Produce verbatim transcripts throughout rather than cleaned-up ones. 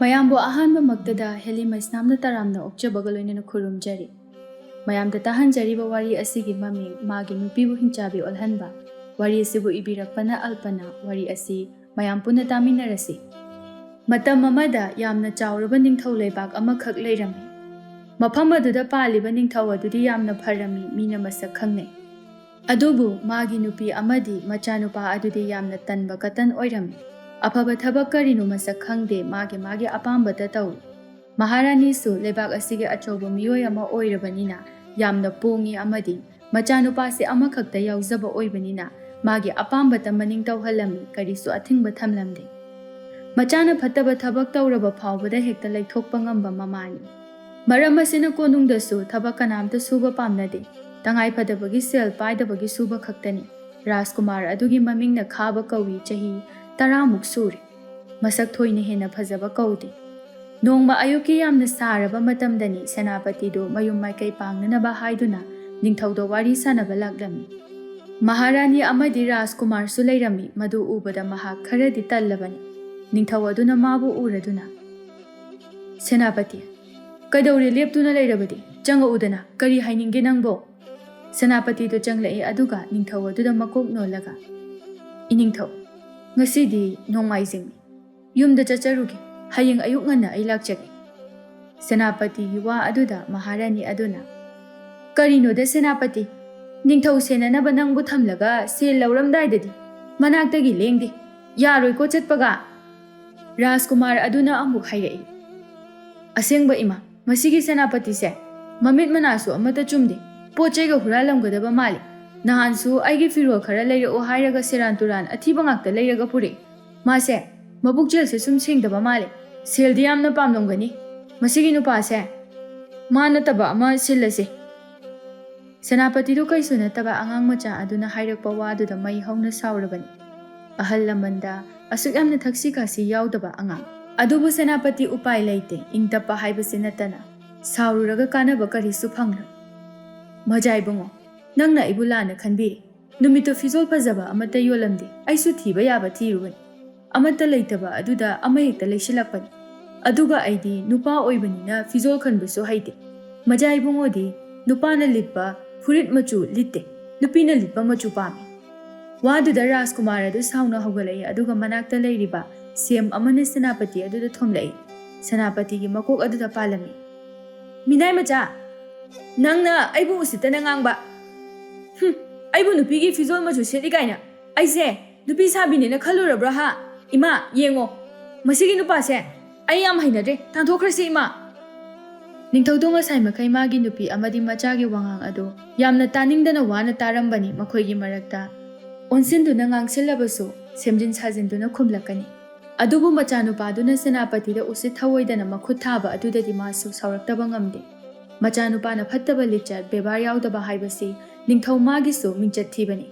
ꯃꯌꯥꯝꯕꯨ ꯑꯍꯥꯟꯕꯃꯛꯇꯗ ꯍꯦꯂꯤ ꯃꯩꯁꯅꯥꯝꯅ ꯇꯔꯥꯝꯅ ꯑꯣꯛꯆꯕꯒ ꯂꯣꯏꯅꯅ ꯈꯨꯔꯨꯝꯖꯔꯤ꯫ ꯃꯌꯥꯝꯗ ꯇꯥꯍꯟꯖꯔꯤꯕ ꯋꯥꯔꯤ ꯑꯁꯤꯒꯤ ꯃꯃꯤꯡ ꯃꯥꯒꯤ ꯅꯨꯄꯤꯕꯨ ꯍꯤꯡꯆꯥꯕꯤ ꯑꯣꯜꯍꯟꯕ꯫ ꯋꯥꯔꯤ ꯑꯁꯤꯕꯨ ꯏꯕꯤꯔꯛꯄꯅ ꯑꯜꯄꯅꯥ꯫ ꯋꯥꯔꯤ ꯑꯁꯤ ꯃꯌꯥꯝ ꯄꯨꯟꯅ ꯇꯥꯃꯤꯟꯅꯔꯁꯤ꯫ ꯃꯇꯝ ꯑꯃꯗ ꯌꯥꯝꯅ ꯆꯥꯎꯔꯕ ꯅꯤꯡꯊꯧ ꯂꯩꯕꯥꯛ ꯑꯃꯈꯛ ꯂꯩꯔꯝꯃꯤ꯫ ꯃꯐꯝ ꯑꯗꯨꯗ ꯄꯥꯜꯂꯤꯕ ꯅꯤꯡꯊꯧ ꯑꯗꯨꯗꯤ ꯌꯥꯝꯅ ꯐꯔꯝꯃꯤ, ꯃꯤꯅ ꯃꯁꯛ ꯈꯪꯅꯩ꯫ ꯑꯗꯨꯕꯨ ꯃꯥꯒꯤ ꯅꯨꯄꯤ ꯑꯃꯗꯤ ꯃꯆꯥꯅꯨꯄꯥ ꯑꯗꯨꯗꯤ ꯌꯥꯝꯅ ꯇꯟꯕ ꯀꯇꯟ ꯑꯣꯏꯔꯝꯃꯤ꯫ ꯑꯐꯕ ꯊꯕꯛ ꯀꯔꯤꯅꯣ ꯃꯁꯛ ꯈꯪꯗꯦ, ꯃꯥꯒꯤ ꯃꯥꯒꯤ ꯑꯄꯥꯝꯕꯇ ꯇꯧꯏ꯫ ꯃꯍꯥꯔꯥꯅꯤꯁꯨ ꯂꯩꯕꯥꯛ ꯑꯁꯤꯒꯤ ꯑꯆꯧꯕ ꯃꯤꯑꯣꯏ ꯑꯃ ꯑꯣꯏꯔꯕꯅꯤꯅ ꯌꯥꯝꯅ ꯄꯣꯡꯉꯤ ꯑꯃꯗꯤ ꯃꯆꯥꯅꯨꯄꯥꯁꯦ ꯑꯃꯈꯛꯇ ꯌꯥꯎꯖꯕ ꯑꯣꯏꯕꯅꯤꯅ ꯃꯥꯒꯤ ꯑꯄꯥꯝꯕꯇ ꯃꯅꯤꯡ ꯇꯧꯍꯜꯂꯝꯃꯤ, ꯀꯔꯤꯁꯨ ꯑꯊꯤꯡꯕ ꯊꯝꯂꯝꯗꯦ꯫ ꯃꯆꯥꯅ ꯐꯠꯇꯕ ꯊꯕꯛ ꯇꯧꯔꯕ ꯐꯥꯎꯕꯗ ꯍꯦꯛꯇ ꯂꯩꯊꯣꯛꯄ ꯉꯝꯕ ꯃꯃꯥꯅꯤ꯫ ꯃꯔꯝ ꯑꯁꯤꯅ ꯀꯣꯅꯨꯡꯗꯁꯨ ꯊꯕꯛ ꯀꯅꯥꯝꯇ ꯁꯨꯕ ꯄꯥꯝꯅꯗꯦ꯫ ꯇꯉꯥꯏ ꯐꯗꯕꯒꯤ ꯁꯦꯜ ꯄꯥꯏꯗꯕꯒꯤ ꯁꯨꯕ ꯈꯛꯇꯅꯤ꯫ ꯔꯥꯖꯀꯨꯃꯥꯔ ꯑꯗꯨꯒꯤ ꯃꯃꯤꯡꯅ ꯈꯥꯕ ꯀꯧꯏ, ꯆꯍꯤ ꯇꯔꯥꯃꯨꯛ ꯁꯨꯔꯦ꯫ ꯃꯁꯛ ꯊꯣꯏꯅ ꯍꯦꯟꯅ ꯐꯖꯕ ꯀꯧꯗꯦ꯫ ꯅꯣꯡꯃ ꯑꯌꯨꯛꯀꯤ ꯌꯥꯝꯅ ꯁꯥꯔꯕ ꯃꯇꯝꯗꯅꯤ ꯁꯦꯅꯥꯄꯇꯤꯗꯨ ꯃꯌꯨꯝ ꯃꯥꯏꯀꯩ ꯄꯥꯡꯅꯅꯕ ꯍꯥꯏꯗꯨꯅ ꯅꯤꯡꯊꯧꯗ ꯋꯥꯔꯤ ꯁꯥꯟꯅꯕ ꯂꯥꯛꯂꯝꯃꯤ꯫ ꯃꯍꯥꯔꯥꯅꯤ ꯑꯃꯗꯤ ꯔꯥꯖꯀꯨꯃꯥꯔꯁꯨ ꯂꯩꯔꯝꯃꯤ꯫ ꯃꯗꯨ ꯎꯕꯗ ꯃꯍꯥꯛ ꯈꯔꯗꯤ ꯇꯜꯂꯕꯅꯤ꯫ ꯅꯤꯡꯊꯧ ꯑꯗꯨꯅ ꯃꯥꯕꯨ ꯎꯔꯗꯨꯅ, "ꯁꯦꯅꯥꯄꯇꯤ, ꯀꯩꯗꯧꯔꯦ ꯂꯦꯞꯇꯨꯅ ꯂꯩꯔꯕꯗꯤ? ꯆꯪꯉꯛꯎꯗꯅ, ꯀꯔꯤ ꯍꯥꯏꯅꯤꯡꯒꯦ ꯅꯪꯕꯣ?" ꯁꯦꯅꯥꯄꯇꯤꯗꯨ ꯆꯪꯂꯛꯏ, ꯑꯗꯨꯒ ꯅꯤꯡꯊꯧ ꯑꯗꯨꯗ ꯃꯀꯣꯛ ꯅꯣꯜꯂꯒ, "ꯏꯅꯤꯡꯊꯧ, ꯉꯁꯤꯗꯤ ꯅꯣꯡꯃꯥꯏꯖꯤꯡꯅꯤ꯫ ꯌꯨꯝꯗ ꯆꯠꯆꯔꯨꯒꯦ꯫ ꯍꯌꯦꯡ ꯑꯌꯨꯛ ꯉꯟꯅ ꯑꯩ ꯂꯥꯛꯆꯒꯦ꯫" ꯁꯦꯅꯥꯄꯇꯤꯒꯤ ꯋꯥ ꯑꯗꯨꯗ ꯃꯍꯥꯔꯥꯅꯤ ꯑꯗꯨꯅ, "ꯀꯔꯤꯅꯣꯗ ꯁꯦꯅꯥꯄꯇꯤ? ꯅꯤꯡꯊꯧ ꯁꯦꯟꯅꯅꯕ ꯅꯪꯕꯨ ꯊꯝꯂꯒ ꯁꯦꯜ ꯂꯧꯔꯝꯗꯥꯏꯗꯗꯤ ꯃꯅꯥꯛꯇꯒꯤ ꯂꯦꯡꯗꯦ꯫ ꯌꯥꯔꯣꯏꯀꯣ ꯆꯠꯄꯒ?" ꯔꯥꯖꯀꯨꯃꯥꯔ ꯑꯗꯨꯅ ꯑꯃꯨꯛ ꯍꯥꯏꯔꯛꯏ, "ꯑꯁꯦꯡꯕ ꯏꯃꯥ, ꯃꯁꯤꯒꯤ ꯁꯦꯅꯥꯄꯇꯤꯁꯦ ꯃꯃꯤꯠ ꯃꯅꯥꯁꯨ ꯑꯃꯠꯇ ꯆꯨꯝꯗꯦ꯫ ꯄꯣꯠ ꯆꯩꯒ ꯍꯨꯔꯥꯜꯂꯝꯒꯗꯕ ꯃꯥꯜꯂꯤ꯫ ꯅꯍꯥꯟꯁꯨ ꯑꯩꯒꯤ ꯐꯤꯔꯣꯜ ꯈꯔ ꯂꯩꯔꯛꯑꯣ ꯍꯥꯏꯔꯒ ꯁꯦꯔꯥꯟ ꯇꯨꯔꯥꯟ ꯑꯊꯤꯕ ꯉꯥꯛꯇ ꯂꯩꯔꯒ ꯄꯨꯔꯛꯏ꯫ ꯃꯥꯁꯦ ꯃꯄꯨꯛꯆꯦꯜꯁꯦ ꯁꯨꯝ ꯁꯦꯡꯗꯕ ꯃꯥꯜꯂꯦ꯫ ꯁꯦꯜꯗꯤ ꯌꯥꯝꯅ ꯄꯥꯝꯂꯝꯒꯅꯤ꯫ ꯃꯁꯤꯒꯤ ꯅꯨꯄꯥꯁꯦ ꯃꯥ ꯅꯠꯇꯕ ꯑꯃ ꯁꯤꯜꯂꯁꯦ꯫" ꯁꯦꯅꯥꯄꯇꯤꯗꯨ ꯀꯩꯁꯨ ꯅꯠꯇꯕ ꯑꯉꯥꯡ ꯃꯆꯥ ꯑꯗꯨꯅ ꯍꯥꯏꯔꯛꯄ ꯋꯥꯗꯨꯗ ꯃꯩ ꯍꯧꯅ ꯁꯥꯎꯔꯕꯅꯤ꯫ ꯑꯍꯜ ꯂꯃꯟꯗ ꯑꯁꯨꯛ ꯌꯥꯝꯅ ꯊꯛꯁꯤ ꯈꯥꯁꯤ ꯌꯥꯎꯗꯕ ꯑꯉꯥꯡ꯫ ꯑꯗꯨꯕꯨ ꯁꯦꯅꯥꯄꯇꯤ ꯎꯄꯥꯏ ꯂꯩꯇꯦ, ꯏꯪ ꯇꯞꯄ ꯍꯥꯏꯕꯁꯤ ꯅꯠꯇꯅ꯫ ꯁꯥꯎꯔꯨꯔꯒ ꯀꯥꯟꯅꯕ ꯀꯔꯤꯁꯨ ꯐꯪꯂꯣꯏ꯫ "ꯃꯖꯥ ꯏꯕꯨꯡꯉꯣ, ꯅꯪꯅ ꯑꯩꯕꯨ ꯂꯥꯟꯅ ꯈꯟꯕꯤꯔꯦ꯫ ꯅꯨꯃꯤꯠꯇꯨ ꯐꯤꯖꯣꯜ ꯐꯖꯕ ꯑꯃꯠꯇ ꯌꯣꯜꯂꯝꯗꯦ꯫ ꯑꯩꯁꯨ ꯊꯤꯕ ꯌꯥꯕ ꯊꯤꯔꯨꯕꯅꯤ꯫ ꯑꯃꯠꯇ ꯂꯩꯇꯕ ꯑꯗꯨꯗ ꯑꯃ ꯍꯦꯛꯇ ꯂꯩꯁꯤꯜꯂꯛꯄꯅꯤ꯫" ꯑꯗꯨꯒ ꯑꯩꯗꯤ ꯅꯨꯄꯥ ꯑꯣꯏꯕꯅꯤꯅ ꯐꯤꯖꯣꯜ ꯈꯟꯕꯁꯨ ꯍꯩꯇꯦ꯫ ꯃꯆꯥ ꯏꯕꯨꯡꯉꯣꯗꯤ ꯅꯨꯄꯥꯅ ꯂꯤꯠꯄ ꯐꯨꯔꯤꯠ ꯃꯆꯨ ꯂꯤꯠꯇꯦ, ꯅꯨꯄꯤꯅ ꯂꯤꯠꯄ ꯃꯆꯨ ꯄꯥꯝꯃꯤ꯫ ꯋꯥꯗꯨꯗ ꯔꯥꯖꯀꯨꯃꯥꯔ ꯑꯗꯨ ꯁꯥꯎꯅ ꯍꯧꯒꯠꯂꯛꯏ, ꯑꯗꯨꯒ ꯃꯅꯥꯛꯇ ꯂꯩꯔꯤꯕ ꯁꯦꯝ ꯑꯃꯅ ꯁꯦꯅꯥꯄꯇꯤ ꯑꯗꯨꯗ ꯊꯣꯝꯂꯛꯏ꯫ ꯁꯦꯅꯥꯄꯇꯤꯒꯤ ꯃꯀꯣꯛ ꯑꯗꯨꯗ ꯄꯥꯜꯂꯝꯃꯤ꯫ "ꯃꯤꯅꯥꯏ ꯃꯆꯥ, ꯅꯪꯅ ꯑꯩꯕꯨ ꯎꯁꯤꯠꯇꯅ ꯉꯥꯡꯕ꯫ ꯍꯨꯝ, ꯑꯩꯕꯨ ꯅꯨꯄꯤꯒꯤ ꯐꯤꯖꯣꯜ ꯃꯆꯨ ꯁꯦꯠꯂꯤ ꯀꯥꯏꯅ꯫ ꯑꯩꯁꯦ ꯅꯨꯄꯤ ꯁꯥꯕꯤꯅꯦꯅ ꯈꯜꯂꯨꯔꯕ꯭ꯔꯥ ꯍꯥ? ꯏꯃꯥ, ꯌꯦꯡꯉꯣ, ꯃꯁꯤꯒꯤ ꯅꯨꯄꯥꯁꯦ ꯑꯩ ꯌꯥꯝ ꯍꯩꯅꯗ꯭ꯔꯦ꯫ ꯇꯥꯟꯊꯣꯛꯈ꯭ꯔꯁꯤ, ꯏꯃꯥ!" ꯅꯤꯡꯊꯧꯗꯣ ꯉꯁꯥꯏ ꯃꯈꯩ ꯃꯥꯒꯤ ꯅꯨꯄꯤ ꯑꯃꯗꯤ ꯃꯆꯥꯒꯤ ꯋꯥꯉꯥꯡ ꯑꯗꯨ ꯌꯥꯝꯅ ꯇꯥꯅꯤꯡꯗꯅ ꯋꯥꯅ ꯇꯥꯔꯝꯕꯅꯤ꯫ ꯃꯈꯣꯏꯒꯤ ꯃꯔꯛꯇ ꯑꯣꯟꯁꯤꯟꯗꯨꯅ ꯉꯥꯡꯁꯤꯜꯂꯕꯁꯨ ꯁꯦꯝꯖꯤꯟ ꯁꯥꯖꯤꯟꯗꯨꯅ ꯈꯨꯝꯂꯛꯀꯅꯤ꯫ ꯑꯗꯨꯕꯨ ꯃꯆꯥꯅꯨꯄꯥꯗꯨꯅ ꯁꯦꯅꯥꯄꯇꯤꯗ ꯎꯁꯤꯠ ꯊꯑꯣꯏꯗꯅ ꯃꯈꯨꯠ ꯊꯥꯕ ꯑꯗꯨꯗꯗꯤ ꯃꯥꯁꯨ ꯁꯥꯎꯔꯛꯇꯕ ꯉꯝꯗꯦ꯫ ꯃꯆꯥꯅꯨꯄꯥꯅ ꯐꯠꯇꯕ ꯂꯤꯆꯠ ꯕꯦꯕꯥꯔ ꯌꯥꯎꯗꯕ ꯍꯥꯏꯕꯁꯤ ꯅꯤꯡꯊꯧ ꯃꯥꯒꯤꯁꯨ ꯃꯤꯡꯆꯠ ꯊꯤꯕꯅꯤ꯫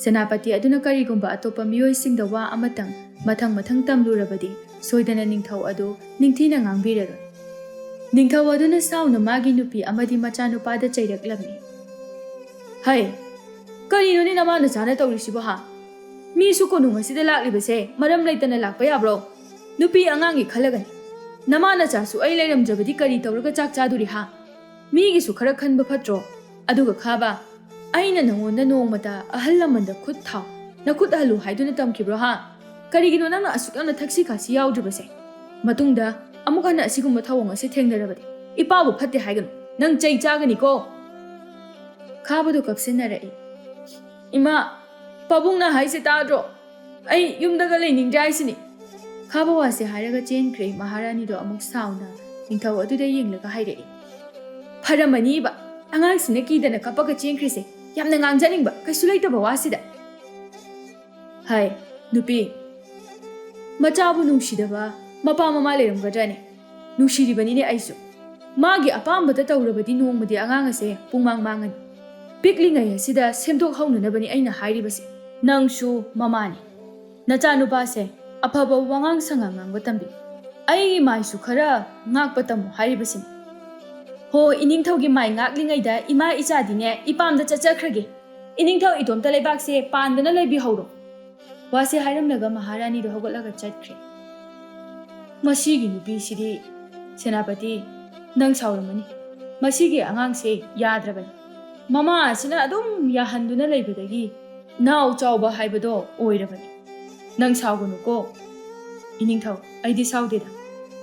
ꯁꯦꯅꯥꯄꯇꯤ ꯑꯗꯨꯅ ꯀꯔꯤꯒꯨꯝꯕ ꯑꯇꯣꯞꯄ ꯃꯤꯑꯣꯏꯁꯤꯡꯗ ꯋꯥ ꯑꯃꯇꯪ ꯃꯊꯪ ꯃꯊꯪ ꯇꯝꯂꯨꯔꯕꯗꯤ ꯁꯣꯏꯗꯅ ꯅꯤꯡꯊꯧ ꯑꯗꯨ ꯅꯤꯡꯊꯤꯅ ꯉꯥꯡꯕꯤꯔꯔꯣꯏ꯫ ꯅꯤꯡꯊꯧ ꯑꯗꯨꯅ ꯁꯥꯎꯅ ꯃꯥꯒꯤ ꯅꯨꯄꯤ ꯑꯃꯗꯤ ꯃꯆꯥꯅꯨꯄꯥꯗ ꯆꯩꯔꯛꯂꯝꯃꯤ꯫ "ꯍꯩ, ꯀꯔꯤꯅꯣꯅꯦ ꯅꯃꯥ ꯅꯆꯥꯅ ꯇꯧꯔꯤꯁꯤꯕꯣ ꯍꯥ? ꯃꯤꯁꯨ ꯀꯣꯅꯨꯡ ꯑꯁꯤꯗ ꯂꯥꯛꯂꯤꯕꯁꯦ ꯃꯔꯝ ꯂꯩꯇꯅ ꯂꯥꯛꯄ ꯌꯥꯕ꯭ꯔꯣ? ꯅꯨꯄꯤ ꯑꯉꯥꯡꯒꯤ ꯈꯜꯂꯒꯅꯤ꯫ ꯅꯃꯥ ꯅꯆꯥꯁꯨ ꯑꯩ ꯂꯩꯔꯝꯗ꯭ꯔꯕꯗꯤ ꯀꯔꯤ ꯇꯧꯔꯒ ꯆꯥꯛ ꯆꯥꯗꯣꯔꯤ ꯍꯥ? ꯃꯤꯒꯤꯁꯨ ꯈꯔ ꯈꯟꯕ ꯐꯠꯇ꯭ꯔꯣ? ꯑꯗꯨꯒ ꯈꯥꯕ, ꯑꯩꯅ ꯅꯉꯣꯟꯗ ꯅꯣꯡꯃꯇ ꯑꯍꯜ ꯂꯃꯟꯗ ꯈꯨꯠ ꯊꯥꯎ, ꯅꯈꯨꯠ ꯍꯜꯂꯨ ꯍꯥꯏꯗꯨꯅ ꯇꯝꯈꯤꯕ꯭ꯔꯣ ꯍꯥ? ꯀꯔꯤꯒꯤꯅꯣ ꯅꯪꯅ ꯑꯁꯨꯛ ꯌꯥꯝꯅ ꯊꯛꯁꯤ ꯈꯥꯁꯤ ꯌꯥꯎꯗ꯭ꯔꯤꯕꯁꯦ? ꯃꯇꯨꯡꯗ ꯑꯃꯨꯛ ꯍꯟꯅ ꯑꯁꯤꯒꯨꯝꯕ ꯊꯧꯑꯣꯡ ꯑꯁꯤ ꯊꯦꯡꯅꯔꯕꯗꯤ ꯏꯄꯥꯕꯨ ꯐꯠꯇꯦ ꯍꯥꯏꯒꯅꯨ꯫ ꯅꯪ ꯆꯩ ꯆꯥꯒꯅꯤꯀꯣ!" ꯈꯥꯕꯗꯨ ꯀꯞꯁꯤꯟꯅꯔꯛꯏ꯫ "ꯏꯃꯥ, ꯄꯥꯕꯨꯡꯅ ꯍꯥꯏꯁꯦ ꯇꯥꯗ꯭ꯔꯣ? ꯑꯩ ꯌꯨꯝꯗꯒ ꯂꯩꯅꯤꯡꯗ꯭ꯔꯦ ꯍꯥꯏꯁꯤꯅꯤ!" ꯈꯥꯕ ꯋꯥꯁꯦ ꯍꯥꯏꯔꯒ ꯆꯦꯟꯈ꯭ꯔꯦ꯫ ꯃꯍꯥꯔꯥꯅꯤꯗꯣ ꯑꯃꯨꯛ ꯁꯥꯎꯅ ꯅꯤꯡꯊꯧ ꯑꯗꯨꯗ ꯌꯦꯡꯂꯒ ꯍꯥꯏꯔꯛꯏ꯫ "ꯐꯔꯝꯃꯅꯤꯕ, ꯑꯉꯥꯡꯁꯤꯅ ꯀꯤꯗꯅ ꯀꯞꯄꯒ ꯆꯦꯟꯈ꯭ꯔꯤꯁꯦ꯫ ꯌꯥꯝꯅ ꯉꯥꯡꯖꯅꯤꯡꯕ, ꯀꯩꯁꯨ ꯂꯩꯇꯕ ꯋꯥꯁꯤꯗ꯫ ꯍꯥꯏ, ꯅꯨꯄꯤ, ꯃꯆꯥꯕꯨ ꯅꯨꯡꯁꯤꯗꯕ ꯃꯄꯥ ꯃꯃꯥ ꯂꯩꯔꯝꯒꯗ꯭ꯔꯅꯦ? ꯅꯨꯡꯁꯤꯔꯤꯕꯅꯤꯅꯦ ꯑꯩꯁꯨ꯫ ꯃꯥꯒꯤ ꯑꯄꯥꯝꯕꯇ ꯇꯧꯔꯕꯗꯤ ꯅꯣꯡꯃꯗꯤ ꯑꯉꯥꯡ ꯑꯁꯦ ꯄꯨꯡꯃꯥꯡ ꯃꯥꯡꯉꯅꯤ꯫ ꯄꯤꯛꯂꯤꯉꯩ ꯑꯁꯤꯗ ꯁꯦꯝꯗꯣꯛꯍꯧꯅꯅꯕꯅꯤ ꯑꯩꯅ ꯍꯥꯏꯔꯤꯕꯁꯦ꯫ ꯅꯪꯁꯨ ꯃꯃꯥꯅꯤ꯫ ꯅꯆꯥꯅꯨꯄꯥꯁꯦ ꯑꯐꯕ ꯋꯥꯉꯥꯡ ꯁꯉꯥꯡ ꯉꯥꯡꯕ ꯇꯝꯕꯤꯌꯨ꯫ ꯑꯩꯒꯤ ꯃꯥꯏꯁꯨ ꯈꯔ ꯉꯥꯛꯄ ꯇꯝꯃꯨ ꯍꯥꯏꯔꯤꯕꯁꯤꯅꯤ꯫ ꯍꯣ, ꯏꯅꯤꯡꯊꯧꯒꯤ ꯃꯥꯏ ꯉꯥꯛꯂꯤꯉꯩꯗ ꯏꯃꯥ ꯏꯆꯥꯗꯤꯅꯦ ꯏꯄꯥꯝꯗ ꯆꯠꯆꯈ꯭ꯔꯒꯦ꯫ ꯏꯅꯤꯡꯊꯧ ꯏꯇꯣꯝꯇ ꯂꯩꯕꯥꯛꯁꯦ ꯄꯥꯟꯗꯅ ꯂꯩꯕꯤꯍꯧꯔꯣ꯫" ꯋꯥꯁꯦ ꯍꯥꯏꯔꯝꯂꯒ ꯃꯍꯥꯔꯥꯅꯤꯗꯨ ꯍꯧꯒꯠꯂꯒ ꯆꯠꯈ꯭ꯔꯦ꯫ "ꯃꯁꯤꯒꯤ ꯅꯨꯄꯤꯁꯤꯗꯤ, ꯁꯦꯅꯥꯄꯇꯤ, ꯅꯪ ꯁꯥꯎꯔꯝꯃꯅꯤ꯫ ꯃꯁꯤꯒꯤ ꯑꯉꯥꯡꯁꯦ ꯌꯥꯗ꯭ꯔꯕꯅꯤ꯫ ꯃꯃꯥ ꯑꯁꯤꯅ ꯑꯗꯨꯝ ꯌꯥꯍꯟꯗꯨꯅ ꯂꯩꯕꯗꯒꯤ ꯅꯥꯎ ꯆꯥꯎꯕ ꯍꯥꯏꯕꯗꯣ ꯑꯣꯏꯔꯕꯅꯤ꯫ ꯅꯪ ꯁꯥꯎꯒꯅꯨꯀꯣ ꯏꯅꯤꯡꯊꯧ, ꯑꯩꯗꯤ ꯁꯥꯎꯗꯦꯗ꯫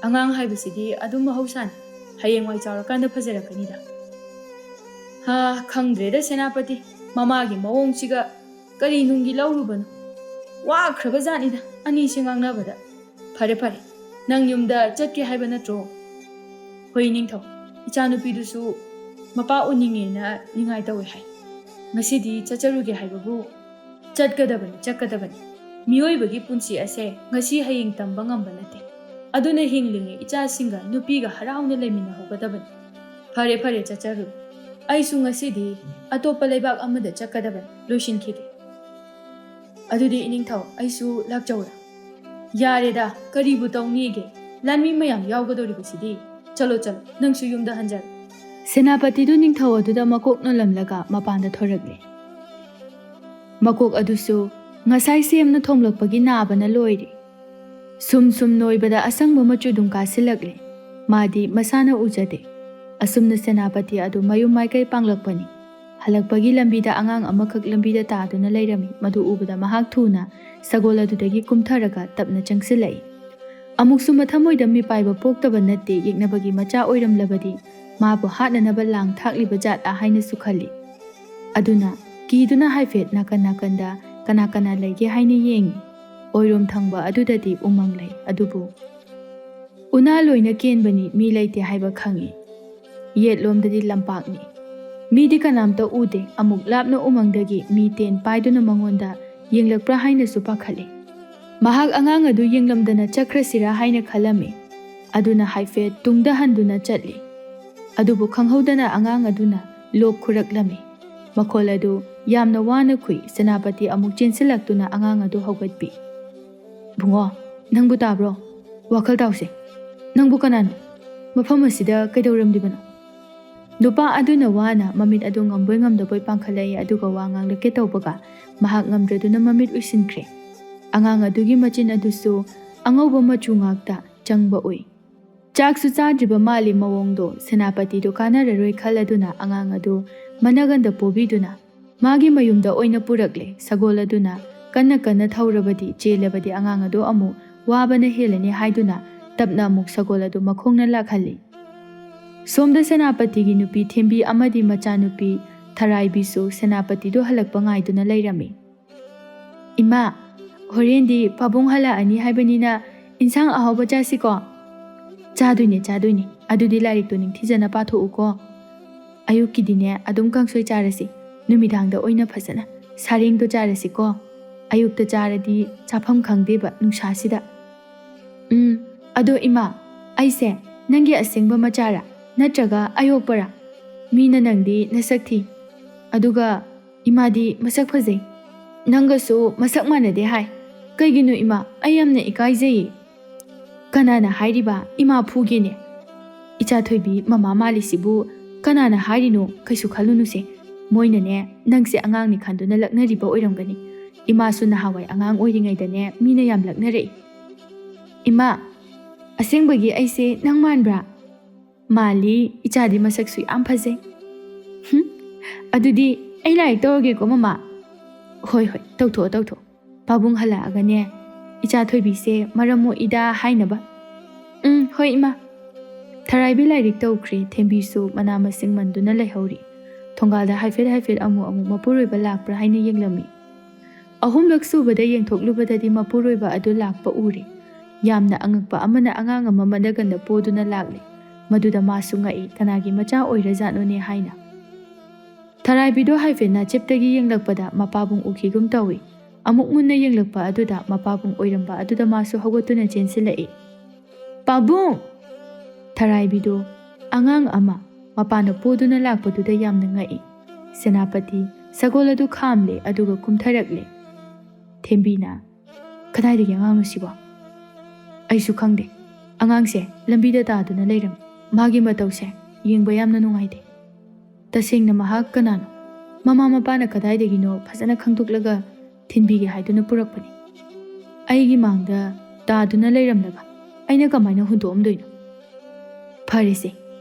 ꯑꯉꯥꯡ ꯍꯥꯏꯕꯁꯤꯗꯤ ꯑꯗꯨꯝ ꯃꯍꯧꯁꯥꯅꯤ꯫ ꯍꯌꯦꯡꯋꯥꯏ ꯆꯥꯎꯔꯀꯥꯟꯗ ꯐꯖꯔꯛꯀꯅꯤꯗ꯫ ꯍꯥ, ꯈꯪꯗ꯭ꯔꯦꯗ ꯁꯦꯅꯥꯄꯇꯤ, ꯃꯃꯥꯒꯤ ꯃꯑꯣꯡꯁꯤꯒ ꯀꯔꯤ ꯅꯨꯡꯒꯤ ꯂꯧꯔꯨꯕꯅꯣ? ꯋꯥꯈ꯭ꯔꯕ ꯖꯥꯠꯅꯤꯗ ꯑꯅꯤꯁꯦ ꯉꯥꯡꯅꯕꯗ꯫ ꯐꯔꯦ ꯐꯔꯦ, ꯅꯪ ꯌꯨꯝꯗ ꯆꯠꯀꯦ ꯍꯥꯏꯕ ꯅꯠꯇ꯭ꯔꯣ?" "ꯍꯣꯏ ꯏꯅꯤꯡꯊꯧ, ꯏꯆꯥꯅꯨꯄꯤꯗꯨꯁꯨ ꯃꯄꯥ ꯎꯅꯤꯡꯉꯦꯅ ꯅꯤꯡꯉꯥꯏ ꯇꯧꯋꯦ ꯍꯥꯏ꯫ ꯉꯁꯤꯗꯤ ꯆꯠꯆꯔꯨꯒꯦ ꯍꯥꯏꯕꯕꯨ ꯆꯠꯀꯗꯕꯅꯤ, ꯆꯠꯀꯗꯕꯅꯤ꯫ ꯃꯤꯑꯣꯏꯕꯒꯤ ꯄꯨꯟꯁꯤ ꯑꯁꯦ ꯉꯁꯤ ꯍꯌꯦꯡ ꯇꯝꯕ ꯉꯝꯕ ꯅꯠꯇꯦ꯫ ꯑꯗꯨꯅ ꯍꯤꯡꯂꯤꯉꯩ ꯏꯆꯥꯁꯤꯡꯒ ꯅꯨꯄꯤꯒ ꯍꯔꯥꯎꯅ ꯂꯩꯃꯤꯟꯅꯍꯧꯒꯗꯕꯅꯤ꯫ ꯐꯔꯦ ꯐꯔꯦ, ꯆꯠꯆꯔꯨ꯫ ꯑꯩꯁꯨ ꯉꯁꯤꯗꯤ ꯑꯇꯣꯞꯄ ꯂꯩꯕꯥꯛ ꯑꯃꯗ ꯆꯠꯀꯗꯕꯅꯤ, ꯂꯣꯏꯁꯤꯟꯈꯤꯒꯦ꯫ ꯑꯗꯨꯗꯤ ꯏꯅꯤꯡꯊꯧ, ꯑꯩꯁꯨ ꯂꯥꯛꯆꯧꯔ?" "ꯌꯥꯔꯦꯗ, ꯀꯔꯤꯕꯨ ꯇꯧꯅꯤꯒꯦ? ꯂꯥꯟꯃꯤ ꯃꯌꯥꯝ ꯌꯥꯎꯒꯗꯧꯔꯤꯕꯁꯤꯗꯤ꯫ ꯆꯠꯂꯣ ꯆꯠꯂꯣ, ꯅꯪꯁꯨ ꯌꯨꯝꯗ ꯍꯟꯖꯔꯣ꯫" ꯁꯦꯅꯥꯄꯇꯤꯗꯨ ꯅꯤꯡꯊꯧ ꯑꯗꯨꯗ ꯃꯀꯣꯛ ꯅꯣꯜꯂꯝꯂꯒ ꯃꯄꯥꯟꯗ ꯊꯣꯔꯛꯂꯦ꯫ ꯃꯀꯣꯛ ꯑꯗꯨꯁꯨ ꯉꯁꯥꯏ ꯁꯦꯝꯅ ꯊꯣꯝꯂꯛꯄꯒꯤ ꯅꯥꯕꯅ ꯂꯣꯏꯔꯦ꯫ ꯁꯨꯝ ꯁꯨꯝ ꯅꯣꯏꯕꯗ ꯑꯁꯪꯕ ꯃꯆꯨ ꯑꯗꯨꯝ ꯀꯥꯁꯤꯜꯂꯛꯂꯦ꯫ ꯃꯥꯗꯤ ꯃꯁꯥꯅ ꯎꯖꯗꯦ꯫ ꯑꯁꯨꯝꯅ ꯁꯦꯅꯥꯄꯇꯤ ꯑꯗꯨ ꯃꯌꯨꯝ ꯃꯥꯏꯀꯩ ꯄꯥꯡꯂꯛꯄꯅꯤ꯫ ꯍꯜꯂꯛꯄꯒꯤ ꯂꯝꯕꯤꯗ ꯑꯉꯥꯡ ꯑꯃꯈꯛ ꯂꯝꯕꯤꯗ ꯇꯥꯗꯨꯅ ꯂꯩꯔꯝꯃꯤ꯫ ꯃꯗꯨ ꯎꯕꯗ ꯃꯍꯥꯛ ꯊꯨꯅ ꯁꯒꯣꯜ ꯑꯗꯨꯗꯒꯤ ꯀꯨꯝꯊꯔꯒ ꯇꯞꯅ ꯆꯪꯁꯤꯜꯂꯛꯏ꯫ ꯑꯃꯨꯛꯁꯨ ꯃꯊꯃꯣꯏꯗ ꯃꯤꯄꯥꯏꯕ ꯄꯣꯛꯇꯕ ꯅꯠꯇꯦ, ꯌꯦꯛꯅꯕꯒꯤ ꯃꯆꯥ ꯑꯣꯏꯔꯝꯂꯕꯗꯤ ꯃꯥꯕꯨ ꯍꯥꯠꯅꯅꯕ ꯂꯥꯡ ꯊꯥꯛꯂꯤꯕ ꯖꯥꯠꯂꯥ ꯍꯥꯏꯅꯁꯨ ꯈꯜꯂꯤ꯫ ꯑꯗꯨꯅ ꯀꯤꯗꯨꯅ ꯍꯥꯏꯐꯦꯠ ꯅꯥꯀꯟ ꯅꯥꯀꯟꯗ ꯀꯅꯥ ꯀꯅꯥ ꯂꯩꯒꯦ ꯍꯥꯏꯅ ꯌꯦꯡꯉꯤ꯫ ꯑꯣꯏꯔꯣꯝ ꯊꯪꯕ ꯑꯗꯨꯗꯗꯤ ꯎꯃꯪ ꯂꯩ, ꯑꯗꯨꯕꯨ ꯎꯅꯥ ꯂꯣꯏꯅ ꯀꯦꯟꯕꯅꯤ, ꯃꯤ ꯂꯩꯇꯦ ꯍꯥꯏꯕ ꯈꯪꯏ꯫ ꯌꯦꯠꯂꯣꯝꯗꯗꯤ ꯂꯝꯄꯥꯛꯅꯤ꯫ ꯃꯤꯗꯤ ꯀꯅꯥꯝꯇ ꯎꯗꯦ꯫ ꯑꯃꯨꯛ ꯂꯥꯞꯅ ꯎꯃꯪꯗꯒꯤ ꯃꯤ ꯇꯦꯟ ꯄꯥꯏꯗꯨꯅ ꯃꯉꯣꯟꯗ ꯌꯦꯡꯂꯛꯄ꯭ꯔꯥ ꯍꯥꯏꯅꯁꯨ ꯄꯥꯈꯠꯂꯤ꯫ ꯃꯍꯥꯛ ꯑꯉꯥꯡ ꯑꯗꯨ ꯌꯦꯡꯂꯝꯗꯅ ꯆꯠꯈ꯭ꯔꯁꯤꯔꯥ ꯍꯥꯏꯅ ꯈꯜꯂꯝꯃꯤ꯫ ꯑꯗꯨꯅ ꯍꯥꯏꯐꯦꯠ ꯇꯨꯡꯗ ꯍꯟꯗꯨꯅ ꯆꯠꯂꯤ꯫ ꯑꯗꯨꯕꯨ ꯈꯪꯍꯧꯗꯅ ꯑꯉꯥꯡ ꯑꯗꯨꯅ ꯂꯣꯛ ꯈꯨꯔꯛꯂꯝꯃꯤ꯫ ꯃꯈꯣꯜ ꯑꯗꯨ ꯌꯥꯝꯅ ꯋꯥꯅ ꯈꯨꯏ꯫ ꯁꯦꯅꯥꯄꯇꯤ ꯑꯃꯨꯛ ꯆꯦꯟꯁꯤꯜꯂꯛꯇꯨꯅ ꯑꯉꯥꯡ ꯑꯗꯨ ꯍꯧꯒꯠꯄꯤ꯫ "ꯕꯨꯡꯉꯣ, ꯅꯪꯕꯨ ꯇꯥꯕ꯭ꯔꯣ? ꯋꯥꯈꯜ ꯇꯥꯎꯁꯦ꯫ ꯅꯪꯕꯨ ꯀꯅꯥꯅꯣ? ꯃꯐꯝ ꯑꯁꯤꯗ ꯀꯩꯗꯧꯔꯝꯂꯤꯕꯅꯣ?" ꯅꯨꯄꯥ ꯑꯗꯨꯅ ꯋꯥꯅ ꯃꯃꯤꯠ ꯑꯗꯨ ꯉꯝꯕꯣꯏ ꯉꯝꯗꯕꯣꯏ ꯄꯥꯡꯈꯠꯂꯛꯏ, ꯑꯗꯨꯒ ꯋꯥ ꯉꯥꯡꯂꯛꯀꯦ ꯇꯧꯕꯒ ꯃꯍꯥꯛ ꯉꯝꯗ꯭ꯔꯗꯨꯅ ꯃꯃꯤꯠ ꯎꯏꯁꯤꯟꯈ꯭ꯔꯦ꯫ ꯑꯉꯥꯡ ꯑꯗꯨꯒꯤ ꯃꯆꯤꯟ ꯑꯗꯨꯁꯨ ꯑꯉꯧꯕ ꯃꯆꯨ ꯉꯥꯛꯇ, ꯆꯪꯕ ꯎꯏ꯫ ꯆꯥꯛꯁꯨ ꯆꯥꯗ꯭ꯔꯤꯕ ꯃꯥꯜꯂꯤ ꯃꯑꯣꯡꯗꯣ꯫ ꯁꯦꯅꯥꯄꯇꯤꯗꯣ ꯀꯥꯟꯅꯔꯔꯣꯏ ꯈꯜꯂꯗꯨꯅ ꯑꯉꯥꯡ ꯑꯗꯨ ꯃꯅꯒꯟꯗ ꯄꯣꯕꯤꯗꯨꯅ ꯃꯥꯒꯤ ꯃꯌꯨꯝꯗ ꯑꯣꯏꯅ ꯄꯨꯔꯛꯂꯦ꯫ ꯁꯒꯣꯜ ꯑꯗꯨꯅ ꯀꯟꯅ ꯀꯟꯅ ꯊꯧꯔꯕꯗꯤ, ꯆꯦꯜꯂꯕꯗꯤ ꯑꯉꯥꯡ ꯑꯗꯨ ꯑꯃꯨꯛ ꯋꯥꯕꯅ ꯍꯦꯜꯂꯅꯤ ꯍꯥꯏꯗꯨꯅ ꯇꯞꯅ ꯑꯃꯨꯛ ꯁꯒꯣꯜ ꯑꯗꯨ ꯃꯈꯣꯡꯅ ꯂꯥꯛꯍꯜꯂꯤ꯫ ꯁꯣꯝꯗ ꯁꯦꯅꯥꯄꯇꯤꯒꯤ ꯅꯨꯄꯤ ꯊꯦꯝꯕꯤ ꯑꯃꯗꯤ ꯃꯆꯥꯅꯨꯄꯤ ꯊꯔꯥꯏꯕꯤꯁꯨ ꯁꯦꯅꯥꯄꯇꯤꯗꯨ ꯍꯜꯂꯛꯄ ꯉꯥꯏꯗꯨꯅ ꯂꯩꯔꯝꯃꯤ꯫ "ꯏꯃꯥ, ꯍꯣꯔꯦꯟꯗꯤ ꯄꯥꯕꯨꯡ ꯍꯜꯂꯛꯑꯅꯤ ꯍꯥꯏꯕꯅꯤꯅ ꯏꯟꯁꯥꯡ ꯑꯍꯥꯎꯕ ꯆꯥꯁꯤꯀꯣ?" "ꯆꯥꯗꯣꯏꯅꯦ, ꯆꯥꯗꯣꯏꯅꯦ꯫ ꯑꯗꯨꯗꯤ ꯂꯥꯏꯔꯤꯛꯇꯣ ꯅꯤꯡꯊꯤꯖꯅ ꯄꯥꯊꯣꯛꯎꯀꯣ꯫ ꯑꯌꯨꯛꯀꯤꯗꯤꯅꯦ ꯑꯗꯨꯝ ꯀꯥꯡꯁꯣꯏ ꯆꯥꯔꯁꯤ, ꯅꯨꯃꯤꯗꯥꯡꯗ ꯑꯣꯏꯅ ꯐꯖꯅ ꯁꯥꯔꯦꯡꯗꯣ ꯆꯥꯔꯁꯤꯀꯣ꯫ ꯑꯌꯨꯛꯇ ꯆꯥꯔꯗꯤ ꯆꯥꯐꯝ ꯈꯪꯗꯦꯕ ꯅꯨꯡꯁꯥꯁꯤꯗ꯫ ꯎꯝ, ꯑꯗꯣ ꯏꯃꯥ, ꯑꯩꯁꯦ ꯅꯪꯒꯤ ꯑꯁꯦꯡꯕ ꯃꯆꯥꯔꯥ ꯅꯠꯇ꯭ꯔꯒ ꯑꯌꯣꯛꯄꯔꯥ? ꯃꯤꯅ ꯅꯪꯗꯤ ꯅꯁꯛ ꯊꯤ, ꯑꯗꯨꯒ ꯏꯃꯥꯗꯤ ꯃꯁꯛ ꯐꯖꯩ꯫ ꯅꯪꯒꯁꯨ ꯃꯁꯛ ꯃꯥꯟꯅꯗꯦ ꯍꯥꯏ꯫ ꯀꯩꯒꯤꯅꯣ ꯏꯃꯥ? ꯑꯩ ꯌꯥꯝꯅ ꯏꯀꯥꯏꯖꯩꯌꯦ꯫" "ꯀꯅꯥꯅ ꯍꯥꯏꯔꯤꯕ? ꯏꯃꯥ ꯐꯨꯒꯦꯅꯦ꯫" "ꯏꯆꯥ ꯊꯣꯏꯕꯤ ꯃꯃꯥ ꯃꯥꯜꯂꯤꯁꯤꯕꯨ ꯀꯅꯥꯅ ꯍꯥꯏꯔꯤꯅꯣ? ꯀꯩꯁꯨ ꯈꯜꯂꯨꯅꯨꯁꯦ꯫ ꯃꯣꯏꯅꯅꯦ ꯅꯪꯁꯦ ꯑꯉꯥꯡꯅꯤ ꯈꯟꯗꯨꯅ ꯂꯛꯅꯔꯤꯕ ꯑꯣꯏꯔꯝꯒꯅꯤ꯫ ꯏꯃꯥꯁꯨ ꯅꯍꯥꯟꯋꯥꯏ ꯑꯉꯥꯡ ꯑꯣꯏꯔꯤꯉꯩꯗꯅꯦ ꯃꯤꯅ ꯌꯥꯝ ꯂꯛꯅꯔꯛꯏ꯫" "ꯏꯃꯥ, ꯑꯁꯦꯡꯕꯒꯤ ꯑꯩꯁꯦ ꯅꯪ ꯃꯥꯟꯕ꯭ꯔꯥ?" "ꯃꯥꯜꯂꯤ, ꯏꯆꯥꯗꯤ ꯃꯁꯛꯁꯨ ꯌꯥꯝ ꯐꯖꯩ꯫" "ꯍꯨꯝ, ꯑꯗꯨꯗꯤ ꯑꯩ ꯂꯥꯏꯔꯤꯛ ꯇꯧꯔꯒꯦꯀꯣ ꯃꯃꯥ?" "ꯍꯣꯏ, ꯍꯣꯏ, ꯇꯧꯊꯣꯛꯑꯣ, ꯇꯧꯊꯣꯛꯑꯣ꯫ ꯄꯥꯕꯨꯡ ꯍꯜꯂꯛꯑꯒꯅꯦ ꯏꯆꯥ ꯊꯣꯏꯕꯤꯁꯦ ꯃꯔꯝ ꯃꯣꯛꯏꯗ ꯍꯥꯏꯅꯕ꯫" "ꯎꯝ, ꯍꯣꯏ ꯏꯃꯥ꯫" ꯊꯔꯥꯏꯕꯤ ꯂꯥꯏꯔꯤꯛ ꯇꯧꯈ꯭ꯔꯦ꯫ ꯊꯦꯝꯕꯤꯁꯨ ꯃꯅꯥ ꯃꯁꯤꯡ ꯃꯟꯗꯨꯅ ꯂꯩꯍꯧꯔꯤ꯫ ꯊꯣꯡꯒꯥꯜꯗ ꯍꯥꯏꯐꯦꯠ ꯍꯥꯏꯐꯦꯠ ꯑꯃꯨꯛ ꯑꯃꯨꯛ ꯃꯄꯨꯔꯣꯏꯕ ꯂꯥꯛꯄ꯭ꯔꯥ ꯍꯥꯏꯅ ꯌꯦꯡꯂꯝꯃꯤ꯫ ꯑꯍꯨꯝꯂꯛ ꯁꯨꯕꯗ ꯌꯦꯡꯊꯣꯛꯂꯨꯕꯗꯗꯤ ꯃꯄꯨꯔꯣꯏꯕ ꯑꯗꯨ ꯂꯥꯛꯄ ꯎꯔꯦ꯫ ꯌꯥꯝꯅ ꯑꯉꯛꯄ ꯑꯃꯅ ꯑꯉꯥꯡ ꯑꯃ ꯃꯅꯒꯟꯗ ꯄꯣꯗꯨꯅ ꯂꯥꯛꯂꯦ꯫ ꯃꯗꯨꯗ ꯃꯥꯁꯨ ꯉꯛꯏ, ꯀꯅꯥꯒꯤ ꯃꯆꯥ ꯑꯣꯏꯔꯖꯥꯠꯅꯣꯅꯦ ꯍꯥꯏꯅ꯫ ꯊꯔꯥꯏꯕꯤꯗꯣ ꯍꯥꯏꯐꯦꯠ ꯅꯥꯆꯦꯞꯇꯒꯤ ꯌꯦꯡꯂꯛꯄꯗ ꯃꯄꯥꯕꯨꯡ ꯎꯈꯤꯒꯨꯝ ꯇꯧꯏ꯫ ꯑꯃꯨꯛ ꯃꯨꯟꯅ ꯌꯦꯡꯂꯛꯄ ꯑꯗꯨꯗ ꯃꯄꯥꯕꯨꯡ ꯑꯣꯏꯔꯝꯕ ꯑꯗꯨꯗ ꯃꯥꯁꯨ ꯍꯧꯒꯠꯇꯨꯅ ꯆꯦꯟꯁꯤꯜꯂꯛꯏ꯫ "ꯄꯥꯕꯨꯡ!" ꯊꯔꯥꯏꯕꯤꯗꯣ ꯑꯉꯥꯡ ꯑꯃ ꯃꯄꯥꯅ ꯄꯣꯗꯨꯅ ꯂꯥꯛꯄꯗꯨꯗ ꯌꯥꯝꯅ ꯉꯛꯏ꯫ ꯁꯦꯅꯥꯄꯇꯤ ꯁꯒꯣꯜ ꯑꯗꯨ ꯈꯥꯝꯂꯦ, ꯑꯗꯨꯒ ꯀꯨꯝꯊꯔꯛꯂꯦ꯫ ꯊꯦꯝꯕꯤꯅ, "ꯀꯗꯥꯏꯗꯒꯤ ꯑꯉꯥꯡꯅꯣ ꯁꯤꯕꯣ?" "ꯑꯩꯁꯨ ꯈꯪꯗꯦ꯫ ꯑꯉꯥꯡꯁꯦ ꯂꯝꯕꯤꯗ ꯇꯥꯗꯨꯅ ꯂꯩꯔꯝꯃꯤ꯫ ꯃꯥꯒꯤ ꯃꯇꯧꯁꯦ ꯌꯦꯡꯕ ꯌꯥꯝꯅ ꯅꯨꯡꯉꯥꯏꯇꯦ꯫ ꯇꯁꯦꯡꯅ ꯃꯍꯥꯛ ꯀꯅꯥꯅꯣ? ꯃꯃꯥ ꯃꯄꯥꯅ ꯀꯗꯥꯏꯗꯒꯤꯅꯣ ꯐꯖꯅ ꯈꯪꯗꯣꯛꯂꯒ ꯊꯤꯟꯕꯤꯒꯦ ꯍꯥꯏꯗꯨꯅ ꯄꯨꯔꯛꯄꯅꯤ꯫ ꯑꯩꯒꯤ ꯃꯥꯡꯗ ꯇꯥꯗꯨꯅ ꯂꯩꯔꯝꯂꯒ ꯑꯩꯅ ꯀꯃꯥꯏꯅ ꯍꯨꯟꯗꯣꯛꯑꯝꯗꯣꯏꯅꯣ? ꯐꯔꯦꯁꯦ,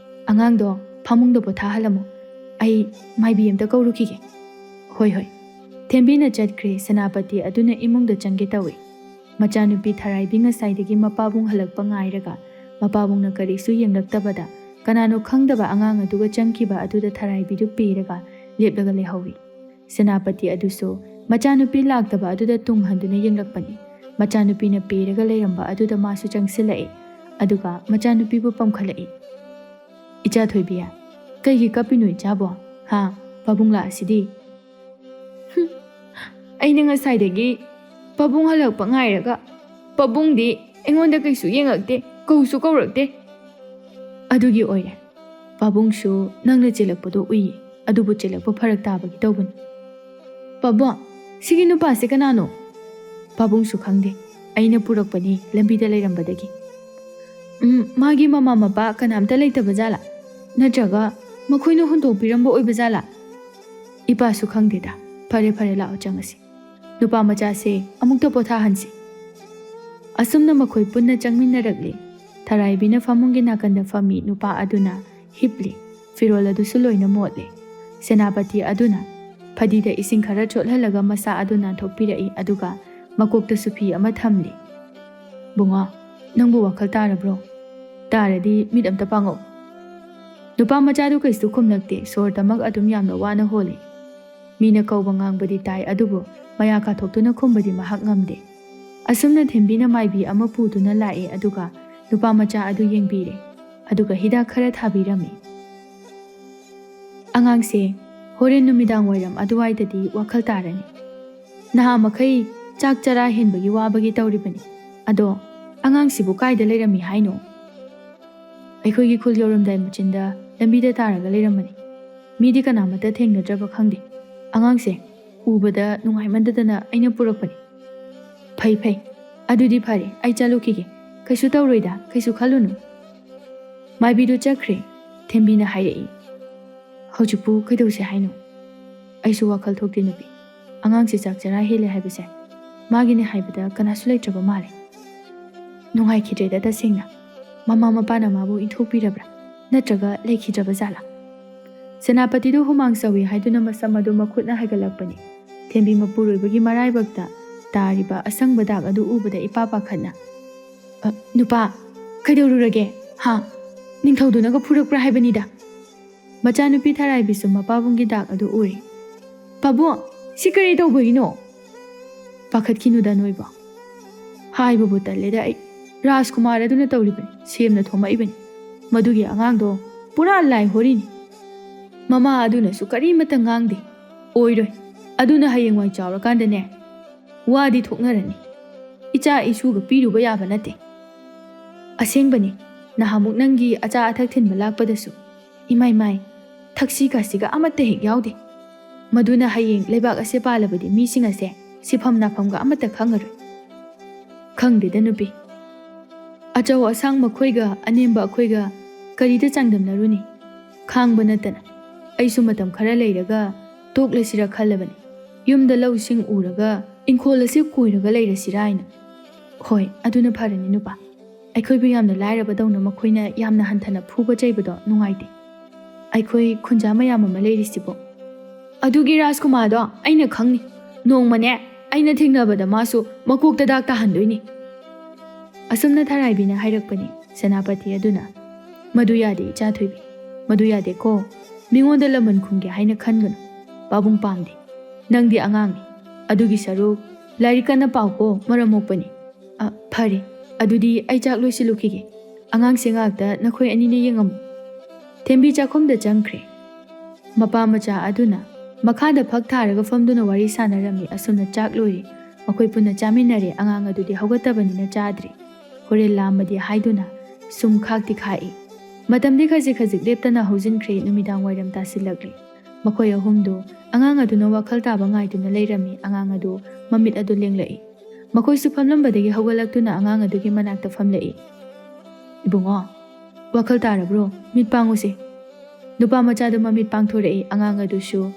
ꯑꯉꯥꯡꯗꯣ ꯐꯃꯨꯡꯗ ꯄꯣꯊꯥꯍꯜꯂꯝꯃꯣ꯫ ꯑꯩ ꯃꯥꯏꯕꯤ ꯑꯝꯇ ꯀꯧꯔꯨꯈꯤꯒꯦ꯫ ꯍꯣꯏ, ꯍꯣꯏ꯫ ꯊꯦꯝꯕꯤꯅ ꯆꯠꯈ꯭ꯔꯦ꯫ ꯁꯦꯅꯥꯄꯇꯤ ꯑꯗꯨꯅ ꯏꯃꯨꯡꯗ ꯆꯪꯒꯦ ꯇꯧꯏ꯫ ꯃꯆꯥꯅꯨꯄꯤ ꯊꯔꯥꯏꯕꯤ ꯉꯁꯥꯏꯗꯒꯤ ꯃꯄꯥꯕꯨꯡ ꯍꯜꯂꯛꯄ ꯉꯥꯏꯔꯒ, ꯃꯄꯥꯕꯨꯡꯅ ꯀꯔꯤꯁꯨ ꯌꯦꯡꯂꯛꯇꯕꯗ, ꯀꯅꯥꯅꯣ ꯈꯪꯗꯕ ꯑꯉꯥꯡ ꯑꯗꯨꯒ ꯆꯪꯈꯤꯕ ꯑꯗꯨꯗ ꯊꯔꯥꯏꯕꯤꯗꯨ ꯄꯦꯔꯒ ꯂꯦꯞꯂꯒ ꯂꯩꯍꯧꯏ꯫ ꯁꯦꯅꯥꯄꯇꯤ ꯑꯗꯨꯁꯨ ꯃꯆꯥꯅꯨꯄꯤ ꯂꯥꯛꯇꯕ ꯑꯗꯨꯗ ꯇꯨꯡ ꯍꯟꯗꯨꯅ ꯌꯦꯡꯂꯛꯄꯅꯤ꯫ ꯃꯆꯥꯅꯨꯄꯤꯅ ꯄꯦꯔꯒ ꯂꯩꯔꯝꯕ ꯑꯗꯨꯗ ꯃꯥꯁꯨ ꯆꯪꯁꯤꯜꯂꯛꯏ꯫ ꯑꯗꯨꯒ ꯃꯆꯥꯅꯨꯄꯤꯕꯨ ꯄꯝꯈꯠꯂꯛꯏ꯫ "ꯏꯆꯥ ꯊꯣꯏꯕꯤ, ꯀꯩꯒꯤ ꯀꯞꯄꯤꯅꯣ ꯏꯆꯥꯕꯣ? ꯍꯥ? ꯄꯥꯕꯨꯡ ꯂꯥꯛꯑꯁꯤꯗꯤ?" "ꯍꯨꯝ, ꯑꯩꯅ ꯉꯁꯥꯏꯗꯒꯤ ꯄꯥꯕꯨꯡ ꯍꯜꯂꯛꯄ ꯉꯥꯏꯔꯒ, ꯄꯥꯕꯨꯡꯗꯤ ꯑꯩꯉꯣꯟꯗ ꯀꯩꯁꯨ ꯌꯦꯡꯉꯛꯇꯦ, ꯀꯧꯁꯨ ꯀꯧꯔꯛꯇꯦ꯫ ꯑꯗꯨꯒꯤ ꯑꯣꯏꯔꯦ꯫ ꯄꯥꯕꯨꯡꯁꯨ ꯅꯪꯅ ꯆꯦꯜꯂꯛꯄꯗꯣ ꯎꯏꯌꯦ, ꯑꯗꯨꯕꯨ ꯆꯦꯜꯂꯛꯄ ꯐꯔꯛ ꯇꯥꯕꯒꯤ ꯇꯧꯕꯅꯤ꯫" "ꯄꯥꯕꯨꯡ, ꯁꯤꯒꯤ ꯅꯨꯄꯥꯁꯦ ꯀꯅꯥꯅꯣ?" "ꯄꯥꯕꯨꯡꯁꯨ ꯈꯪꯗꯦ, ꯑꯩꯅ ꯄꯨꯔꯛꯄꯅꯤ ꯂꯝꯕꯤꯗ ꯂꯩꯔꯝꯕꯗꯒꯤ꯫" "ꯎꯝ, ꯃꯥꯒꯤ ꯃꯃꯥ ꯃꯄꯥ ꯀꯅꯥꯝꯇ ꯂꯩꯇꯕ ꯖꯥꯠꯂꯥ? ꯅꯠꯇ꯭ꯔꯒ ꯃꯈꯣꯏꯅ ꯍꯨꯟꯗꯣꯛꯄꯤꯔꯝꯕ ꯑꯣꯏꯕ ꯖꯥꯠꯂꯥ?" "ꯏꯄꯥꯁꯨ ꯈꯪꯗꯦꯗ꯫ ꯐꯔꯦ, ꯐꯔꯦ, ꯂꯥꯛꯑꯣ ꯆꯪꯉꯁꯤ꯫ ꯅꯨꯄꯥ ꯃꯆꯥꯁꯦ ꯑꯃꯨꯛꯇ ꯄꯣꯊꯥꯍꯟꯁꯤ꯫" ꯑꯁꯨꯝꯅ ꯃꯈꯣꯏ ꯄꯨꯟꯅ ꯆꯪꯃꯤꯟꯅꯔꯛꯂꯤ꯫ ꯊꯔꯥꯏꯕꯤꯅ ꯐꯃꯨꯡꯒꯤ ꯅꯥꯀꯟꯗ ꯐꯝꯃꯤ꯫ ꯅꯨꯄꯥ ꯑꯗꯨꯅ ꯍꯤꯞꯂꯤ꯫ ꯐꯤꯔꯣꯜ ꯑꯗꯨꯁꯨ ꯂꯣꯏꯅ ꯃꯣꯠꯂꯤ꯫ ꯁꯦꯅꯥꯄꯇꯤ ꯑꯗꯨꯅ ꯐꯗꯤꯗ ꯏꯁꯤꯡ ꯈꯔ ꯆꯣꯠꯍꯜꯂꯒ ꯃꯁꯥ ꯑꯗꯨ ꯅꯥꯟꯊꯣꯛꯄꯤꯔꯛꯏ, ꯑꯗꯨꯒ ꯃꯀꯣꯛꯇꯁꯨ ꯐꯤ ꯑꯃ ꯊꯝꯂꯤ꯫ "ꯕꯨꯡꯉꯣ, ꯅꯪꯕꯨ ꯋꯥꯈꯜ ꯇꯥꯔꯕ꯭ꯔꯣ? ꯇꯥꯔꯗꯤ ꯃꯤꯠ ꯑꯝꯇ ꯄꯥꯡꯉꯛꯎ꯫" ꯅꯨꯄꯥ ꯃꯆꯥꯗꯨ ꯀꯩꯁꯨ ꯈꯨꯝꯂꯛꯇꯦ꯫ ꯁꯣꯔ ꯇꯃꯛ ꯑꯗꯨꯝ ꯌꯥꯝꯅ ꯋꯥꯅ ꯍꯣꯜꯂꯤ꯫ ꯃꯤꯅ ꯀꯧꯕ ꯉꯥꯡꯕꯗꯤ ꯇꯥꯏ, ꯑꯗꯨꯕꯨ ꯃꯌꯥ ꯀꯥꯊꯣꯛꯇꯨꯅ ꯈꯨꯝꯕꯗꯤ ꯃꯍꯥꯛ ꯉꯝꯗꯦ꯫ ꯑꯁꯨꯝꯅ ꯊꯦꯝꯕꯤꯅ ꯃꯥꯏꯕꯤ ꯑꯃ ꯄꯨꯗꯨꯅ ꯂꯥꯛꯑꯦ, ꯑꯗꯨꯒ ꯅꯨꯄꯥ ꯃꯆꯥ ꯑꯗꯨ ꯌꯦꯡꯕꯤꯔꯦ, ꯑꯗꯨꯒ ꯍꯤꯗꯥꯛ ꯈꯔ ꯊꯥꯕꯤꯔꯝꯃꯤ꯫ "ꯑꯉꯥꯡꯁꯦ ꯍꯣꯔꯦꯟ ꯅꯨꯃꯤꯗꯥꯡ ꯋꯥꯏꯔꯝ ꯑꯗꯨꯋꯥꯏꯗꯗꯤ ꯋꯥꯈꯜ ꯇꯥꯔꯅꯤ꯫ ꯅꯍꯥ ꯃꯈꯩ ꯆꯥꯛ ꯆꯔꯥ ꯍꯦꯟꯕꯒꯤ ꯋꯥꯕꯒꯤ ꯇꯧꯔꯤꯕꯅꯤ꯫ ꯑꯗꯣ ꯑꯉꯥꯡꯁꯤꯕꯨ ꯀꯥꯏꯗ ꯂꯩꯔꯝꯃꯤ ꯍꯥꯏꯅꯣ?" "ꯑꯩꯈꯣꯏꯒꯤ ꯈꯨꯜ ꯌꯧꯔꯝꯗꯥꯏ ꯃꯆꯤꯟꯗ ꯂꯝꯕꯤꯗ ꯇꯥꯔꯒ ꯂꯩꯔꯝꯕꯅꯤ꯫ ꯃꯤꯗꯤ ꯀꯅꯥꯃꯠꯇ ꯊꯦꯡꯅꯗ꯭ꯔꯕ ꯈꯪꯗꯦ꯫ ꯑꯉꯥꯡꯁꯦ ꯎꯕꯗ ꯅꯨꯡꯉꯥꯏꯃꯟꯗꯗꯅ ꯑꯩꯅ ꯄꯨꯔꯛꯄꯅꯤ꯫" "ꯐꯩ, ꯐꯩ꯫ ꯑꯗꯨꯗꯤ ꯐꯔꯦ, ꯑꯩ ꯆꯠꯂꯨꯈꯤꯒꯦ꯫ ꯀꯩꯁꯨ ꯇꯧꯔꯣꯏꯗ, ꯀꯩꯁꯨ ꯈꯜꯂꯨꯅꯨ꯫" ꯃꯥꯏꯕꯤꯗꯨ ꯆꯠꯈ꯭ꯔꯦ꯫ ꯊꯦꯝꯕꯤꯅ ꯍꯥꯏꯔꯛꯏ, "ꯍꯧꯖꯤꯛꯄꯨ ꯀꯩꯗꯧꯁꯦ ꯍꯥꯏꯅꯣ? ꯑꯩꯁꯨ ꯋꯥꯈꯜ ꯊꯣꯛꯇꯦ ꯅꯨꯄꯤ꯫ ꯑꯉꯥꯡꯁꯦ ꯆꯥꯛ ꯆꯔꯥ ꯍꯦꯜꯂꯦ ꯍꯥꯏꯕꯁꯦ ꯃꯥꯒꯤꯅꯦ ꯍꯥꯏꯕꯗ ꯀꯅꯥꯁꯨ ꯂꯩꯇ꯭ꯔꯕ ꯃꯥꯜꯂꯦ꯫ ꯅꯨꯡꯉꯥꯏꯈꯤꯗ꯭ꯔꯦꯗ ꯇꯁꯦꯡꯅ꯫ ꯃꯃꯥ ꯃꯄꯥꯅ ꯃꯥꯕꯨ ꯏꯟꯊꯣꯛꯄꯤꯔꯕ꯭ꯔꯥ? ꯅꯠꯇ꯭ꯔꯒ ꯂꯩꯈꯤꯗ꯭ꯔꯕ ꯖꯥꯠꯂꯥ? ꯁꯦꯅꯥꯄꯇꯤꯗꯨ ꯍꯨꯃꯥꯡ ꯁꯧꯏ ꯍꯥꯏꯗꯨꯅ ꯃꯁꯝ ꯑꯗꯨ ꯃꯈꯨꯠꯅ ꯍꯥꯏꯒꯠꯂꯛꯄꯅꯤ꯫ ꯊꯦꯝꯕꯤ ꯃꯄꯨꯔꯣꯏꯕꯒꯤ ꯃꯔꯥꯏꯕꯛꯇ ꯇꯥꯔꯤꯕ ꯑꯁꯪꯕ ꯗꯥꯛ ꯑꯗꯨ ꯎꯕꯗ ꯏꯄꯥ ꯄꯥꯈꯠꯅ, "ꯑ, ꯅꯨꯄꯥ, ꯀꯩꯗꯧꯔꯨꯔꯒꯦ? ꯍꯥ? ꯅꯤꯡꯊꯧꯗꯨꯅꯒ ꯐꯨꯔꯛꯄ꯭ꯔꯥ ꯍꯥꯏꯕꯅꯤꯗ?" ꯃꯆꯥꯅꯨꯄꯤ ꯊꯔꯥꯏꯕꯤꯁꯨ ꯃꯄꯥꯕꯨꯡꯒꯤ ꯗꯥꯛ ꯑꯗꯨ ꯎꯔꯦ꯫ "ꯄꯥꯕꯨꯡ, ꯁꯤ ꯀꯔꯤ ꯇꯧꯕꯒꯤꯅꯣ?" "ꯄꯥꯈꯠꯈꯤꯅꯨꯗ ꯅꯣꯏꯕꯣ꯫ ꯍꯥꯏꯕꯕꯨ ꯇꯜꯂꯦꯗ ꯑꯩ꯫ ꯔꯥꯖꯀꯨꯃꯥꯔ ꯑꯗꯨꯅ ꯇꯧꯔꯤꯕꯅꯤ, ꯁꯦꯝꯅ ꯊꯣꯝꯃꯛꯏꯕꯅꯤ꯫ ꯃꯗꯨꯒꯤ ꯑꯉꯥꯡꯗꯣ ꯄꯨꯔꯥ ꯂꯥꯏ ꯍꯣꯔꯤꯅꯤ꯫ ꯃꯃꯥ ꯑꯗꯨꯅꯁꯨ ꯀꯔꯤꯃꯠꯇ ꯉꯥꯡꯗꯦ꯫ ꯑꯣꯏꯔꯣꯏ꯫ ꯑꯗꯨꯅ ꯍꯌꯦꯡꯋꯥꯏ ꯆꯥꯎꯔꯀꯥꯟꯗꯅꯦ, ꯋꯥꯗꯤ ꯊꯣꯛꯅꯔꯅꯤ꯫ ꯏꯆꯥ ꯏꯁꯨꯒ ꯄꯤꯔꯨꯕ ꯌꯥꯕ ꯅꯠꯇꯦ꯫ ꯑꯁꯦꯡꯕꯅꯤ, ꯅꯍꯥꯟꯃꯨꯛ ꯅꯪꯒꯤ ꯑꯆꯥ ꯑꯊꯛ ꯊꯤꯟꯕ ꯂꯥꯛꯄꯗꯁꯨ, ꯏꯃꯥꯏ ꯃꯥꯏ, ꯊꯛꯁꯤ ꯈꯥꯁꯤꯒ ꯑꯃꯠꯇ ꯍꯦꯛ ꯌꯥꯎꯗꯦ꯫ ꯃꯗꯨꯅ ꯍꯌꯦꯡ ꯂꯩꯕꯥꯛ ꯑꯁꯦ ꯄꯥꯜꯂꯕꯗꯤ ꯃꯤꯁꯤꯡ ꯑꯁꯦ ꯁꯤꯐꯝ ꯅꯥꯐꯝꯒ ꯑꯃꯠꯇ ꯈꯪꯉꯔꯣꯏ꯫ ꯈꯪꯗꯦꯗ ꯅꯨꯄꯤ, ꯑꯆꯧ ꯑꯁꯥꯡ ꯃꯈꯣꯏꯒ ꯑꯅꯦꯝꯕ ꯑꯩꯈꯣꯏꯒ ꯀꯔꯤꯗ ꯆꯥꯡꯗꯝꯅꯔꯨꯅꯤ? ꯈꯥꯡꯕ ꯅꯠꯇꯅ꯫ ꯑꯩꯁꯨ ꯃꯇꯝ ꯈꯔ ꯂꯩꯔꯒ ꯇꯣꯛꯂꯁꯤꯔ ꯈꯜꯂꯕꯅꯤ꯫ ꯌꯨꯝꯗ ꯂꯧꯁꯤꯡ ꯎꯔꯒ ꯏꯪꯈꯣꯜ ꯑꯁꯤ ꯀꯣꯏꯔꯒ ꯂꯩꯔꯁꯤꯔꯥ ꯍꯥꯏꯅ꯫ ꯍꯣꯏ, ꯑꯗꯨꯅ ꯐꯔꯅꯤ ꯅꯨꯄꯥ꯫ ꯑꯩꯈꯣꯏꯕꯨ ꯌꯥꯝꯅ ꯂꯥꯏꯔꯕꯗꯧꯅ ꯃꯈꯣꯏꯅ ꯌꯥꯝꯅ ꯍꯟꯊꯅ ꯐꯨꯕ ꯆꯩꯕꯗꯣ ꯅꯨꯡꯉꯥꯏꯇꯦ꯫ ꯑꯩꯈꯣꯏ ꯈꯨꯟꯖꯥ ꯃꯌꯥꯝ ꯑꯃ ꯂꯩꯔꯤꯁꯤꯕꯨ꯫ ꯑꯗꯨꯒꯤ ꯔꯥꯖꯀꯨꯃꯥꯔꯗꯣ ꯑꯩꯅ ꯈꯪꯅꯤ꯫ ꯅꯣꯡꯃꯅꯦ, ꯑꯩꯅ ꯊꯦꯡꯅꯕꯗ ꯃꯥꯁꯨ ꯃꯀꯣꯛꯇ ꯗꯥꯛ ꯇꯥꯍꯟꯗꯣꯏꯅꯤ꯫ ꯑꯁꯨꯝꯅ ꯊꯔꯥꯏꯕꯤꯅ ꯍꯥꯏꯔꯛꯄꯅꯤ꯫ ꯁꯦꯅꯥꯄꯇꯤ ꯑꯗꯨꯅ, "ꯃꯗꯨ ꯌꯥꯗꯦ ꯏꯆꯥ ꯊꯣꯏꯕꯤ, ꯃꯗꯨ ꯌꯥꯗꯦꯀꯣ꯫ ꯃꯤꯉꯣꯟꯗ ꯂꯃꯟ ꯈꯨꯝꯒꯦ ꯍꯥꯏꯅ ꯈꯟꯒꯅꯨ꯫ ꯄꯥꯕꯨꯡ ꯄꯥꯝꯗꯦ꯫ ꯅꯪꯗꯤ ꯑꯉꯥꯡꯅꯤ꯫ ꯑꯗꯨꯒꯤ ꯁꯔꯨꯛ ꯂꯥꯏꯔꯤꯛ ꯀꯟꯅ ꯄꯥꯎꯀꯣ, ꯃꯔꯝ ꯃꯣꯛꯄꯅꯤ꯫ ꯑ, ꯐꯔꯦ, ꯑꯗꯨꯗꯤ ꯑꯩ ꯆꯥꯛ ꯂꯣꯏꯁꯤꯜꯂꯨꯈꯤꯒꯦ꯫ ꯑꯉꯥꯡꯁꯦ ꯉꯥꯛꯇ ꯅꯈꯣꯏ ꯑꯅꯤꯅ ꯌꯦꯡꯉꯝꯃꯨ꯫" ꯊꯦꯝꯕꯤ ꯆꯥꯛꯈꯨꯝꯗ ꯆꯪꯈ꯭ꯔꯦ꯫ ꯃꯄꯥ ꯃꯆꯥ ꯑꯗꯨꯅ ꯃꯈꯥꯗ ꯐꯛ ꯊꯥꯔꯒ ꯐꯝꯗꯨꯅ ꯋꯥꯔꯤ ꯁꯥꯟꯅꯔꯝꯃꯤ꯫ ꯑꯁꯨꯝꯅ ꯆꯥꯛ ꯂꯣꯏꯔꯦ꯫ ꯃꯈꯣꯏ ꯄꯨꯟꯅ ꯆꯥꯃꯤꯟꯅꯔꯦ꯫ ꯑꯉꯥꯡ ꯑꯗꯨꯗꯤ ꯍꯧꯒꯠꯇꯕꯅꯤꯅ ꯆꯥꯗ꯭ꯔꯤ꯫ ꯍꯣꯔꯦꯟ ꯂꯥꯝꯃꯗꯤ ꯍꯥꯏꯗꯨꯅ ꯁꯨꯝ ꯈꯥꯛꯇꯤ ꯈꯥꯛꯏ꯫ ꯃꯇꯝꯗꯤ ꯈꯖꯤꯛ ꯈꯖꯤꯛ ꯂꯦꯞꯇꯅ ꯍꯧꯖꯤꯟꯈ꯭ꯔꯦ꯫ ꯅꯨꯃꯤꯗꯥꯡ ꯋꯥꯏꯔꯝ ꯇꯥꯁꯤꯜꯂꯛꯂꯦ꯫ ꯃꯈꯣꯏ ꯑꯍꯨꯝꯗꯨ ꯑꯉꯥꯡ ꯑꯗꯨꯅ ꯋꯥꯈꯜ ꯇꯥꯕ ꯉꯥꯏꯗꯨꯅ ꯂꯩꯔꯝꯃꯤ꯫ ꯑꯉꯥꯡ ꯑꯗꯨ ꯃꯃꯤꯠ ꯑꯗꯨ ꯂꯦꯡꯂꯛꯏ꯫ ꯃꯈꯣꯏꯁꯨ ꯐꯝꯂꯝꯕꯗꯒꯤ ꯍꯧꯒꯠꯂꯛꯇꯨꯅ ꯑꯉꯥꯡ ꯑꯗꯨꯒꯤ ꯃꯅꯥꯛꯇ ꯐꯝꯂꯛꯏ꯫ "ꯏꯕꯨꯡꯉꯣ, ꯋꯥꯈꯜ ꯇꯥꯔꯕ꯭ꯔꯣ? ꯃꯤꯠ ꯄꯥꯡꯉꯨꯁꯦ꯫" ꯅꯨꯄꯥ ꯃꯆꯥꯗꯨ ꯃꯃꯤꯠ ꯄꯥꯡꯊꯣꯔꯛꯏ꯫ ꯑꯉꯥꯡ ꯑꯗꯨꯁꯨ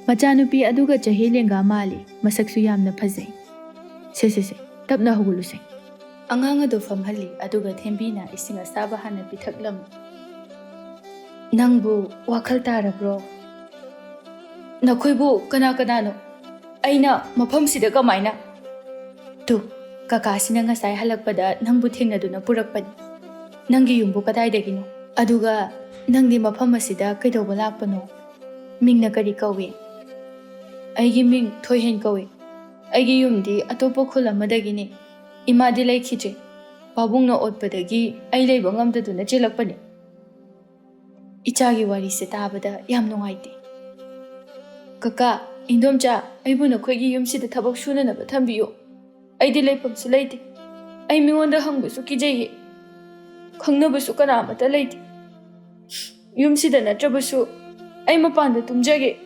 ꯃꯆꯥꯅꯨꯄꯤ ꯑꯗꯨꯒ ꯆꯍꯤ ꯂꯦꯡꯒꯥ ꯃꯥꯜꯂꯤ꯫ ꯃꯁꯛꯁꯨ ꯌꯥꯝꯅ ꯐꯖꯩ꯫ "ꯁꯦ, ꯁꯦ, ꯁꯦ, ꯇꯞꯅ ꯍꯧꯒꯠꯂꯨꯁꯦ꯫" ꯑꯉꯥꯡ ꯑꯗꯨ ꯐꯝꯍꯜꯂꯤ, ꯑꯗꯨꯒ ꯊꯦꯝꯕꯤꯅ ꯏꯁꯤꯡ ꯑꯁꯥꯕ ꯍꯥꯟꯅ ꯄꯤꯊꯛꯂꯝꯃꯤ꯫ "ꯅꯪꯕꯨ ꯋꯥꯈꯜ ꯇꯥꯔꯕ꯭ꯔꯣ? ꯅꯈꯣꯏꯕꯨ ꯀꯅꯥ ꯀꯅꯥꯅꯣ? ꯑꯩꯅ ꯃꯐꯝꯁꯤꯗ ꯀꯃꯥꯏꯅ?" "ꯇꯨ, ꯀꯀꯥꯁꯤꯅ ꯉꯁꯥꯏ ꯍꯜꯂꯛꯄꯗ ꯅꯪꯕꯨ ꯊꯦꯡꯅꯗꯨꯅ ꯄꯨꯔꯛꯄꯅꯤ꯫ ꯅꯪꯒꯤ ꯌꯨꯝꯕꯨ ꯀꯗꯥꯏꯗꯒꯤꯅꯣ? ꯑꯗꯨꯒ ꯅꯪꯗꯤ ꯃꯐꯝ ꯑꯁꯤꯗ ꯀꯩꯗꯧꯕ ꯂꯥꯛꯄꯅꯣ? ꯃꯤꯡꯅ ꯀꯔꯤ ꯀꯧꯏ?" "ꯑꯩꯒꯤ ꯃꯤꯡ ꯊꯣꯏꯍꯦꯟ ꯀꯧꯏ꯫ ꯑꯩꯒꯤ ꯌꯨꯝꯗꯤ ꯑꯇꯣꯞꯄ ꯈꯨꯜ ꯑꯃꯗꯒꯤꯅꯤ꯫ ꯏꯃꯥꯗꯤ ꯂꯩꯈꯤꯗ꯭ꯔꯦ꯫ ꯄꯥꯕꯨꯡꯅ ꯑꯣꯠꯄꯗꯒꯤ ꯑꯩ ꯂꯩꯕ ꯉꯝꯗꯗꯨꯅ ꯆꯦꯜꯂꯛꯄꯅꯤ꯫" ꯏꯆꯥꯒꯤ ꯋꯥꯔꯤꯁꯦ ꯇꯥꯕꯗ ꯌꯥꯝ ꯅꯨꯡꯉꯥꯏꯇꯦ꯫ "ꯀꯀꯥ, ꯏꯟꯗꯣꯝꯆꯥ, ꯑꯩꯕꯨ ꯅꯈꯣꯏꯒꯤ ꯌꯨꯝꯁꯤꯗ ꯊꯕꯛ ꯁꯨꯅꯅꯕ ꯊꯝꯕꯤꯌꯨ꯫ ꯑꯩꯗꯤ ꯂꯩꯐꯝꯁꯨ ꯂꯩꯇꯦ꯫ ꯑꯩ ꯃꯤꯉꯣꯟꯗ ꯍꯪꯕꯁꯨ ꯀꯤꯖꯩꯌꯦ꯫ ꯈꯪꯅꯕꯁꯨ ꯀꯅꯥ ꯑꯃꯠꯇ ꯂꯩꯇꯦ꯫ ꯌꯨꯝꯁꯤꯗ ꯅꯠꯇ꯭ꯔꯕꯁꯨ ꯑꯩ ꯃꯄꯥꯟꯗ ꯇꯨꯝꯖꯒꯦ꯫"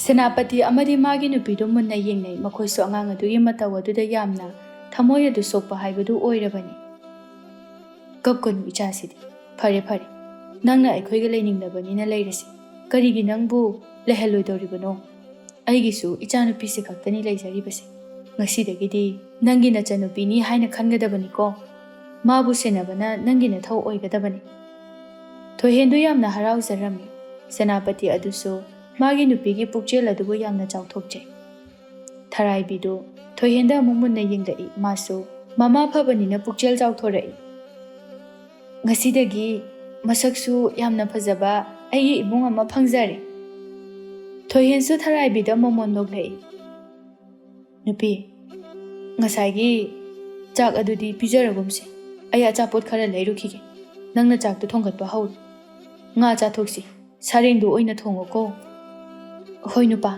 ꯁꯦꯅꯥꯄꯇꯤ ꯑꯃꯗꯤ ꯃꯥꯒꯤ ꯅꯨꯄꯤꯗꯨ ꯃꯨꯟꯅ ꯌꯦꯡꯅꯩ꯫ ꯃꯈꯣꯏꯁꯨ ꯑꯉꯥꯡ ꯑꯗꯨꯒꯤ ꯃꯇꯧ ꯑꯗꯨꯗ ꯌꯥꯝꯅ ꯊꯃꯣꯏ ꯑꯗꯨ ꯁꯣꯛꯄ ꯍꯥꯏꯕꯗꯨ ꯑꯣꯏꯔꯕꯅꯤ꯫ "ꯀꯞꯀꯅꯨ ꯏꯆꯥꯁꯤꯗꯤ꯫ ꯐꯔꯦ, ꯐꯔꯦ꯫ ꯅꯪꯅ ꯑꯩꯈꯣꯏꯒ ꯂꯩꯅꯤꯡꯂꯕꯅꯤꯅ ꯂꯩꯔꯁꯤ꯫ ꯀꯔꯤꯒꯤ ꯅꯪꯕꯨ ꯂꯩꯍꯜꯂꯣꯏꯗꯧꯔꯤꯕꯅꯣ? ꯑꯩꯒꯤꯁꯨ ꯏꯆꯥꯅꯨꯄꯤꯁꯤ ꯈꯛꯇꯅꯤ ꯂꯩꯖꯔꯤꯕꯁꯦ꯫ ꯉꯁꯤꯗꯒꯤꯗꯤ ꯅꯪꯒꯤ ꯅꯆꯟꯅꯨꯄꯤꯅꯤ ꯍꯥꯏꯅ ꯈꯟꯒꯗꯕꯅꯤꯀꯣ꯫ ꯃꯥꯕꯨ ꯁꯦꯟꯅꯕꯅ ꯅꯪꯒꯤ ꯅꯊꯧ ꯑꯣꯏꯒꯗꯕꯅꯤ꯫" ꯊꯣꯏꯍꯦꯟꯗꯨ ꯌꯥꯝꯅ ꯍꯔꯥꯎꯖꯔꯝꯃꯤ꯫ ꯁꯦꯅꯥꯄꯇꯤ ꯑꯗꯨꯁꯨ ꯃꯥꯒꯤ ꯅꯨꯄꯤꯒꯤ ꯄꯨꯛꯆꯦꯜ ꯑꯗꯨꯕꯨ ꯌꯥꯝꯅ ꯆꯥꯎꯊꯣꯛꯆꯩ꯫ ꯊꯔꯥꯏꯕꯤꯗꯨ ꯊꯣꯏꯍꯦꯟꯗ ꯑꯃꯨꯛ ꯃꯨꯟꯅ ꯌꯦꯡꯂꯛꯏ꯫ ꯃꯥꯁꯨ ꯃꯃꯥ ꯐꯕꯅꯤꯅ ꯄꯨꯛꯆꯦꯜ ꯆꯥꯎꯊꯣꯔꯛꯏ꯫ "ꯉꯁꯤꯗꯒꯤ ꯃꯁꯛꯁꯨ ꯌꯥꯝꯅ ꯐꯖꯕ ꯑꯩꯒꯤ ꯏꯕꯨꯡ ꯑꯃ ꯐꯪꯖꯔꯦ꯫" ꯊꯣꯏꯍꯦꯟꯁꯨ ꯊꯔꯥꯏꯕꯤꯗ ꯃꯃꯣꯟ ꯅꯣꯛꯂꯛꯏ꯫ "ꯅꯨꯄꯤ, ꯉꯁꯥꯏꯒꯤ ꯆꯥꯛ ꯑꯗꯨꯗꯤ ꯄꯤꯖꯔꯒꯨꯝꯁꯦ꯫ ꯑꯩ ꯑꯆꯥꯄꯣꯠ ꯈꯔ ꯂꯩꯔꯨꯈꯤꯒꯦ꯫ ꯅꯪꯅ ꯆꯥꯛꯇꯨ ꯊꯣꯡꯒꯠꯄ ꯍꯧꯔꯣ꯫ ꯉꯥ ꯆꯥꯊꯣꯛꯁꯤ꯫ ꯁꯥꯔꯦꯡꯗꯨ ꯑꯣꯏꯅ ꯊꯣꯡꯉꯨꯀꯣ꯫" "ꯍꯣꯏ ꯅꯨꯄꯥ꯫"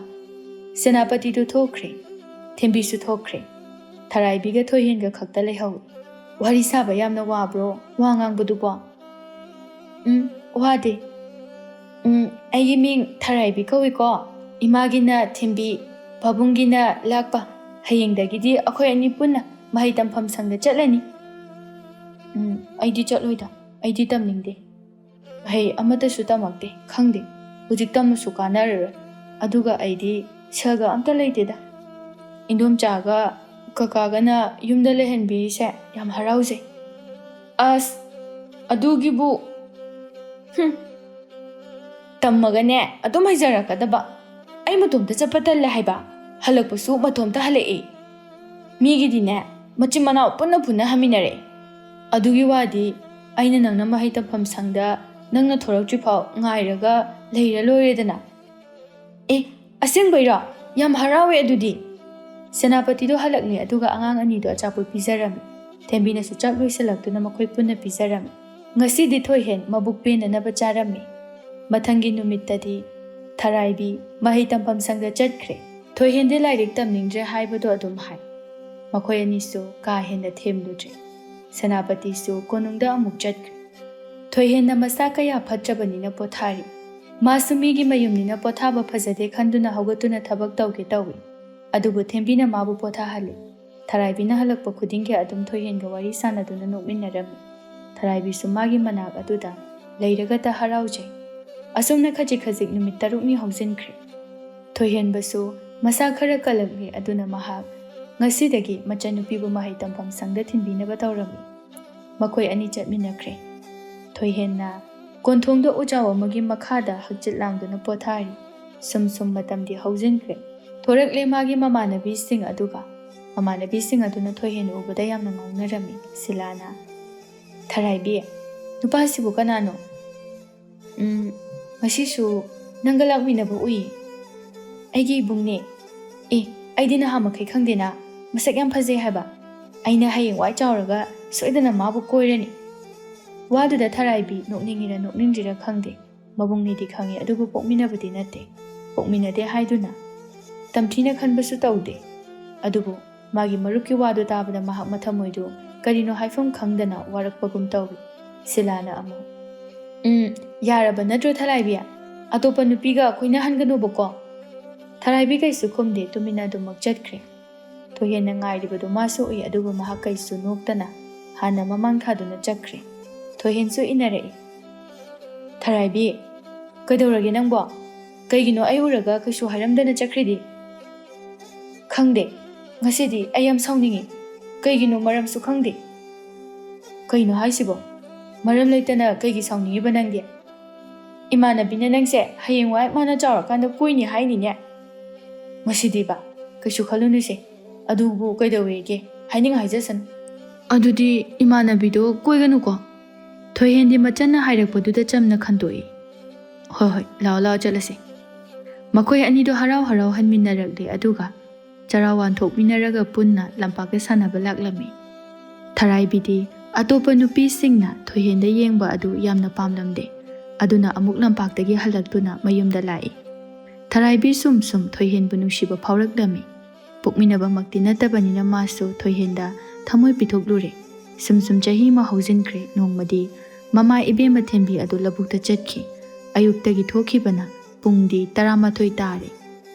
ꯁꯦꯅꯥꯄꯇꯤꯗꯨ ꯊꯣꯛꯈ꯭ꯔꯦ꯫ ꯊꯦꯝꯕꯤꯁꯨ ꯊꯣꯛꯈ꯭ꯔꯦ꯫ ꯊꯔꯥꯏꯕꯤꯒ ꯊꯣꯏꯍꯦꯟꯒ ꯈꯛꯇ ꯂꯩꯍꯧꯏ꯫ "ꯋꯥꯔꯤ ꯁꯥꯕ ꯌꯥꯝꯅ ꯋꯥꯕ꯭ꯔꯣ, ꯋꯥ ꯉꯥꯡꯕꯗꯨꯕꯣ?" "ꯎꯝ, ꯋꯥꯗꯦ꯫ ꯎꯝ, ꯑꯩꯒꯤ ꯃꯤꯡ ꯊꯔꯥꯏꯕꯤ ꯀꯧꯏꯀꯣ꯫ ꯏꯃꯥꯒꯤꯅ ꯊꯦꯝꯕꯤ, ꯄꯥꯕꯨꯡꯒꯤꯅ ꯂꯥꯛꯄ꯫ ꯍꯌꯦꯡꯗꯒꯤꯗꯤ ꯑꯩꯈꯣꯏ ꯑꯅꯤ ꯄꯨꯟꯅ ꯃꯍꯩ ꯇꯝꯐꯝ ꯁꯪꯗ ꯆꯠꯂꯅꯤ꯫" "ꯎꯝ, ꯑꯩꯗꯤ ꯆꯠꯂꯣꯏꯗ꯫ ꯑꯩꯗꯤ ꯇꯝꯅꯤꯡꯗꯦ꯫ ꯃꯍꯩ ꯑꯃꯠꯇꯁꯨ ꯇꯝꯃꯛꯇꯦ, ꯈꯪꯗꯦ꯫ ꯍꯧꯖꯤꯛ ꯇꯝꯃꯁꯨ ꯀꯥꯟꯅꯔꯔꯣꯏ꯫ ꯑꯗꯨꯒ ꯑꯩꯗꯤ ꯁꯦꯜꯒ ꯑꯝꯇ ꯂꯩꯇꯦꯗ꯫ ꯏꯟꯗꯣꯝꯆꯥꯒ ꯀꯀꯥꯒꯅ ꯌꯨꯝꯗ ꯂꯩꯍꯟꯕꯤꯔꯤꯁꯦ ꯌꯥꯝ ꯍꯔꯥꯎꯖꯩ꯫ ꯑꯁ, ꯑꯗꯨꯒꯤꯕꯨ, ꯍꯨꯝ, ꯇꯝꯃꯒꯅꯦ ꯑꯗꯨꯝ ꯍꯩꯖꯔꯛꯀꯗꯕ꯫ ꯑꯩ ꯃꯇꯣꯝꯇ ꯆꯠꯄ ꯇꯜꯂꯦ ꯍꯥꯏꯕ꯫ ꯍꯜꯂꯛꯄꯁꯨ ꯃꯇꯣꯝꯇ ꯍꯜꯂꯛꯏ꯫ ꯃꯤꯒꯤꯗꯤꯅꯦ ꯃꯆꯤꯟ ꯃꯅꯥꯎ ꯄꯨꯟꯅ ꯄꯨꯟꯅ ꯍꯟꯃꯤꯟꯅꯔꯛꯏ꯫ ꯑꯗꯨꯒꯤ ꯋꯥꯗꯤ ꯑꯩꯅ ꯅꯪꯅ ꯃꯍꯩ ꯇꯝꯐꯝ ꯁꯪꯗ ꯅꯪꯅ ꯊꯣꯔꯛꯇ꯭ꯔꯤꯐꯥꯎ ꯉꯥꯏꯔꯒ ꯂꯩꯔ ꯂꯣꯏꯔꯦꯗꯅ꯫ ꯑꯦ, ꯑꯁꯦꯡꯕꯩꯔꯣ? ꯌꯥꯝ ꯍꯔꯥꯎꯋꯦ ꯑꯗꯨꯗꯤ꯫ ꯁꯦꯅꯥꯄꯇꯤꯗꯣ ꯍꯜꯂꯛꯂꯦ, ꯑꯗꯨꯒ ꯑꯉꯥꯡ ꯑꯅꯤꯗꯣ ꯑꯆꯥꯄꯣꯠ ꯄꯤꯖꯔꯝꯃꯤ꯫ ꯊꯦꯝꯕꯤꯅꯁꯨ ꯆꯥꯛ ꯂꯣꯏꯁꯤꯜꯂꯛꯇꯨꯅ ꯃꯈꯣꯏ ꯄꯨꯟꯅ ꯄꯤꯖꯔꯝꯃꯤ꯫ ꯉꯁꯤꯗꯤ ꯊꯣꯏꯍꯦꯟ ꯃꯕꯨꯛ ꯄꯦꯟꯅꯅꯕ ꯆꯥꯔꯝꯃꯤ꯫ ꯃꯊꯪꯒꯤ ꯅꯨꯃꯤꯠꯇꯗꯤ ꯊꯔꯥꯏꯕꯤ ꯃꯍꯩ ꯇꯝꯐꯝ ꯁꯪꯗ ꯆꯠꯈ꯭ꯔꯦ꯫ ꯊꯣꯏꯍꯦꯟꯗꯤ ꯂꯥꯏꯔꯤꯛ ꯇꯝꯅꯤꯡꯗ꯭ꯔꯦ ꯍꯥꯏꯕꯗꯣ ꯑꯗꯨꯝ ꯍꯥꯏ꯫ ꯃꯈꯣꯏ ꯑꯅꯤꯁꯨ ꯀꯥ ꯍꯦꯟꯅ ꯊꯦꯝꯂꯨꯗ꯭ꯔꯦ꯫ ꯁꯦꯅꯥꯄꯇꯤꯁꯨ ꯀꯣꯅꯨꯡꯗ ꯑꯃꯨꯛ ꯆꯠꯈ꯭ꯔꯦ꯫ ꯊꯣꯏꯍꯦꯟꯅ ꯃꯁꯥ ꯀꯌꯥ ꯐꯠꯇ꯭ꯔꯕꯅꯤꯅ ꯄꯣꯊꯥꯔꯤ꯫ ꯃꯥꯁꯨ ꯃꯤꯒꯤ ꯃꯌꯨꯝꯅꯤꯅ ꯄꯣꯊꯥꯕ ꯐꯖꯗꯦ ꯈꯟꯗꯨꯅ ꯍꯧꯒꯠꯇꯨꯅ ꯊꯕꯛ ꯇꯧꯒꯦ ꯇꯧꯏ꯫ ꯑꯗꯨꯕꯨ ꯊꯦꯝꯕꯤꯅ ꯃꯥꯕꯨ ꯄꯣꯊꯥꯍꯜꯂꯤ꯫ ꯊꯔꯥꯏꯕꯤꯅ ꯍꯜꯂꯛꯄ ꯈꯨꯗꯤꯡꯒꯤ ꯑꯗꯨꯝ ꯊꯣꯏꯍꯦꯟꯒ ꯋꯥꯔꯤ ꯁꯥꯟꯅꯗꯨꯅ ꯅꯣꯛꯃꯤꯟꯅꯔꯝꯃꯤ꯫ ꯊꯔꯥꯏꯕꯤꯁꯨ ꯃꯥꯒꯤ ꯃꯅꯥꯛ ꯑꯗꯨꯗ ꯂꯩꯔꯒꯇ ꯍꯔꯥꯎꯖꯩ꯫ ꯑꯁꯨꯝꯅ ꯈꯖꯤꯛ ꯈꯖꯤꯛ ꯅꯨꯃꯤꯠ ꯇꯔꯨꯛꯅꯤ ꯍꯧꯖꯤꯟꯈ꯭ꯔꯦ꯫ ꯊꯣꯏꯍꯦꯟꯕꯁꯨ ꯃꯁꯥ ꯈꯔ ꯀꯜꯂꯛꯂꯦ, ꯑꯗꯨꯅ ꯃꯍꯥꯛ ꯉꯁꯤꯗꯒꯤ ꯃꯆꯟꯅꯨꯄꯤꯕꯨ ꯃꯍꯩ ꯇꯝꯐꯝ ꯁꯪꯗ ꯊꯤꯟꯕꯤꯅꯕ ꯇꯧꯔꯝꯃꯤ꯫ ꯃꯈꯣꯏ ꯑꯅꯤ ꯆꯠꯃꯤꯟꯅꯈ꯭ꯔꯦ꯫ ꯊꯣꯏꯍꯦꯟꯅ ꯀꯣꯟꯊꯣꯡꯗ ꯎꯖꯥꯎ ꯑꯃꯒꯤ ꯃꯈꯥꯗ ꯍꯛꯆꯤꯠ ꯂꯥꯡꯗꯨꯅ ꯄꯣꯊꯥꯔꯤ꯫ ꯁꯨꯝ ꯁꯨꯝ ꯃꯇꯝꯗꯤ ꯍꯧꯖꯤꯟꯈ꯭ꯔꯦ꯫ ꯊꯣꯔꯛꯂꯦ ꯃꯥꯒꯤ ꯃꯃꯥꯟꯅꯕꯤꯁꯤꯡ ꯑꯗꯨꯒ꯫ ꯃꯃꯥꯟꯅꯕꯤꯁꯤꯡ ꯑꯗꯨꯅ ꯊꯣꯏꯍꯦꯟ ꯎꯕꯗ ꯌꯥꯝꯅ ꯉꯥꯎꯅꯔꯝꯃꯤ꯫ ꯁꯤꯂꯥꯅ, "ꯊꯔꯥꯏꯕꯤ, ꯅꯨꯄꯥꯁꯤꯕꯨ ꯀꯅꯥꯅꯣ?" "ꯎꯝ, ꯉꯁꯤꯁꯨ ꯅꯪꯒ ꯂꯥꯛꯃꯤꯟꯅꯕ ꯎꯏ꯫ ꯑꯩꯒꯤ ꯏꯕꯨꯡꯅꯦ꯫ ꯑꯦ, ꯑꯩꯗꯤ ꯅꯍꯥ ꯃꯈꯩ ꯈꯪꯗꯦꯅ꯫ ꯃꯁꯛ ꯌꯥꯝ ꯐꯖꯩ ꯍꯥꯏꯕ꯫ ꯑꯩꯅ ꯍꯌꯦꯡꯋꯥꯏ ꯆꯥꯎꯔꯒ ꯁꯣꯏꯗꯅ ꯃꯥꯕꯨ ꯀꯣꯏꯔꯅꯤ꯫" ꯋꯥꯗꯨꯗ ꯊꯔꯥꯏꯕꯤ ꯅꯣꯛꯅꯤꯡꯉꯤꯔ ꯅꯣꯛꯅꯤꯡꯗ꯭ꯔꯤꯔ ꯈꯪꯗꯦ꯫ ꯃꯕꯨꯡꯅꯤꯗꯤ ꯈꯪꯉꯤ, ꯑꯗꯨꯕꯨ ꯄꯣꯛꯃꯤꯟꯅꯕꯗꯤ ꯅꯠꯇꯦ꯫ ꯄꯣꯛꯃꯤꯟꯅꯗꯦ ꯍꯥꯏꯗꯨꯅ ꯇꯝꯊꯤꯅ ꯈꯟꯕꯁꯨ ꯇꯧꯗꯦ꯫ ꯑꯗꯨꯕꯨ ꯃꯥꯒꯤ ꯃꯔꯨꯞꯀꯤ ꯋꯥꯗꯨ ꯇꯥꯕꯗ ꯃꯍꯥꯛ ꯃꯊꯃꯣꯏꯗꯨ ꯀꯔꯤꯅꯣ ꯍꯥꯏꯐꯝ ꯈꯪꯗꯅ ꯋꯥꯔꯛꯄꯒꯨꯝ ꯇꯧꯏ꯫ ꯁꯤꯂꯥꯅ ꯑꯃꯨꯛ, "ꯎꯝ, ꯌꯥꯔꯕ ꯅꯠꯇ꯭ꯔꯣ ꯊꯔꯥꯏꯕꯤ? ꯑꯇꯣꯞꯄ ꯅꯨꯄꯤꯒ ꯀꯣꯏꯅꯍꯟꯒꯅꯨꯕꯀꯣ꯫" ꯊꯔꯥꯏꯕꯤ ꯀꯩꯁꯨ ꯈꯨꯝꯗꯦ, ꯇꯨꯃꯤꯟꯅ ꯑꯗꯨꯃꯛ ꯆꯠꯈ꯭ꯔꯦ꯫ ꯊꯣꯏꯍꯦꯟꯅ ꯉꯥꯏꯔꯤꯕꯗꯨ ꯃꯥꯁꯨ ꯎꯏ, ꯑꯗꯨꯕꯨ ꯃꯍꯥꯛ ꯀꯩꯁꯨ ꯅꯣꯛꯇꯅ ꯍꯥꯟꯅ ꯃꯃꯥꯡ ꯊꯥꯗꯨꯅ ꯆꯠꯈ꯭ꯔꯦ꯫ ꯊꯣꯏꯍꯦꯟꯁꯨ ꯏꯟꯅꯔꯛꯏ꯫ "ꯊꯔꯥꯏꯕꯤ, ꯀꯩꯗꯧꯔꯒꯦ ꯅꯪꯕꯣ? ꯀꯩꯒꯤꯅꯣ ꯑꯩ ꯎꯔꯒ ꯀꯩꯁꯨ ꯍꯥꯏꯔꯝꯗꯅ ꯆꯠꯈ꯭ꯔꯤꯗꯤ?" "ꯈꯪꯗꯦ, "ꯉꯁꯤꯗꯤ ꯑꯩ ꯌꯥꯝ ꯁꯥꯎꯅꯤꯡꯉꯤ꯫ ꯀꯩꯒꯤꯅꯣ ꯃꯔꯝꯁꯨ ꯈꯪꯗꯦ꯫" "ꯀꯩꯅꯣ ꯍꯥꯏꯁꯤꯕꯣ? ꯃꯔꯝ ꯂꯩꯇꯅ ꯀꯩꯒꯤ ꯁꯥꯎꯅꯤꯡꯉꯤꯕ ꯅꯪꯗꯤ? ꯏꯃꯥꯟꯅꯕꯤꯅ ꯅꯪꯁꯦ ꯍꯌꯦꯡꯋꯥꯏ ꯃꯥꯅ ꯆꯥꯎꯔꯀꯥꯟꯗ ꯀꯣꯏꯅꯤ ꯍꯥꯏꯅꯤꯅꯦ꯫ ꯃꯁꯤꯗꯤꯕ, ꯀꯩꯁꯨ ꯈꯜꯂꯨꯅꯨꯁꯦ꯫ ꯑꯗꯨꯕꯨ ꯀꯩꯗꯧꯋꯦꯒꯦ? ꯍꯥꯏꯅꯤꯡ ꯍꯥꯏꯖꯁꯅꯨ꯫" "ꯑꯗꯨꯗꯤ ꯏꯃꯥꯟꯅꯕꯤꯗꯣ ꯀꯣꯏꯒꯅꯨꯀꯣ꯫" ꯊꯣꯏꯍꯦꯟꯗꯤ ꯃꯆꯟꯅ ꯍꯥꯏꯔꯛꯄꯗꯨꯗ ꯆꯝꯅ ꯈꯟꯗꯣꯛꯏ꯫ "ꯍꯣꯏ ꯍꯣꯏ, ꯂꯥꯛꯑꯣ ꯂꯥꯛꯑꯣ, ꯆꯠꯂꯁꯤ꯫" ꯃꯈꯣꯏ ꯑꯅꯤꯗꯣ ꯍꯔꯥꯎ ꯍꯔꯥꯎ ꯍꯟꯃꯤꯟꯅꯔꯛꯂꯦ, ꯑꯗꯨꯒ ꯆꯔꯥ ꯋꯥꯟꯊꯣꯛꯃꯤꯟꯅꯔꯒ ꯄꯨꯟꯅ ꯂꯝꯄꯥꯛꯇ ꯁꯥꯟꯅꯕ ꯂꯥꯛꯂꯝꯃꯤ꯫ ꯊꯔꯥꯏꯕꯤꯗꯤ ꯑꯇꯣꯞꯄ ꯅꯨꯄꯤꯁꯤꯡꯅ ꯊꯣꯏꯍꯦꯟꯗ ꯌꯦꯡꯕ ꯑꯗꯨ ꯌꯥꯝꯅ ꯄꯥꯝꯂꯝꯗꯦ, ꯑꯗꯨꯅ ꯑꯃꯨꯛ ꯂꯝꯄꯥꯛꯇꯒꯤ ꯍꯜꯂꯛꯇꯨꯅ ꯃꯌꯨꯝꯗ ꯂꯥꯛꯏ꯫ ꯊꯔꯥꯏꯕꯤ ꯁꯨꯝ ꯁꯨꯝ ꯊꯣꯏꯍꯦꯟꯕꯨ ꯅꯨꯡꯁꯤꯕ ꯐꯥꯎꯔꯛꯂꯝꯃꯤ꯫ ꯄꯣꯛꯃꯤꯟꯅꯕꯃꯛꯇꯤ ꯅꯠꯇꯕꯅꯤꯅ ꯃꯥꯁꯨ ꯊꯣꯏꯍꯦꯟꯗ ꯊꯃꯣꯏ ꯄꯤꯊꯣꯛꯂꯨꯔꯦ꯫ ꯁꯨꯝ ꯁꯨꯝ ꯆꯍꯤ ꯑꯃ ꯍꯧꯖꯤꯟꯈ꯭ꯔꯦ꯫ ꯅꯣꯡꯃꯗꯤ ꯃꯃꯥ ꯏꯕꯦꯝꯃ ꯊꯦꯝꯕꯤ ꯑꯗꯨ ꯂꯧꯕꯨꯛꯇ ꯆꯠꯈꯤ꯫ ꯑꯌꯨꯛꯇꯒꯤ ꯊꯣꯛꯈꯤꯕꯅ ꯄꯨꯡꯗꯤ ꯇꯔꯥꯃꯥꯊꯣꯏ ꯇꯥꯔꯦ꯫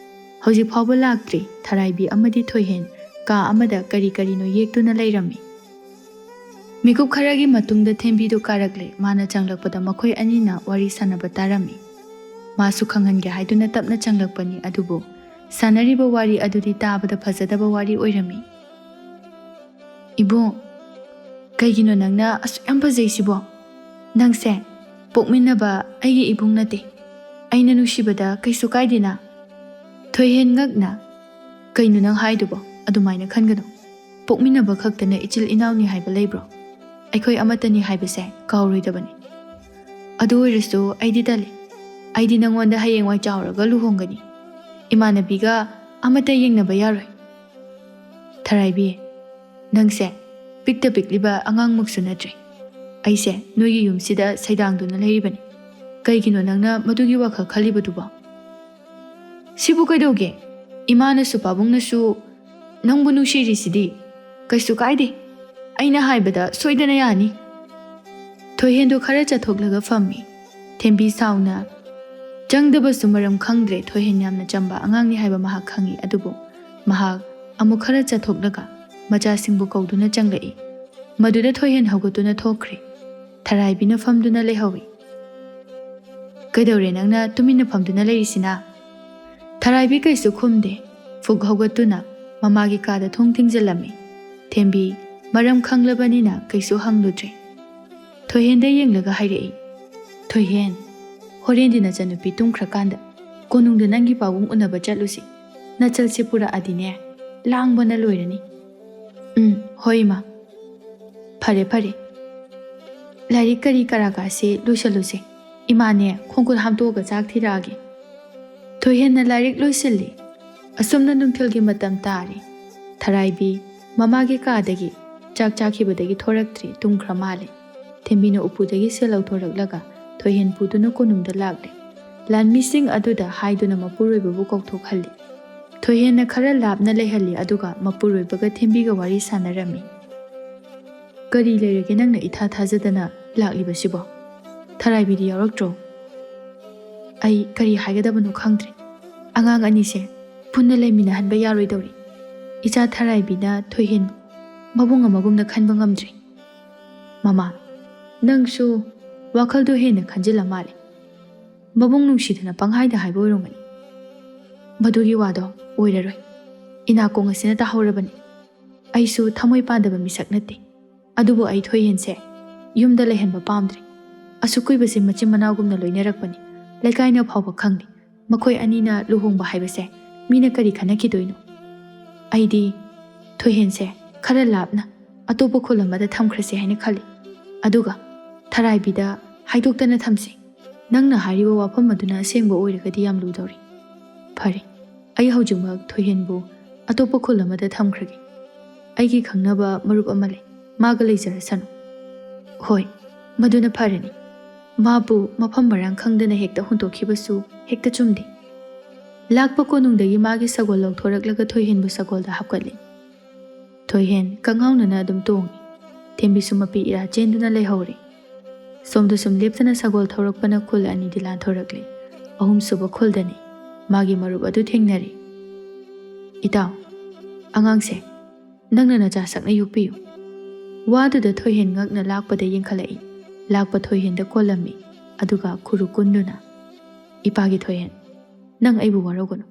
ꯍꯧꯖꯤꯛ ꯐꯥꯎꯕ ꯂꯥꯛꯇ꯭ꯔꯤ꯫ ꯊꯔꯥꯏꯕꯤ ꯑꯃꯗꯤ ꯊꯣꯏꯍꯦꯟ ꯀꯥ ꯑꯃꯗ ꯀꯔꯤ ꯀꯔꯤꯅꯣ ꯌꯦꯛꯇꯨꯅ ꯂꯩꯔꯝꯃꯤ꯫ ꯃꯤꯀꯨꯞ ꯈꯔꯒꯤ ꯃꯇꯨꯡꯗ ꯊꯦꯝꯕꯤꯗꯨ ꯀꯥꯔꯛꯂꯦ꯫ ꯃꯥꯅ ꯆꯪꯂꯛꯄꯗ ꯃꯈꯣꯏ ꯑꯅꯤꯅ ꯋꯥꯔꯤ ꯁꯥꯟꯅꯕ ꯇꯥꯔꯝꯃꯤ꯫ ꯃꯥꯁꯨ ꯈꯪꯍꯟꯒꯦ ꯍꯥꯏꯗꯨꯅ ꯇꯞꯅ ꯆꯪꯂꯛꯄꯅꯤ, ꯑꯗꯨꯕꯨ ꯁꯥꯟꯅꯔꯤꯕ ꯋꯥꯔꯤ ꯑꯗꯨꯗꯤ ꯇꯥꯕꯗ ꯐꯖꯗꯕ ꯋꯥꯔꯤ ꯑꯣꯏꯔꯝꯃꯤ꯫ "ꯏꯕꯨꯡ, ꯀꯩꯒꯤꯅꯣ ꯅꯪꯅ ꯑꯁꯨꯛ ꯌꯥꯝ ꯐꯖꯩꯁꯤꯕꯣ? ꯅꯪꯁꯦ ꯄꯣꯛꯃꯤꯟꯅꯕ ꯑꯩꯒꯤ ꯏꯕꯨꯡ ꯅꯠꯇꯦ꯫ ꯑꯩꯅ ꯅꯨꯡꯁꯤꯕꯗ ꯀꯩꯁꯨ ꯀꯥꯏꯗꯦꯅ?" ꯊꯣꯏꯍꯦꯟ ꯉꯛꯅ, "ꯀꯩꯅꯣ ꯅꯪ ꯍꯥꯏꯗꯨꯕꯣ? ꯑꯗꯨꯃꯥꯏꯅ ꯈꯟꯒꯅꯨ꯫ ꯄꯣꯛꯃꯤꯟꯅꯕ ꯈꯛꯇꯅ ꯏꯆꯤꯜ ꯏꯅꯥꯎꯅꯤ ꯍꯥꯏꯕ ꯂꯩꯕ꯭ꯔꯣ? ꯑꯩꯈꯣꯏ ꯑꯃꯠꯇꯅꯤ ꯍꯥꯏꯕꯁꯦ ꯀꯥꯎꯔꯣꯏꯗꯕꯅꯤ꯫ ꯑꯗꯨ ꯑꯣꯏꯔꯁꯨ ꯑꯩꯗꯤ ꯇꯜꯂꯤ꯫ ꯑꯩꯗꯤ ꯅꯪꯉꯣꯟꯗ ꯍꯌꯦꯡꯋꯥꯏ ꯆꯥꯎꯔꯒ ꯂꯨꯍꯣꯡꯒꯅꯤ꯫ ꯏꯃꯥꯟꯅꯕꯤꯒ ꯑꯃꯠꯇ ꯌꯦꯡꯅꯕ ꯌꯥꯔꯣꯏ꯫" "ꯊꯔꯥꯏꯕꯤ, ꯅꯪꯁꯦ ꯄꯤꯛꯇ ꯄꯤꯛꯂꯤꯕ ꯑꯉꯥꯡꯃꯛꯁꯨ ꯅꯠꯇ꯭ꯔꯦ꯫ ꯑꯩꯁꯦ ꯅꯣꯏꯒꯤ ꯌꯨꯝꯁꯤꯗ ꯁꯩꯗꯥꯡꯗꯨꯅ ꯂꯩꯔꯤꯕꯅꯤ꯫ ꯀꯩꯒꯤꯅꯣ ꯅꯪꯅ ꯃꯗꯨꯒꯤ ꯋꯥꯈꯜ ꯈꯜꯂꯤꯕꯗꯨꯕꯣ?" "ꯁꯤꯕꯨ ꯀꯩꯗꯧꯒꯦ? ꯏꯃꯥꯅꯁꯨ ꯄꯥꯕꯨꯡꯅꯁꯨ ꯅꯪꯕꯨ ꯅꯨꯡꯁꯤꯔꯤꯁꯤꯗꯤ꯫ ꯀꯩꯁꯨ ꯀꯥꯏꯗꯦ꯫ ꯑꯩꯅ ꯍꯥꯏꯕꯗ ꯁꯣꯏꯗꯅ ꯌꯥꯅꯤ꯫" ꯊꯣꯏꯍꯦꯟꯗꯨ ꯈꯔ ꯆꯠꯊꯣꯛꯂꯒ ꯐꯝꯃꯤ꯫ ꯊꯦꯝꯕꯤ ꯁꯥꯎꯅ ꯆꯪꯗꯕꯁꯨ ꯃꯔꯝ ꯈꯪꯗ꯭ꯔꯦ꯫ ꯊꯣꯏꯍꯦꯟ ꯌꯥꯝꯅ ꯆꯝꯕ ꯑꯉꯥꯡꯅꯤ ꯍꯥꯏꯕ ꯃꯍꯥꯛ ꯈꯪꯏ, ꯑꯗꯨꯕꯨ ꯃꯍꯥꯛ ꯑꯃꯨꯛ ꯈꯔ ꯆꯠꯊꯣꯛꯂꯒ ꯃꯆꯥꯁꯤꯡꯕꯨ ꯀꯧꯗꯨꯅ ꯆꯪꯂꯛꯏ꯫ ꯃꯗꯨꯗ ꯊꯣꯏꯍꯦꯟ ꯍꯧꯒꯠꯇꯨꯅ ꯊꯣꯛꯈ꯭ꯔꯦ꯫ ꯊꯔꯥꯏꯕꯤꯅ ꯐꯝꯗꯨꯅ ꯂꯩꯍꯧꯏ꯫ "ꯀꯩꯗꯧꯔꯦ ꯅꯪꯅ ꯇꯨꯃꯤꯟꯅ ꯐꯝꯗꯨꯅ ꯂꯩꯔꯤꯁꯤꯅ?" ꯊꯔꯥꯏꯕꯤ ꯀꯩꯁꯨ ꯈꯨꯝꯗꯦ꯫ ꯐꯨꯛ ꯍꯧꯒꯠꯇꯨꯅ ꯃꯃꯥꯒꯤ ꯀꯥꯗ ꯊꯣꯡ ꯊꯤꯡꯖꯤꯜꯂꯝꯃꯤ꯫ ꯊꯦꯝꯕꯤ ꯃꯔꯝ ꯈꯪꯂꯕꯅꯤꯅ ꯀꯩꯁꯨ ꯍꯪꯂꯨꯗ꯭ꯔꯦ꯫ ꯊꯣꯏꯍꯦꯟꯗ ꯌꯦꯡꯂꯒ ꯍꯥꯏꯔꯛꯏ, "ꯊꯣꯏꯍꯦꯟ, ꯍꯣꯔꯦꯟꯗꯤ ꯅꯆꯟꯅꯨꯄꯤ ꯇꯨꯝꯈ꯭ꯔꯀꯥꯟꯗ ꯀꯣꯅꯨꯡꯗ ꯅꯪꯒꯤ ꯄꯥꯕꯨꯡ ꯎꯅꯕ ꯆꯠꯂꯨꯁꯤ꯫ ꯅꯆꯜꯁꯦ ꯄꯨꯔꯛꯑꯗꯤꯅꯦ, ꯂꯥꯡꯕꯅ ꯂꯣꯏꯔꯅꯤ꯫" "ꯎꯝ, ꯍꯣꯏ ꯏꯃꯥ꯫ ꯐꯔꯦ ꯐꯔꯦ, ꯂꯥꯏꯔꯤꯛ ꯀꯔꯤ ꯀꯔꯥ ꯀꯥꯁꯦ ꯂꯣꯏꯁꯜꯂꯨꯁꯦ꯫ ꯏꯃꯥꯅꯦ ꯈꯣꯡꯈꯨꯠ ꯍꯥꯝꯇꯣꯛꯑꯒ ꯆꯥꯛ ꯊꯤꯔꯛꯑꯒꯦ꯫" ꯊꯣꯏꯍꯦꯟꯅ ꯂꯥꯏꯔꯤꯛ ꯂꯣꯏꯁꯤꯜꯂꯤ꯫ ꯑꯁꯨꯝꯅ ꯅꯨꯡꯊꯤꯜꯒꯤ ꯃꯇꯝ ꯇꯥꯔꯦ꯫ ꯊꯔꯥꯏꯕꯤ ꯃꯃꯥꯒꯤ ꯀꯥꯗꯒꯤ ꯆꯥꯛ ꯆꯥꯈꯤꯕꯗꯒꯤ ꯊꯣꯔꯛꯇ꯭ꯔꯤ, ꯇꯨꯝꯈ꯭ꯔ ꯃꯥꯜꯂꯦ꯫ ꯊꯦꯝꯕꯤꯅ ꯎꯄꯨꯗꯒꯤ ꯁꯦ ꯂꯧꯊꯣꯔꯛꯂꯒ ꯊꯣꯏꯍꯦꯟ ꯄꯨꯗꯨꯅ ꯀꯣꯅꯨꯡꯗ ꯂꯥꯛꯂꯦ꯫ ꯂꯥꯟꯃꯤꯁꯤꯡ ꯑꯗꯨꯗ ꯍꯥꯏꯗꯨꯅ ꯃꯄꯨꯔꯣꯏꯕꯕꯨ ꯀꯧꯊꯣꯛꯍꯜꯂꯤ꯫ ꯊꯣꯏꯍꯦꯟꯅ ꯈꯔ ꯂꯥꯞꯅ ꯂꯩꯍꯜꯂꯤ, ꯑꯗꯨꯒ ꯃꯄꯨꯔꯣꯏꯕꯒ ꯊꯦꯝꯕꯤꯒ ꯋꯥꯔꯤ ꯁꯥꯟꯅꯔꯝꯃꯤ꯫ "ꯀꯔꯤ ꯂꯩꯔꯒꯦ ꯅꯪꯅ ꯏꯊꯥ ꯊꯥꯖꯗꯅ ꯂꯥꯛꯂꯤꯕꯁꯤꯕꯣ? ꯊꯔꯥꯏꯕꯤꯗꯤ ꯌꯥꯎꯔꯛꯇ꯭ꯔꯣ?" "ꯑꯩ ꯀꯔꯤ ꯍꯥꯏꯒꯗꯕꯅꯣ ꯈꯪꯗ꯭ꯔꯦ꯫ ꯑꯉꯥꯡ ꯑꯅꯤꯁꯦ ꯄꯨꯟꯅ ꯂꯩꯃꯤꯟꯅꯍꯟꯕ ꯌꯥꯔꯣꯏꯗꯧꯔꯤ꯫ ꯏꯆꯥ ꯊꯔꯥꯏꯕꯤꯅ ꯊꯣꯏꯍꯦꯟꯕꯨ ꯃꯕꯨꯡ ꯑꯃꯒꯨꯝꯅ ꯈꯟꯕ ꯉꯝꯗ꯭ꯔꯦ꯫" "ꯃꯃꯥ, ꯅꯪꯁꯨ ꯋꯥꯈꯜꯗꯣ ꯍꯦꯟꯅ ꯈꯟꯖꯤꯜꯂ ꯃꯥꯜꯂꯦ꯫ ꯃꯕꯨꯡ ꯅꯨꯡꯁꯤꯗꯅ ꯄꯪꯍꯥꯏꯗ ꯍꯥꯏꯕ ꯑꯣꯏꯔꯝꯒꯅꯤ꯫ ꯃꯗꯨꯒꯤ ꯋꯥꯗꯣ ꯑꯣꯏꯔꯔꯣꯏ꯫ ꯏꯅꯥꯀꯣꯡ ꯑꯁꯤꯅ ꯇꯥꯍꯧꯔꯕꯅꯤ꯫ ꯑꯩꯁꯨ ꯊꯃꯣꯏ ꯄꯥꯟꯗꯕ ꯃꯤꯁꯛ ꯅꯠꯇꯦ꯫ ꯑꯗꯨꯕꯨ ꯑꯩ ꯊꯣꯏꯍꯦꯟꯁꯦ ꯌꯨꯝꯗ ꯂꯩꯍꯟꯕ ꯄꯥꯝꯗ꯭ꯔꯦ꯫ ꯑꯁꯨꯛ ꯀꯨꯏꯕꯁꯦ ꯃꯆꯤꯟ ꯃꯅꯥꯎꯒꯨꯝꯅ ꯂꯣꯏꯅꯔꯛꯄꯅꯤ꯫ ꯂꯩꯀꯥꯏꯅ ꯐꯥꯎꯕ ꯈꯪꯂꯤ꯫ ꯃꯈꯣꯏ ꯑꯅꯤꯅ ꯂꯨꯍꯣꯡꯕ ꯍꯥꯏꯕꯁꯦ ꯃꯤꯅ ꯀꯔꯤ ꯈꯟꯅꯈꯤꯗꯣꯏꯅꯣ? ꯑꯩꯗꯤ ꯊꯣꯏꯍꯦꯟꯁꯦ ꯈꯔ ꯂꯥꯞꯅ ꯑꯇꯣꯞꯄ ꯈꯨꯜ ꯑꯃꯗ ꯊꯝꯈ꯭ꯔꯁꯦ ꯍꯥꯏꯅ ꯈꯜꯂꯤ꯫ ꯑꯗꯨꯒ ꯊꯔꯥꯏꯕꯤꯗ ꯍꯥꯏꯗꯣꯛꯇꯅ ꯊꯝꯁꯤ꯫ ꯅꯪꯅ ꯍꯥꯏꯔꯤꯕ ꯋꯥꯐꯝ ꯑꯗꯨꯅ ꯑꯁꯦꯡꯕ ꯑꯣꯏꯔꯒꯗꯤ ꯌꯥꯝ ꯂꯨꯗꯧꯔꯤ꯫ ꯐꯔꯦ, ꯑꯩ ꯍꯧꯖꯤꯛꯃꯛ ꯊꯣꯏꯍꯦꯟꯕꯨ ꯑꯇꯣꯞꯄ ꯈꯨꯜ ꯑꯃꯗ ꯊꯝꯈ꯭ꯔꯒꯦ꯫ ꯑꯩꯒꯤ ꯈꯪꯅꯕ ꯃꯔꯨꯞ ꯑꯃ ꯂꯩ, ꯃꯥꯒ ꯂꯩꯖꯔꯁꯅꯨ꯫" "ꯍꯣꯏ, ꯃꯗꯨꯅ ꯐꯔꯅꯤ꯫ ꯃꯥꯕꯨ ꯃꯐꯝ ꯃꯔꯥꯡ ꯈꯪꯗꯅ ꯍꯦꯛꯇ ꯍꯨꯟꯗꯣꯛꯈꯤꯕꯁꯨ ꯍꯦꯛꯇ ꯆꯨꯝꯗꯦ꯫" ꯂꯥꯛꯄ ꯀꯣꯅꯨꯡꯗꯒꯤ ꯃꯥꯒꯤ ꯁꯒꯣꯜ ꯂꯧꯊꯣꯔꯛꯂꯒ ꯊꯣꯏꯍꯦꯟꯕꯨ ꯁꯒꯣꯜꯗ ꯍꯥꯞꯀꯠꯂꯤ꯫ ꯊꯣꯏꯍꯦꯟ ꯀꯉꯥꯎꯅꯅ ꯑꯗꯨꯝ ꯇꯣꯡꯏ꯫ ꯊꯦꯝꯕꯤꯁꯨ ꯃꯄꯤ ꯏꯔꯥ ꯆꯦꯟꯗꯨꯅ ꯂꯩꯍꯧꯔꯤ꯫ ꯁꯣꯝꯗ ꯁꯨꯝ ꯂꯦꯞꯇꯅ ꯁꯒꯣꯜ ꯊꯧꯔꯛꯄꯅ ꯈꯨꯜ ꯑꯅꯤꯗꯤ ꯂꯥꯟꯊꯣꯔꯛꯂꯤ꯫ ꯑꯍꯨꯝꯁꯨꯕ ꯈꯨꯜꯗꯅꯤ꯫ ꯃꯥꯒꯤ ꯃꯔꯨꯞ ꯑꯗꯨ ꯊꯦꯡꯅꯔꯤ꯫ "ꯏꯇꯥꯎ, ꯑꯉꯥꯡꯁꯦ ꯅꯪꯅ ꯅꯆꯥ ꯁꯛꯅ ꯌꯣꯛꯄꯤꯌꯨ꯫" ꯋꯥꯗꯨꯗ ꯊꯣꯏꯍꯦꯟ ꯉꯛꯅ ꯂꯥꯛꯄꯗ ꯌꯦꯡꯈꯠꯂꯛꯏ꯫ ꯂꯥꯛꯄ ꯊꯣꯏꯍꯦꯟꯗ ꯀꯣꯜꯂꯝꯃꯤ, ꯑꯗꯨꯒ ꯈꯨꯔꯨ ꯀꯨꯟꯗꯨꯅ, "ꯏꯄꯥꯒꯤ ꯊꯣꯏꯍꯦꯟ, ꯅꯪ ꯑꯩꯕꯨ ꯋꯥꯔꯧꯒꯅꯨ꯫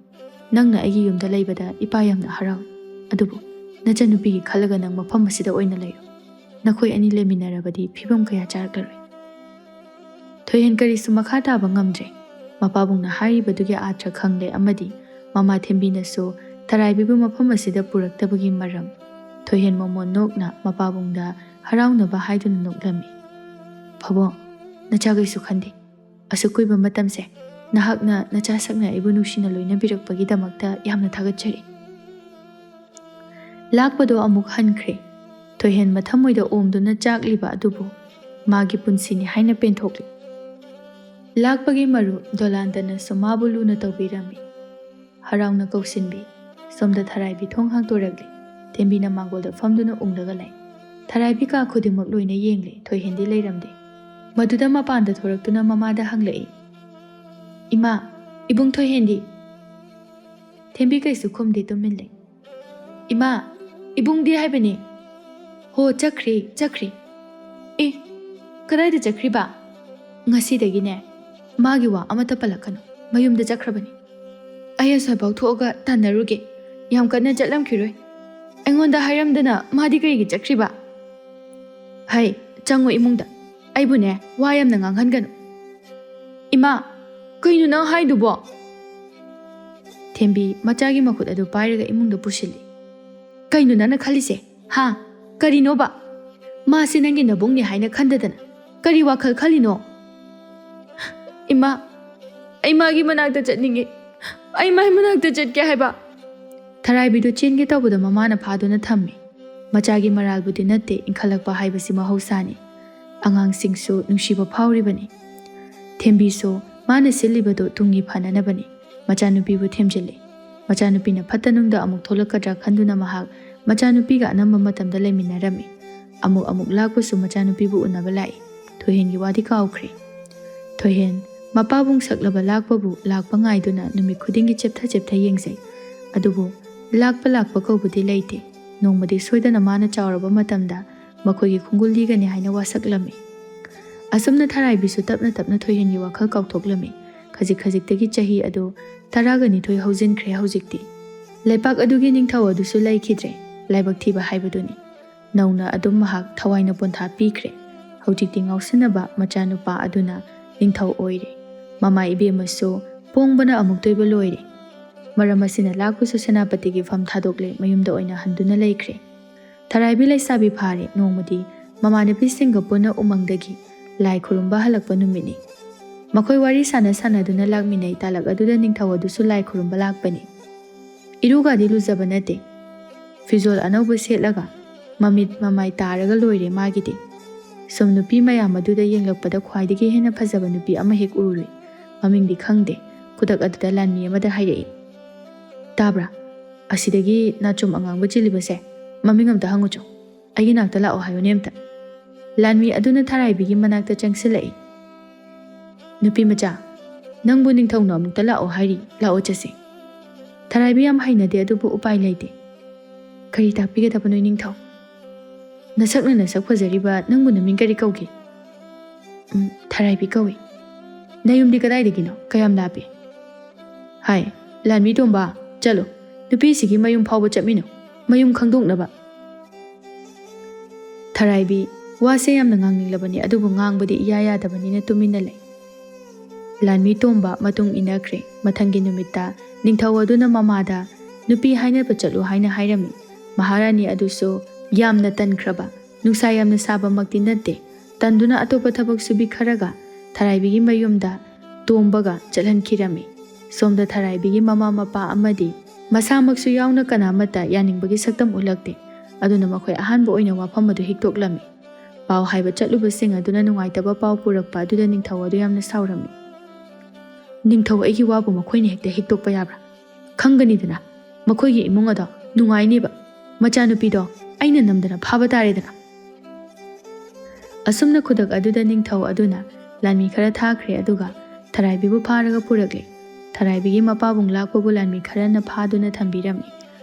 ꯅꯪꯅ ꯑꯩꯒꯤ ꯌꯨꯝꯗ ꯂꯩꯕꯗ ꯏꯄꯥ ꯌꯥꯝꯅ ꯍꯔꯥꯎꯏ꯫ ꯑꯗꯨꯕꯨ ꯅꯆꯟꯅꯨꯄꯤꯒꯤ ꯈꯜꯂꯒ ꯅꯪ ꯃꯐꯝ ꯑꯁꯤꯗ ꯑꯣꯏꯅ ꯂꯩꯌꯨ꯫ ꯅꯈꯣꯏ ꯑꯅꯤ ꯂꯩꯃꯤꯟꯅꯔꯕꯗꯤ ꯐꯤꯕꯝ ꯀꯌꯥ ꯆꯥꯔꯛꯂꯔꯣꯏ꯫ ꯊꯣꯏꯍꯦꯟ ꯀꯔꯤꯁꯨ ꯃꯈꯥ ꯇꯥꯕ ꯉꯝꯗ꯭ꯔꯦ꯫ ꯃꯄꯥꯕꯨꯡꯅ ꯍꯥꯏꯔꯤꯕꯗꯨꯒꯤ ꯑꯥꯔꯊ ꯈꯪꯂꯦ ꯑꯃꯗꯤ ꯃꯃꯥ ꯊꯦꯝꯕꯤꯅꯁꯨ ꯊꯔꯥꯏꯕꯤꯕꯨ ꯃꯐꯝ ꯑꯁꯤꯗ ꯄꯨꯔꯛꯇꯕꯒꯤ ꯃꯔꯝ꯫ ꯊꯣꯏꯍꯦꯟ ꯃꯃꯣꯟ ꯅꯣꯛꯅ ꯃꯄꯥꯕꯨꯡꯗ ꯍꯔꯥꯎꯅꯕ ꯍꯥꯏꯗꯨꯅ ꯅꯣꯛꯂꯝꯃꯤ꯫ "ꯐꯕꯣ, ꯅꯆꯥꯈꯩꯁꯨ ꯈꯟꯗꯦ꯫ ꯑꯁꯨꯛ ꯀꯨꯏꯕ ꯃꯇꯝꯁꯦ ꯅꯍꯥꯛꯅ ꯅꯆꯥ ꯁꯛꯅ ꯑꯩꯕꯨ ꯅꯨꯡꯁꯤꯅ ꯂꯣꯏꯅꯕꯤꯔꯛꯄꯒꯤꯗꯃꯛꯇ ꯌꯥꯝꯅ ꯊꯥꯒꯠꯆꯔꯤ꯫" ꯂꯥꯛꯄꯗꯣ ꯑꯃꯨꯛ ꯍꯟꯈ꯭ꯔꯦ꯫ ꯊꯣꯏꯍꯦꯟ ꯃꯊꯃꯣꯏꯗ ꯑꯣꯝꯗꯨꯅ ꯆꯥꯛꯂꯤꯕ ꯑꯗꯨꯕꯨ ꯃꯥꯒꯤ ꯄꯨꯟꯁꯤꯅꯤ ꯍꯥꯏꯅ ꯄꯦꯟꯊꯣꯛꯂꯤ꯫ ꯂꯥꯛꯄꯒꯤ ꯃꯔꯨꯞ ꯗꯣꯂꯥꯟꯗꯅꯁꯨ ꯃꯥꯕꯨ ꯂꯨꯅ ꯇꯧꯕꯤꯔꯝꯃꯤ꯫ ꯍꯔꯥꯎꯅ ꯀꯧꯁꯤꯟꯕꯤ꯫ ꯁꯣꯝꯗ ꯊꯔꯥꯏꯕꯤ ꯊꯣꯡ ꯍꯥꯡꯗꯣꯔꯛꯂꯤ꯫ ꯊꯦꯝꯕꯤꯅ ꯃꯥꯡꯒꯣꯜꯗ ꯐꯝꯗꯨꯅ ꯎꯪꯂꯒ ꯂꯩ꯫ ꯊꯔꯥꯏꯕꯤ ꯀꯥ ꯈꯨꯗꯤꯡꯃꯛ ꯂꯣꯏꯅ ꯌꯦꯡꯂꯦ, ꯊꯣꯏꯍꯦꯟꯗꯤ ꯂꯩꯔꯝꯗꯦ꯫ ꯃꯗꯨꯗ ꯃꯄꯥꯟꯗ ꯊꯣꯔꯛꯇꯨꯅ ꯃꯃꯥꯗ ꯍꯪꯂꯛꯏ, "ꯏꯃꯥ, ꯏꯕꯨꯡ ꯊꯣꯏꯍꯦꯟꯗꯤ?" ꯊꯦꯝꯕꯤ ꯀꯩꯁꯨ ꯈꯨꯝꯗꯦ, ꯇꯨꯃꯤꯟ ꯂꯩ꯫ "ꯏꯃꯥ, ꯏꯕꯨꯡꯗꯤ ꯍꯥꯏꯕꯅꯦ꯫" "ꯍꯣ, ꯆꯠꯈ꯭ꯔꯦ, ꯆꯠꯈ꯭ꯔꯦ꯫" "ꯑꯦ, ꯀꯗꯥꯏꯗ ꯆꯠꯈ꯭ꯔꯤꯕ?" "ꯉꯁꯤꯗꯒꯤꯅꯦ ꯃꯥꯒꯤ ꯋꯥ ꯑꯃꯠꯇ ꯄꯜꯂꯛꯀꯅꯨ, ꯃꯌꯨꯝꯗ ꯆꯠꯈ꯭ꯔꯕꯅꯤ꯫" "ꯑꯩ ꯑꯁ꯭ꯋꯥꯏꯐꯥꯎ ꯊꯣꯛꯑꯒ ꯇꯥꯟꯅꯔꯨꯒꯦ, ꯌꯥꯝ ꯀꯟꯅ ꯆꯠꯂꯝꯈꯤꯔꯣꯏ꯫ ꯑꯩꯉꯣꯟꯗ ꯍꯥꯏꯔꯝꯗꯅ ꯃꯥꯗꯤ ꯀꯔꯤꯒꯤ ꯆꯠꯈ꯭ꯔꯤꯕ?" "ꯍꯩ, ꯆꯪꯉꯣ ꯏꯃꯨꯡꯗ, ꯑꯩꯕꯨꯅꯦ ꯋꯥ ꯌꯥꯝꯅ ꯉꯥꯡꯍꯟꯒꯅꯨ꯫" "ꯏꯃꯥ, ꯀꯩꯅꯣ ꯅꯪ ꯍꯥꯏꯗꯨꯕꯣ?" ꯊꯦꯝꯕꯤ ꯃꯆꯥꯒꯤ ꯃꯈꯨꯠ ꯑꯗꯨ ꯄꯥꯏꯔꯒ ꯏꯃꯨꯡꯗ ꯄꯨꯁꯤꯜꯂꯤ꯫ "ꯀꯩꯅꯣ ꯅꯪꯅ ꯈꯜꯂꯤꯁꯦ? ꯍꯥ? ꯀꯔꯤꯅꯣꯕ? ꯃꯥꯁꯦ ꯅꯪꯒꯤ ꯅꯕꯨꯡꯅꯤ ꯍꯥꯏꯅ ꯈꯟꯗꯗꯅ ꯀꯔꯤ ꯋꯥꯈꯜ ꯈꯜꯂꯤꯅꯣ?" "ꯏꯃꯥ, ꯑꯩ ꯃꯥꯒꯤ ꯃꯅꯥꯛꯇ ꯆꯠꯅꯤꯡꯉꯤ꯫ ꯑꯩ ꯃꯥꯒꯤ ꯃꯅꯥꯛꯇ ꯆꯠꯀꯦ ꯍꯥꯏꯕ꯫" ꯊꯔꯥꯏꯕꯤꯗꯨ ꯆꯦꯟꯒꯦ ꯇꯧꯕꯗ ꯃꯃꯥꯅ ꯐꯥꯗꯨꯅ ꯊꯝꯃꯤ꯫ ꯃꯆꯥꯒꯤ ꯃꯔꯥꯜꯕꯨꯗꯤ ꯅꯠꯇꯦ, ꯏꯟꯈꯠꯂꯛꯄ ꯍꯥꯏꯕꯁꯤ ꯃꯍꯧꯁꯥꯅꯤ꯫ ꯑꯉꯥꯡꯁꯤꯡꯁꯨ ꯅꯨꯡꯁꯤꯕ ꯐꯥꯎꯔꯤꯕꯅꯤ꯫ ꯊꯦꯝꯕꯤꯁꯨ ꯃꯥꯅ ꯁꯤꯜꯂꯤꯕꯗꯨ ꯇꯨꯡꯒꯤ ꯐꯅꯅꯕꯅꯤ꯫ ꯃꯆꯥꯅꯨꯄꯤꯕꯨ ꯊꯦꯝꯖꯤꯜꯂꯤ꯫ ꯃꯆꯥꯅꯨꯄꯤꯅ ꯐꯠꯇ ꯅꯨꯡꯗ ꯑꯃꯨꯛ ꯊꯣꯛꯂꯛꯀꯗ꯭ꯔꯥ ꯈꯟꯗꯨꯅ ꯃꯍꯥꯛ ꯃꯆꯥꯅꯨꯄꯤꯒ ꯑꯅꯝꯕ ꯃꯇꯝꯗ ꯂꯩꯃꯤꯟꯅꯔꯝꯃꯤ꯫ ꯑꯃꯨꯛ ꯑꯃꯨꯛ ꯂꯥꯛꯄꯁꯨ ꯃꯆꯥꯅꯨꯄꯤꯕꯨ ꯎꯅꯕ ꯂꯥꯛꯏ꯫ ꯊꯣꯏꯍꯦꯟꯒꯤ ꯋꯥꯗꯤ ꯀꯥꯎꯈ꯭ꯔꯦ꯫ ꯊꯣꯏꯍꯦꯟ ꯃꯄꯥꯕꯨꯡ ꯁꯛꯂꯕ ꯂꯥꯛꯄꯕꯨ ꯂꯥꯛꯄ ꯉꯥꯏꯗꯨꯅ ꯅꯨꯃꯤꯠ ꯈꯨꯗꯤꯡꯒꯤ ꯆꯦꯞꯊ ꯆꯦꯞꯊ ꯌꯦꯡꯖꯩ꯫ ꯑꯗꯨꯕꯨ ꯂꯥꯛꯄ ꯂꯥꯛꯄ ꯀꯧꯕꯗꯤ ꯂꯩꯇꯦ꯫ ꯅꯣꯡꯃꯗꯤ ꯁꯣꯏꯗꯅ ꯃꯥꯅ ꯆꯥꯎꯔꯕ ꯃꯇꯝꯗ ꯃꯈꯣꯏꯒꯤ ꯈꯣꯡꯒꯨꯜ ꯂꯤꯒꯅꯤ ꯍꯥꯏꯅ ꯋꯥꯁꯛꯂꯝꯃꯤ꯫ ꯑꯁꯨꯝꯅ ꯊꯔꯥꯏꯕꯤꯁꯨ ꯇꯞꯅ ꯇꯞꯅ ꯊꯣꯏꯍꯦꯟꯒꯤ ꯋꯥꯈꯜ ꯀꯥꯎꯊꯣꯛꯂꯝꯃꯤ꯫ ꯈꯖꯤꯛ ꯈꯖꯤꯛꯇꯒꯤ ꯆꯍꯤ ꯑꯗꯨ ꯇꯔꯥꯒ ꯅꯤꯊꯣꯏ ꯍꯧꯖꯤꯟꯈ꯭ꯔꯦ ꯍꯧꯖꯤꯛꯇꯤ꯫ ꯂꯩꯄꯥꯛ ꯑꯗꯨꯒꯤ ꯅꯤꯡꯊꯧ ꯑꯗꯨꯁꯨ ꯂꯩꯈꯤꯗ꯭ꯔꯦ꯫ ꯂꯥꯏꯕꯛ ꯊꯤꯕ ꯍꯥꯏꯕꯗꯨꯅꯤ꯫ ꯅꯧꯅ ꯑꯗꯨꯝ ꯃꯍꯥꯛ ꯊꯋꯥꯏꯅ ꯄꯣꯟꯊꯥ ꯄꯤꯈ꯭ꯔꯦ꯫ ꯍꯧꯖꯤꯛꯇꯤ ꯉꯥꯎꯁꯤꯟꯅꯕ ꯃꯆꯥꯅꯨꯄꯥ ꯑꯗꯨꯅ ꯅꯤꯡꯊꯧ ꯑꯣꯏꯔꯦ꯫ ꯃꯃꯥ ꯏꯕꯦꯝꯃꯁꯨ ꯄꯣꯡꯕꯅ ꯑꯃꯨꯛꯇꯣꯏꯕ ꯂꯣꯏꯔꯦ꯫ ꯃꯔꯝ ꯑꯁꯤꯅ ꯂꯥꯛꯄꯁꯨ ꯁꯦꯅꯥꯄꯇꯤꯒꯤ ꯐꯝ ꯊꯥꯗꯣꯛꯂꯦ, ꯃꯌꯨꯝꯗ ꯑꯣꯏꯅ ꯍꯟꯗꯨꯅ ꯂꯩꯈ꯭ꯔꯦ꯫ ꯊꯔꯥꯏꯕꯤ ꯂꯩꯁꯥꯕꯤ ꯐꯥꯔꯦ꯫ ꯅꯣꯡꯃꯗꯤ ꯃꯃꯥꯟꯅꯕꯤꯁꯤꯡꯒ ꯄꯨꯟꯅ ꯎꯃꯪꯗꯒꯤ ꯂꯥꯏ ꯈꯨꯔꯨꯝꯕ ꯍꯜꯂꯛꯄ ꯅꯨꯃꯤꯠꯅꯤ꯫ ꯃꯈꯣꯏ ꯋꯥꯔꯤ ꯁꯥꯟꯅ ꯁꯥꯟꯅꯗꯨꯅ ꯂꯥꯛꯃꯤꯟꯅꯩ꯫ ꯇꯥꯂꯛ ꯑꯗꯨꯗ ꯅꯤꯡꯊꯧ ꯑꯗꯨꯁꯨ ꯂꯥꯏ ꯈꯨꯔꯨꯝꯕ ꯂꯥꯛꯄꯅꯤ꯫ ꯏꯔꯨꯒꯗꯤ ꯂꯨꯖꯕ ꯅꯠꯇꯦ꯫ ꯐꯤꯖꯣꯜ ꯑꯅꯧꯕ ꯁꯦꯠꯂꯒ ꯃꯃꯤꯠ ꯃꯃꯥꯏ ꯇꯥꯔꯒ ꯂꯣꯏꯔꯦ ꯃꯥꯒꯤꯗꯤ꯫ ꯁꯨꯝ ꯅꯨꯄꯤ ꯃꯌꯥꯝ ꯑꯗꯨꯗ ꯌꯦꯡꯂꯛꯄꯗ ꯈ꯭ꯋꯥꯏꯗꯒꯤ ꯍꯦꯟꯅ ꯐꯖꯕ ꯅꯨꯄꯤ ꯑꯃ ꯍꯦꯛ ꯎꯔꯨꯔꯦ꯫ ꯃꯃꯤꯡꯗꯤ ꯈꯪꯗꯦ꯫ ꯈꯨꯗꯛ ꯑꯗꯨꯗ ꯂꯥꯟꯃꯤ ꯑꯃꯗ ꯍꯥꯏꯔꯛꯏ, "ꯇꯥꯕ꯭ꯔꯥ? ꯑꯁꯤꯗꯒꯤ ꯅꯥꯆꯣꯝ ꯑꯉꯥꯡꯕ ꯆꯦꯜꯂꯤꯕꯁꯦ, ꯃꯃꯤꯡ ꯑꯝꯇ ꯍꯪꯉꯨꯆꯣ꯫ ꯑꯩꯒꯤ ꯅꯥꯛꯇ ꯂꯥꯛꯑꯣ ꯍꯥꯏꯌꯨꯅꯦ ꯑꯝꯇ꯫" ꯂꯥꯟꯃꯤ ꯑꯗꯨꯅ ꯊꯔꯥꯏꯕꯤꯒꯤ ꯃꯅꯥꯛꯇ ꯆꯪꯁꯤꯜꯂꯛꯏ꯫ "ꯅꯨꯄꯤ ꯃꯆꯥ, ꯅꯪꯕꯨ ꯅꯤꯡꯊꯧꯅ ꯑꯃꯨꯛꯇ ꯂꯥꯛꯑꯣ ꯍꯥꯏꯔꯤ, ꯂꯥꯛꯑꯣ ꯆꯠꯁꯤ꯫" ꯊꯔꯥꯏꯕꯤ ꯌꯥꯝ ꯍꯩꯅꯗꯦ, ꯑꯗꯨꯕꯨ ꯎꯄꯥꯏ ꯂꯩꯇꯦ꯫ "ꯀꯔꯤ ꯇꯥꯛꯄꯤꯒꯗꯕꯅꯣ ꯅꯤꯡꯊꯧ? ꯅꯁꯛꯅ ꯅꯁꯛ ꯐꯖꯔꯤꯕ ꯅꯪꯕꯨ ꯅꯃꯤꯡ ꯀꯔꯤ ꯀꯧꯒꯦ?" "ꯎꯝ, ꯊꯔꯥꯏꯕꯤ ꯀꯧꯏ꯫" "ꯅꯌꯨꯝꯗꯤ ꯀꯗꯥꯏꯗꯒꯤꯅꯣ? ꯀꯌꯥꯝ ꯂꯥꯞꯄꯤ?" "ꯍꯥꯏ, ꯂꯥꯟꯃꯤ ꯇꯣꯝꯕ, ꯆꯠꯂꯣ, ꯅꯨꯄꯤꯁꯤꯒꯤ ꯃꯌꯨꯝ ꯐꯥꯎꯕ ꯆꯠꯃꯤꯟꯅꯧ, ꯃꯌꯨꯝ ꯈꯪꯗꯣꯛꯅꯕ꯫" ꯊꯔꯥꯏꯕꯤ ꯋꯥꯁꯦ ꯌꯥꯝꯅ ꯉꯥꯡꯅꯤꯡꯂꯕꯅꯤ, ꯑꯗꯨꯕꯨ ꯉꯥꯡꯕꯗꯤ ꯏꯌꯥ ꯌꯥꯗꯕꯅꯤꯅ ꯇꯨꯃꯤꯟꯅ ꯂꯩ꯫ ꯂꯥꯟꯃꯤ ꯇꯣꯝꯕ ꯃꯇꯨꯡ ꯏꯟꯅꯈ꯭ꯔꯦ꯫ ꯃꯊꯪꯒꯤ ꯅꯨꯃꯤꯠꯇ ꯅꯤꯡꯊꯧ ꯑꯗꯨꯅ ꯃꯃꯥꯗ, "ꯅꯨꯄꯤ ꯍꯥꯏꯅꯕ ꯆꯠꯂꯨ" ꯍꯥꯏꯅ ꯍꯥꯏꯔꯝꯃꯤ꯫ ꯃꯍꯥꯔꯥꯅꯤ ꯑꯗꯨꯁꯨ ꯌꯥꯝꯅ ꯇꯟꯈ꯭ꯔꯕ, ꯅꯨꯡꯁꯥ ꯌꯥꯝꯅ ꯁꯥꯕꯃꯛꯇꯤ ꯅꯠꯇꯦ, ꯇꯟꯗꯨꯅ ꯑꯇꯣꯞꯄ ꯊꯕꯛ ꯁꯨꯕꯤ ꯈꯔꯒ ꯊꯔꯥꯏꯕꯤꯒꯤ ꯃꯌꯨꯝꯗ ꯇꯣꯝꯕꯒ ꯆꯠꯍꯟꯈꯤꯔꯝꯃꯤ꯫ ꯁꯣꯝꯗ ꯊꯔꯥꯏꯕꯤꯒꯤ ꯃꯃꯥ ꯃꯄꯥ ꯑꯃꯗꯤ ꯃꯁꯥꯃꯛꯁꯨ ꯌꯥꯎꯅ ꯀꯅꯥꯃꯠꯇ ꯌꯥꯅꯤꯡꯕꯒꯤ ꯁꯛꯇꯝ ꯎꯠꯂꯛꯇꯦ꯫ ꯑꯗꯨꯅ ꯃꯈꯣꯏ ꯑꯍꯥꯟꯕ ꯑꯣꯏꯅ ꯋꯥꯐꯝ ꯑꯗꯨ ꯍꯤꯛꯇꯣꯛꯂꯝꯃꯤ꯫ ꯄꯥꯎ ꯍꯥꯏꯕ ꯆꯠꯂꯨꯕꯁꯤꯡ ꯑꯗꯨꯅ ꯅꯨꯡꯉꯥꯏꯇꯕ ꯄꯥꯎ ꯄꯨꯔꯛꯄ ꯑꯗꯨꯗ ꯅꯤꯡꯊꯧ ꯑꯗꯨ ꯌꯥꯝꯅ ꯁꯥꯎꯔꯝꯃꯤ꯫ "ꯅꯤꯡꯊꯧ, ꯑꯩꯒꯤ ꯋꯥꯕꯨ ꯃꯈꯣꯏꯅ ꯍꯦꯛꯇ ꯍꯤꯛꯇꯣꯛꯄ ꯌꯥꯕ꯭ꯔꯥ? ꯈꯪꯒꯅꯤꯗꯅ, ꯃꯈꯣꯏꯒꯤ ꯏꯃꯨꯡ ꯑꯗꯣ ꯅꯨꯡꯉꯥꯏꯅꯦꯕ꯫ ꯃꯆꯥꯅꯨꯄꯤꯗꯣ ꯑꯩꯅ ꯅꯝꯗꯅ ꯐꯥꯕ ꯇꯥꯔꯦꯗꯅ꯫" ꯑꯁꯨꯝꯅ ꯈꯨꯗꯛ ꯑꯗꯨꯗ ꯅꯤꯡꯊꯧ ꯑꯗꯨꯅ ꯂꯥꯟꯃꯤ ꯈꯔ ꯊꯥꯈ꯭ꯔꯦ, ꯑꯗꯨꯒ ꯊꯔꯥꯏꯕꯤꯕꯨ ꯐꯥꯔꯒ ꯄꯨꯔꯛꯂꯦ꯫ ꯊꯔꯥꯏꯕꯤꯒꯤ ꯃꯄꯥꯕꯨꯡ ꯂꯥꯛꯄꯕꯨ ꯂꯥꯟꯃꯤ ꯈꯔꯅ ꯐꯥꯗꯨꯅ ꯊꯝꯕꯤꯔꯝꯃꯤ꯫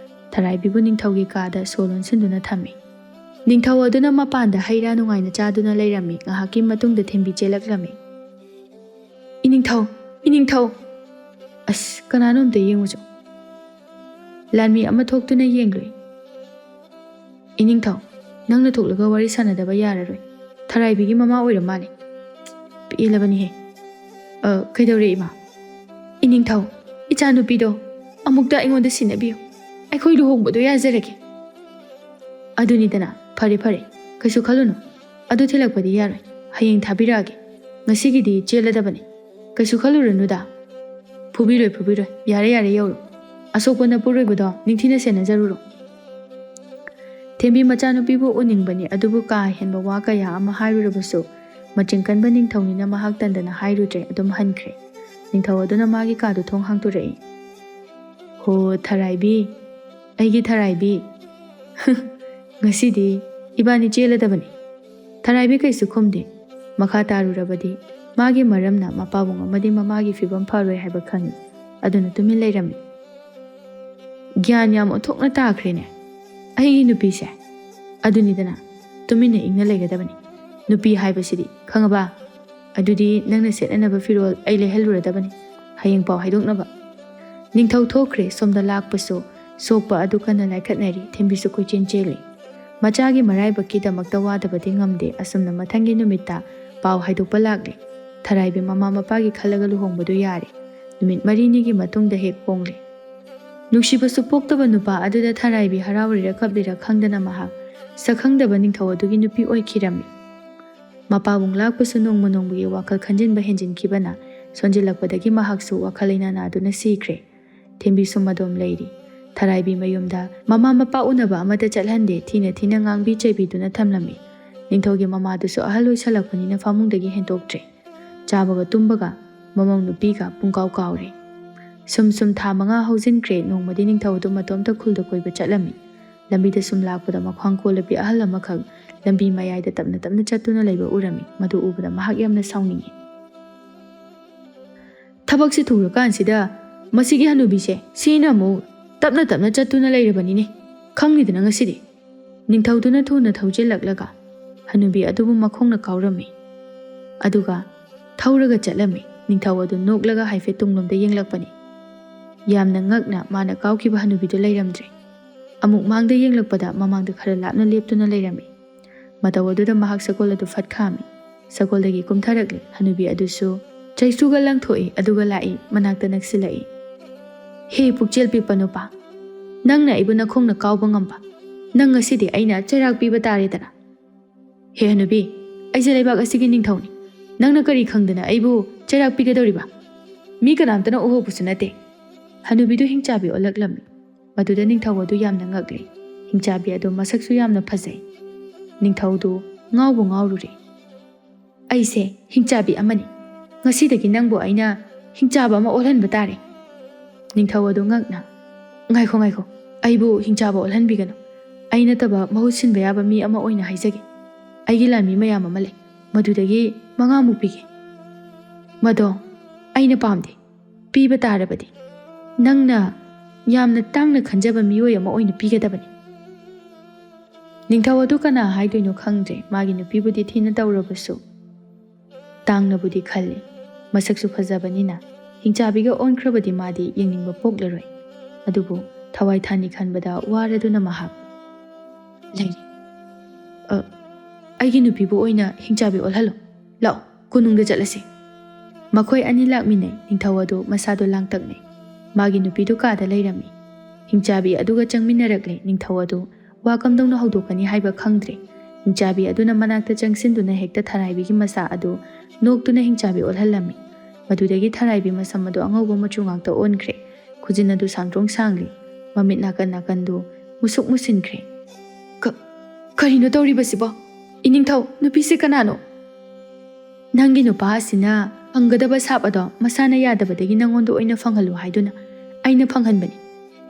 ꯊꯔꯥꯏꯕꯤꯕꯨ ꯅꯤꯡꯊꯧꯒꯤ ꯀꯥꯗ ꯁꯣ ꯂꯣꯟꯁꯤꯟꯗꯨꯅ ꯊꯝꯃꯤ꯫ ꯅꯤꯡꯊꯧ ꯑꯗꯨꯅ ꯃꯄꯥꯟꯗ ꯍꯩ ꯔꯥ ꯅꯨꯡꯉꯥꯏꯅ ꯆꯥꯗꯨꯅ ꯂꯩꯔꯝꯃꯤ꯫ ꯉꯥꯏꯍꯥꯛꯀꯤ ꯃꯇꯨꯡꯗ ꯊꯦꯝꯕꯤ ꯆꯦꯜꯂꯛꯂꯝꯃꯤ꯫ "ꯏꯅꯤꯡꯊꯧ, ꯏꯅꯤꯡꯊꯧ! ꯑꯁ, ꯀꯅꯥꯅꯣ ꯑꯝꯇ ꯌꯦꯡꯉꯨꯆꯣ꯫" ꯂꯥꯟꯃꯤ ꯑꯃ ꯊꯣꯛꯇꯨꯅ ꯌꯦꯡꯂꯨꯏ꯫ "ꯏꯅꯤꯡꯊꯧ, ꯅꯪꯅ ꯊꯣꯛꯂꯒ ꯋꯥꯔꯤ ꯁꯥꯟꯅꯗꯕ ꯌꯥꯔꯔꯣꯏ꯫ ꯊꯔꯥꯏꯕꯤꯒꯤ ꯃꯃꯥ ꯑꯣꯏꯔ ꯃꯥꯜꯂꯦ꯫ ꯄꯦꯜꯂꯕꯅꯤꯍꯦ꯫ ꯑ, ꯀꯩꯗꯧꯔꯦ ꯏꯃꯥ?" "ꯏꯅꯤꯡꯊꯧ, ꯏꯆꯥꯅꯨꯄꯤꯗꯣ ꯑꯃꯨꯛꯇ ꯑꯩꯉꯣꯟꯗ ꯁꯤꯟꯅꯕꯤꯌꯨ꯫ ꯑꯩꯈꯣꯏ ꯂꯨꯍꯣꯡꯕꯗꯣ ꯌꯥꯖꯔꯒꯦ꯫" "ꯑꯗꯨꯅꯤꯗꯅ, ꯐꯔꯦ ꯐꯔꯦ, ꯀꯩꯁꯨ ꯈꯜꯂꯨꯅꯨ꯫ ꯑꯗꯨ ꯊꯤꯜꯂꯛꯄꯗꯤ ꯌꯥꯔꯣꯏ꯫ ꯍꯌꯦꯡ ꯊꯥꯕꯤꯔꯛꯑꯒꯦ꯫ ꯉꯁꯤꯒꯤꯗꯤ ꯆꯦꯜꯂꯗꯕꯅꯤ꯫ ꯀꯩꯁꯨ ꯈꯜꯂꯨꯔꯅꯨꯗ꯫" "ꯐꯨꯕꯤꯔꯣꯏ, ꯐꯨꯕꯤꯔꯣꯏ꯫ ꯌꯥꯔꯦ, ꯌꯥꯔꯦ, ꯌꯧꯔꯣ꯫ ꯑꯁꯣꯛꯄ ꯅꯄꯨꯔꯣꯏꯕꯗꯣ ꯅꯤꯡꯊꯤꯅ ꯁꯦꯟꯅꯖꯔꯨꯔꯣ꯫" ꯊꯦꯝꯕꯤ ꯃꯆꯥꯅꯨꯄꯤꯕꯨ ꯎꯅꯤꯡꯕꯅꯤ, ꯑꯗꯨꯕꯨ ꯀꯥ ꯍꯦꯟꯕ ꯋꯥ ꯀꯌꯥ ꯑꯃ ꯍꯥꯏꯔꯨꯔꯕꯁꯨ, ꯃꯆꯤꯟ ꯀꯟꯕ ꯅꯤꯡꯊꯧꯅꯤꯅ ꯃꯍꯥꯛ ꯇꯟꯗꯅ ꯍꯥꯏꯔꯨꯗ꯭ꯔꯦ, ꯑꯗꯨꯝ ꯍꯟꯈ꯭ꯔꯦ꯫ ꯅꯤꯡꯊꯧ ꯑꯗꯨꯅ ꯃꯥꯒꯤ ꯀꯥꯗꯨ ꯊꯣꯡ ꯍꯥꯡꯗꯣꯔꯛꯏ꯫ "ꯍꯣ, ꯊꯔꯥꯏꯕꯤ, ꯑꯩꯒꯤ ꯊꯔꯥꯏꯕꯤ꯫ ꯉꯁꯤꯗꯤ ꯏꯕꯥꯅꯤ ꯆꯦꯜꯂꯗꯕꯅꯤ꯫" ꯊꯔꯥꯏꯕꯤ ꯀꯩꯁꯨ ꯈꯨꯝꯗꯦ꯫ ꯃꯈꯥ ꯇꯥꯔꯨꯔꯕꯗꯤ ꯃꯥꯒꯤ ꯃꯔꯝꯅ ꯃꯄꯥꯕꯨꯡ ꯑꯃꯗꯤ ꯃꯃꯥꯒꯤ ꯐꯤꯕꯝ ꯐꯔꯣꯏ ꯍꯥꯏꯕ ꯈꯪꯏ꯫ ꯑꯗꯨꯅ ꯇꯨꯃꯤꯟ ꯂꯩꯔꯝꯃꯤ꯫ "ꯒ꯭ꯌꯥꯟ ꯌꯥꯝ ꯑꯣꯟꯊꯣꯛꯅ ꯇꯥꯈ꯭ꯔꯦꯅꯦ ꯑꯩꯒꯤ ꯅꯨꯄꯤꯁꯦ꯫ ꯑꯗꯨꯅꯤꯗꯅ, ꯇꯨꯃꯤꯟꯅ ꯏꯪꯅ ꯂꯩꯒꯗꯕꯅꯤ꯫ ꯅꯨꯄꯤ ꯍꯥꯏꯕꯁꯤꯗꯤ, ꯈꯪꯉꯕ? ꯑꯗꯨꯗꯤ ꯅꯪꯅ ꯁꯦꯠꯅꯅꯕ ꯐꯤꯔꯣꯜ ꯑꯩ ꯂꯩꯍꯜꯂꯨꯔꯗꯕꯅꯤ, ꯍꯌꯦꯡ ꯄꯥꯎ ꯍꯥꯏꯗꯣꯛꯅꯕ꯫" ꯅꯤꯡꯊꯧ ꯊꯣꯛꯈ꯭ꯔꯦ꯫ ꯁꯣꯝꯗ ꯂꯥꯛꯄꯁꯨ ꯁꯣꯛꯄ ꯑꯗꯨ ꯀꯟꯅ ꯂꯥꯏꯈꯠꯅꯔꯤ꯫ ꯊꯦꯝꯕꯤꯁꯨ ꯀꯣꯏꯆꯦꯟ ꯆꯦꯜꯂꯤ꯫ ꯃꯆꯥꯒꯤ ꯃꯔꯥꯏꯕꯛꯀꯤꯗꯃꯛꯇ ꯋꯥꯗꯕꯗꯤ ꯉꯝꯗꯦ꯫ ꯑꯁꯨꯝꯅ ꯃꯊꯪꯒꯤ ꯅꯨꯃꯤꯠꯇ ꯄꯥꯎ ꯍꯥꯏꯗꯣꯛꯄ ꯂꯥꯛꯂꯦ꯫ ꯊꯔꯥꯏꯕꯤ ꯃꯃꯥ ꯃꯄꯥꯒꯤ ꯈꯜꯂꯒ ꯂꯨꯍꯣꯡꯕꯗꯨ ꯌꯥꯔꯦ꯫ ꯅꯨꯃꯤꯠ ꯃꯔꯤꯅꯤꯒꯤ ꯃꯇꯨꯡꯗ ꯍꯦꯛ ꯍꯣꯡꯂꯦ꯫ ꯅꯨꯡꯁꯤꯕꯁꯨ ꯄꯣꯛꯇꯕ ꯅꯨꯄꯥ ꯑꯗꯨꯗ ꯊꯔꯥꯏꯕꯤ ꯍꯔꯥꯎꯔꯤꯔ ꯀꯞꯂꯤꯔ ꯈꯪꯗꯅ ꯃꯍꯥꯛ ꯁꯛꯈꯪꯗꯕ ꯅꯤꯡꯊꯧ ꯑꯗꯨꯒꯤ ꯅꯨꯄꯤ ꯑꯣꯏꯈꯤꯔꯝꯃꯤ꯫ ꯃꯄꯥꯕꯨꯡ ꯂꯥꯛꯄꯁꯨ ꯅꯣꯡꯃ ꯅꯣꯡꯃꯒꯤ ꯋꯥꯈꯜ ꯈꯟꯖꯤꯟꯕ ꯍꯦꯟꯖꯤꯟꯈꯤꯕꯅ ꯁꯣꯟꯖꯤꯜꯂꯛꯄꯗꯒꯤ ꯃꯍꯥꯛꯁꯨ ꯋꯥꯈꯜ ꯂꯩꯅꯥ ꯅꯥꯗꯨꯅ ꯁꯤꯈ꯭ꯔꯦ꯫ ꯊꯦꯝꯕꯤꯁꯨ ꯃꯗꯣꯝ ꯂꯩꯔꯤ꯫ ꯊꯔꯥꯏꯕꯤ ꯃꯌꯨꯝꯗ ꯃꯃꯥ ꯃꯄꯥ ꯎꯅꯕ ꯑꯃꯠꯇ ꯆꯠꯍꯟꯗꯦ, ꯊꯤꯅ ꯊꯤꯅ ꯉꯥꯡꯕꯤ ꯆꯩꯕꯤꯗꯨꯅ ꯊꯝꯂꯝꯃꯤ꯫ ꯅꯤꯡꯊꯧꯒꯤ ꯃꯃꯥꯗꯨꯁꯨ ꯑꯍꯜ ꯑꯣꯏꯁꯜꯂꯛꯄꯅꯤꯅ ꯐꯃꯨꯡꯗꯒꯤ ꯍꯦꯟꯇꯣꯛꯇ꯭ꯔꯦ꯫ ꯆꯥꯕꯒ ꯇꯨꯝꯕꯒ ꯃꯃꯧ ꯅꯨꯄꯤꯒ ꯄꯨꯡꯀꯥꯎ ꯀꯥꯎꯔꯦ꯫ ꯁꯨꯝ ꯁꯨꯝ ꯊꯥ ꯃꯉꯥ ꯍꯧꯖꯤꯟꯈ꯭ꯔꯦ꯫ ꯅꯣꯡꯃꯗꯤ ꯅꯤꯡꯊꯧ ꯑꯗꯨ ꯃꯇꯣꯝꯇ ꯈꯨꯜꯗ ꯀꯣꯏꯕ ꯆꯠꯂꯝꯃꯤ꯫ ꯂꯝꯕꯤꯗ ꯁꯨꯝ ꯂꯥꯛꯄꯗ ꯃꯈ꯭ꯋꯥꯡ ꯀꯣꯜꯂꯕꯤ ꯑꯍꯜ ꯑꯃꯈꯛ ꯂꯝꯕꯤ ꯃꯌꯥꯏꯗ ꯇꯞꯅ ꯇꯞꯅ ꯆꯠꯇꯨꯅ ꯂꯩꯕ ꯎꯔꯝꯃꯤ꯫ ꯃꯗꯨ ꯎꯕꯗ ꯃꯍꯥꯛ ꯌꯥꯝꯅ ꯁꯥꯎꯅꯤꯡꯉꯤ꯫ "ꯊꯕꯛꯁꯤ ꯊꯨꯔꯀꯥꯟꯁꯤꯗ ꯃꯁꯤꯒꯤ ꯍꯅꯨꯕꯤꯁꯦ ꯁꯤꯅ ꯑꯃꯨꯛ ꯇꯞꯅ ꯇꯞꯅ ꯆꯠꯇꯨꯅ ꯂꯩꯔꯕꯅꯤꯅꯦ꯫ ꯈꯪꯅꯤꯗꯅ ꯉꯁꯤꯗꯤ꯫" ꯅꯤꯡꯊꯧꯗꯨꯅ ꯊꯨꯅ ꯊꯧꯖꯤꯜꯂꯛꯂꯒ ꯍꯅꯨꯕꯤ ꯑꯗꯨꯕꯨ ꯃꯈꯣꯡꯅ ꯀꯥꯎꯔꯝꯃꯤ꯫ ꯑꯗꯨꯒ ꯊꯧꯔꯒ ꯆꯠꯂꯝꯃꯤ꯫ ꯅꯤꯡꯊꯧ ꯑꯗꯨ ꯅꯣꯛꯂꯒ ꯍꯥꯏꯐꯦꯠ ꯇꯨꯡꯂꯣꯝꯗ ꯌꯦꯡꯂꯛꯄꯅꯤ꯫ ꯌꯥꯝꯅ ꯉꯛꯅ ꯃꯥꯅ ꯀꯥꯎꯈꯤꯕ ꯍꯅꯨꯕꯤꯗꯨ ꯂꯩꯔꯝꯗ꯭ꯔꯦ꯫ ꯑꯃꯨꯛ ꯃꯥꯡꯗ ꯌꯦꯡꯂꯛꯄꯗ ꯃꯃꯥꯡꯗ ꯈꯔ ꯂꯥꯞꯅ ꯂꯦꯞꯇꯨꯅ ꯂꯩꯔꯝꯃꯤ꯫ ꯃꯇꯧ ꯑꯗꯨꯗ ꯃꯍꯥꯛ ꯁꯒꯣꯜ ꯑꯗꯨ ꯐꯠ ꯈꯥꯝꯃꯤ꯫ ꯁꯒꯣꯜꯗꯒꯤ ꯀꯨꯝꯊꯔꯛꯂꯤ꯫ ꯍꯅꯨꯕꯤ ꯑꯗꯨꯁꯨ ꯆꯩꯁꯨꯒ ꯂꯪꯊꯣꯛꯏ, ꯑꯗꯨꯒ ꯂꯥꯛꯏ, ꯃꯅꯥꯛꯇ ꯅꯛꯁꯤꯜꯂꯛꯏ꯫ "ꯍꯦ ꯄꯨꯛꯆꯦꯜ ꯄꯤꯛꯄ ꯅꯨꯄꯥ, ꯅꯪꯅ ꯑꯩꯕꯨ ꯅꯈꯣꯡꯅ ꯀꯥꯎꯕ ꯉꯝꯕ, ꯅꯪ ꯉꯁꯤꯗꯤ ꯑꯩꯅ ꯆꯩꯔꯥꯛ ꯄꯤꯕ ꯇꯥꯔꯦꯗꯅ꯫ ꯍꯦ ꯍꯅꯨꯕꯤ, ꯑꯩꯁꯦ ꯂꯩꯕꯥꯛ ꯑꯁꯤꯒꯤ ꯅꯤꯡꯊꯧꯅꯤ꯫ ꯅꯪꯅ ꯀꯔꯤ ꯈꯪꯗꯅ ꯑꯩꯕꯨ ꯆꯩꯔꯥꯛ ꯄꯤꯒꯗꯧꯔꯤꯕ? ꯃꯤ ꯀꯅꯥꯝꯇꯅ ꯎꯍꯧꯕꯁꯨ ꯅꯠꯇꯦ꯫" ꯍꯅꯨꯕꯤꯗꯨ ꯍꯤꯡꯆꯥꯕꯤ ꯑꯣꯜꯂꯛꯂꯝꯃꯤ꯫ ꯃꯗꯨꯗ ꯅꯤꯡꯊꯧ ꯑꯗꯨ ꯌꯥꯝꯅ ꯉꯛꯂꯤ꯫ ꯍꯤꯡꯆꯥꯕꯤ ꯑꯗꯨ ꯃꯁꯛꯁꯨ ꯌꯥꯝꯅ ꯐꯖꯩ꯫ ꯅꯤꯡꯊꯧꯗꯨ ꯉꯥꯎꯕꯨ ꯉꯥꯎꯔꯨꯔꯦ꯫ "ꯑꯩꯁꯦ ꯍꯤꯡꯆꯥꯕꯤ ꯑꯃꯅꯤ꯫ ꯉꯁꯤꯗꯒꯤ ꯅꯪꯕꯨ ꯑꯩꯅ ꯍꯤꯡꯆꯥꯕ ꯑꯃ ꯑꯣꯜꯍꯟꯕ ꯇꯥꯔꯦ꯫" ꯅꯤꯡꯊꯧ ꯑꯗꯨ ꯉꯛꯅ, "ꯉꯥꯏꯈꯣ, ꯉꯥꯏꯈꯣ, ꯑꯩꯕꯨ ꯍꯤꯡꯆꯥꯕ ꯑꯣꯜꯍꯟꯕꯤꯒꯅꯨ꯫ ꯑꯩ ꯅꯠꯇꯕ ꯃꯍꯨꯠ ꯁꯤꯟꯕ ꯌꯥꯕ ꯃꯤ ꯑꯃ ꯑꯣꯏꯅ ꯍꯥꯏꯖꯒꯦ꯫ ꯑꯩꯒꯤ ꯂꯥꯟꯃꯤ ꯃꯌꯥꯝ ꯑꯃ ꯂꯩ, ꯃꯗꯨꯗꯒꯤ ꯃꯉꯥꯃꯨꯛ ꯄꯤꯒꯦ꯫" "ꯃꯗꯣ ꯑꯩꯅ ꯄꯥꯝꯗꯦ꯫ ꯄꯤꯕ ꯇꯥꯔꯕꯗꯤ ꯅꯪꯅ ꯌꯥꯝꯅ ꯇꯥꯡꯅ ꯈꯟꯖꯕ ꯃꯤꯑꯣꯏ ꯑꯃ ꯑꯣꯏꯅ ꯄꯤꯒꯗꯕꯅꯤ꯫" ꯅꯤꯡꯊꯧ ꯑꯗꯨ ꯀꯅꯥ ꯍꯥꯏꯗꯣꯏꯅꯣ ꯈꯪꯗ꯭ꯔꯦ꯫ ꯃꯥꯒꯤ ꯅꯨꯄꯤꯕꯨꯗꯤ ꯊꯤꯅ ꯇꯧꯔꯕꯁꯨ, ꯇꯥꯡꯅꯕꯨꯗꯤ ꯈꯜꯂꯤ꯫ ꯃꯁꯛꯁꯨ ꯐꯖꯕꯅꯤꯅ ꯍꯤꯡꯆꯥꯕꯤꯒ ꯑꯣꯟꯈ꯭ꯔꯕꯗꯤ ꯃꯥꯗꯤ ꯌꯦꯡꯅꯤꯡꯕ ꯄꯣꯛꯂꯔꯣꯏ꯫ ꯑꯗꯨꯕꯨ ꯊꯋꯥꯏ ꯊꯥꯅꯤ ꯈꯟꯕꯗ ꯋꯥꯔꯗꯨꯅ ꯃꯍꯥꯛ ꯂꯩꯔꯤ꯫ "ꯑ, ꯑꯩꯒꯤ ꯅꯨꯄꯤꯕꯨ ꯑꯣꯏꯅ ꯍꯤꯡꯆꯥꯕꯤ ꯑꯣꯜꯍꯜꯂꯣ꯫ ꯂꯥꯛꯑꯣ, ꯀꯣꯅꯨꯡꯗ ꯆꯠꯂꯁꯤ꯫" ꯃꯈꯣꯏ ꯑꯅꯤ ꯂꯥꯛꯃꯤꯟꯅꯩ꯫ ꯅꯤꯡꯊꯧ ꯑꯗꯨ ꯃꯁꯥꯗꯣ ꯂꯥꯡꯇꯛꯅꯩ꯫ ꯃꯥꯒꯤ ꯅꯨꯄꯤꯗꯨ ꯀꯥꯗ ꯂꯩꯔꯝꯃꯤ꯫ ꯍꯤꯡꯆꯥꯕꯤ ꯑꯗꯨꯒ ꯆꯪꯃꯤꯟꯅꯔꯛꯂꯦ꯫ ꯅꯤꯡꯊꯧ ꯑꯗꯨ ꯋꯥ ꯀꯝꯗꯧꯅ ꯍꯧꯗꯣꯛꯀꯅꯤ ꯍꯥꯏꯕ ꯈꯪꯗ꯭ꯔꯦ꯫ ꯍꯤꯡꯆꯥꯕꯤ ꯑꯗꯨꯅ ꯃꯅꯥꯛꯇ ꯆꯪꯁꯤꯟꯗꯨꯅ ꯍꯦꯛꯇ ꯊꯔꯥꯏꯕꯤꯒꯤ ꯃꯁꯥ ꯑꯗꯨ ꯅꯣꯛꯇꯨꯅ ꯍꯤꯡꯆꯥꯕꯤ ꯑꯣꯜꯍꯜꯂꯝꯃꯤ꯫ ꯃꯗꯨꯗꯒꯤ ꯊꯔꯥꯏꯕꯤ ꯃꯁꯝ ꯑꯗꯨ ꯑꯉꯧꯕ ꯃꯆꯨ ꯉꯥꯛꯇ ꯑꯣꯟꯈ꯭ꯔꯦ꯫ ꯈꯨꯖꯤꯟ ꯑꯗꯨ ꯁꯥꯡꯗ꯭ꯔꯣꯡ ꯁꯥꯡꯂꯤ꯫ ꯃꯃꯤꯠ ꯅꯥꯀꯟ ꯅꯥꯀꯟꯗꯨ ꯃꯨꯁꯨꯛ ꯃꯨꯁꯤꯟꯈ꯭ꯔꯦ꯫ "ꯀ-, ꯀꯔꯤꯅꯣ ꯇꯧꯔꯤꯕꯁꯤꯕꯣ? ꯏꯅꯤꯡꯊꯧ, ꯅꯨꯄꯤꯁꯤ ꯀꯅꯥꯅꯣ?" "ꯅꯪꯒꯤ ꯅꯨꯄꯥ ꯑꯁꯤꯅ ꯐꯪꯒꯗꯕ ꯁꯥꯞ ꯑꯗꯣ ꯃꯁꯥꯅ ꯌꯥꯗꯕꯗꯒꯤ ꯅꯪꯉꯣꯟꯗ ꯑꯣꯏꯅ ꯐꯪꯍꯜꯂꯨ ꯍꯥꯏꯗꯨꯅ ꯑꯩꯅ ꯐꯪꯍꯟꯕꯅꯤ꯫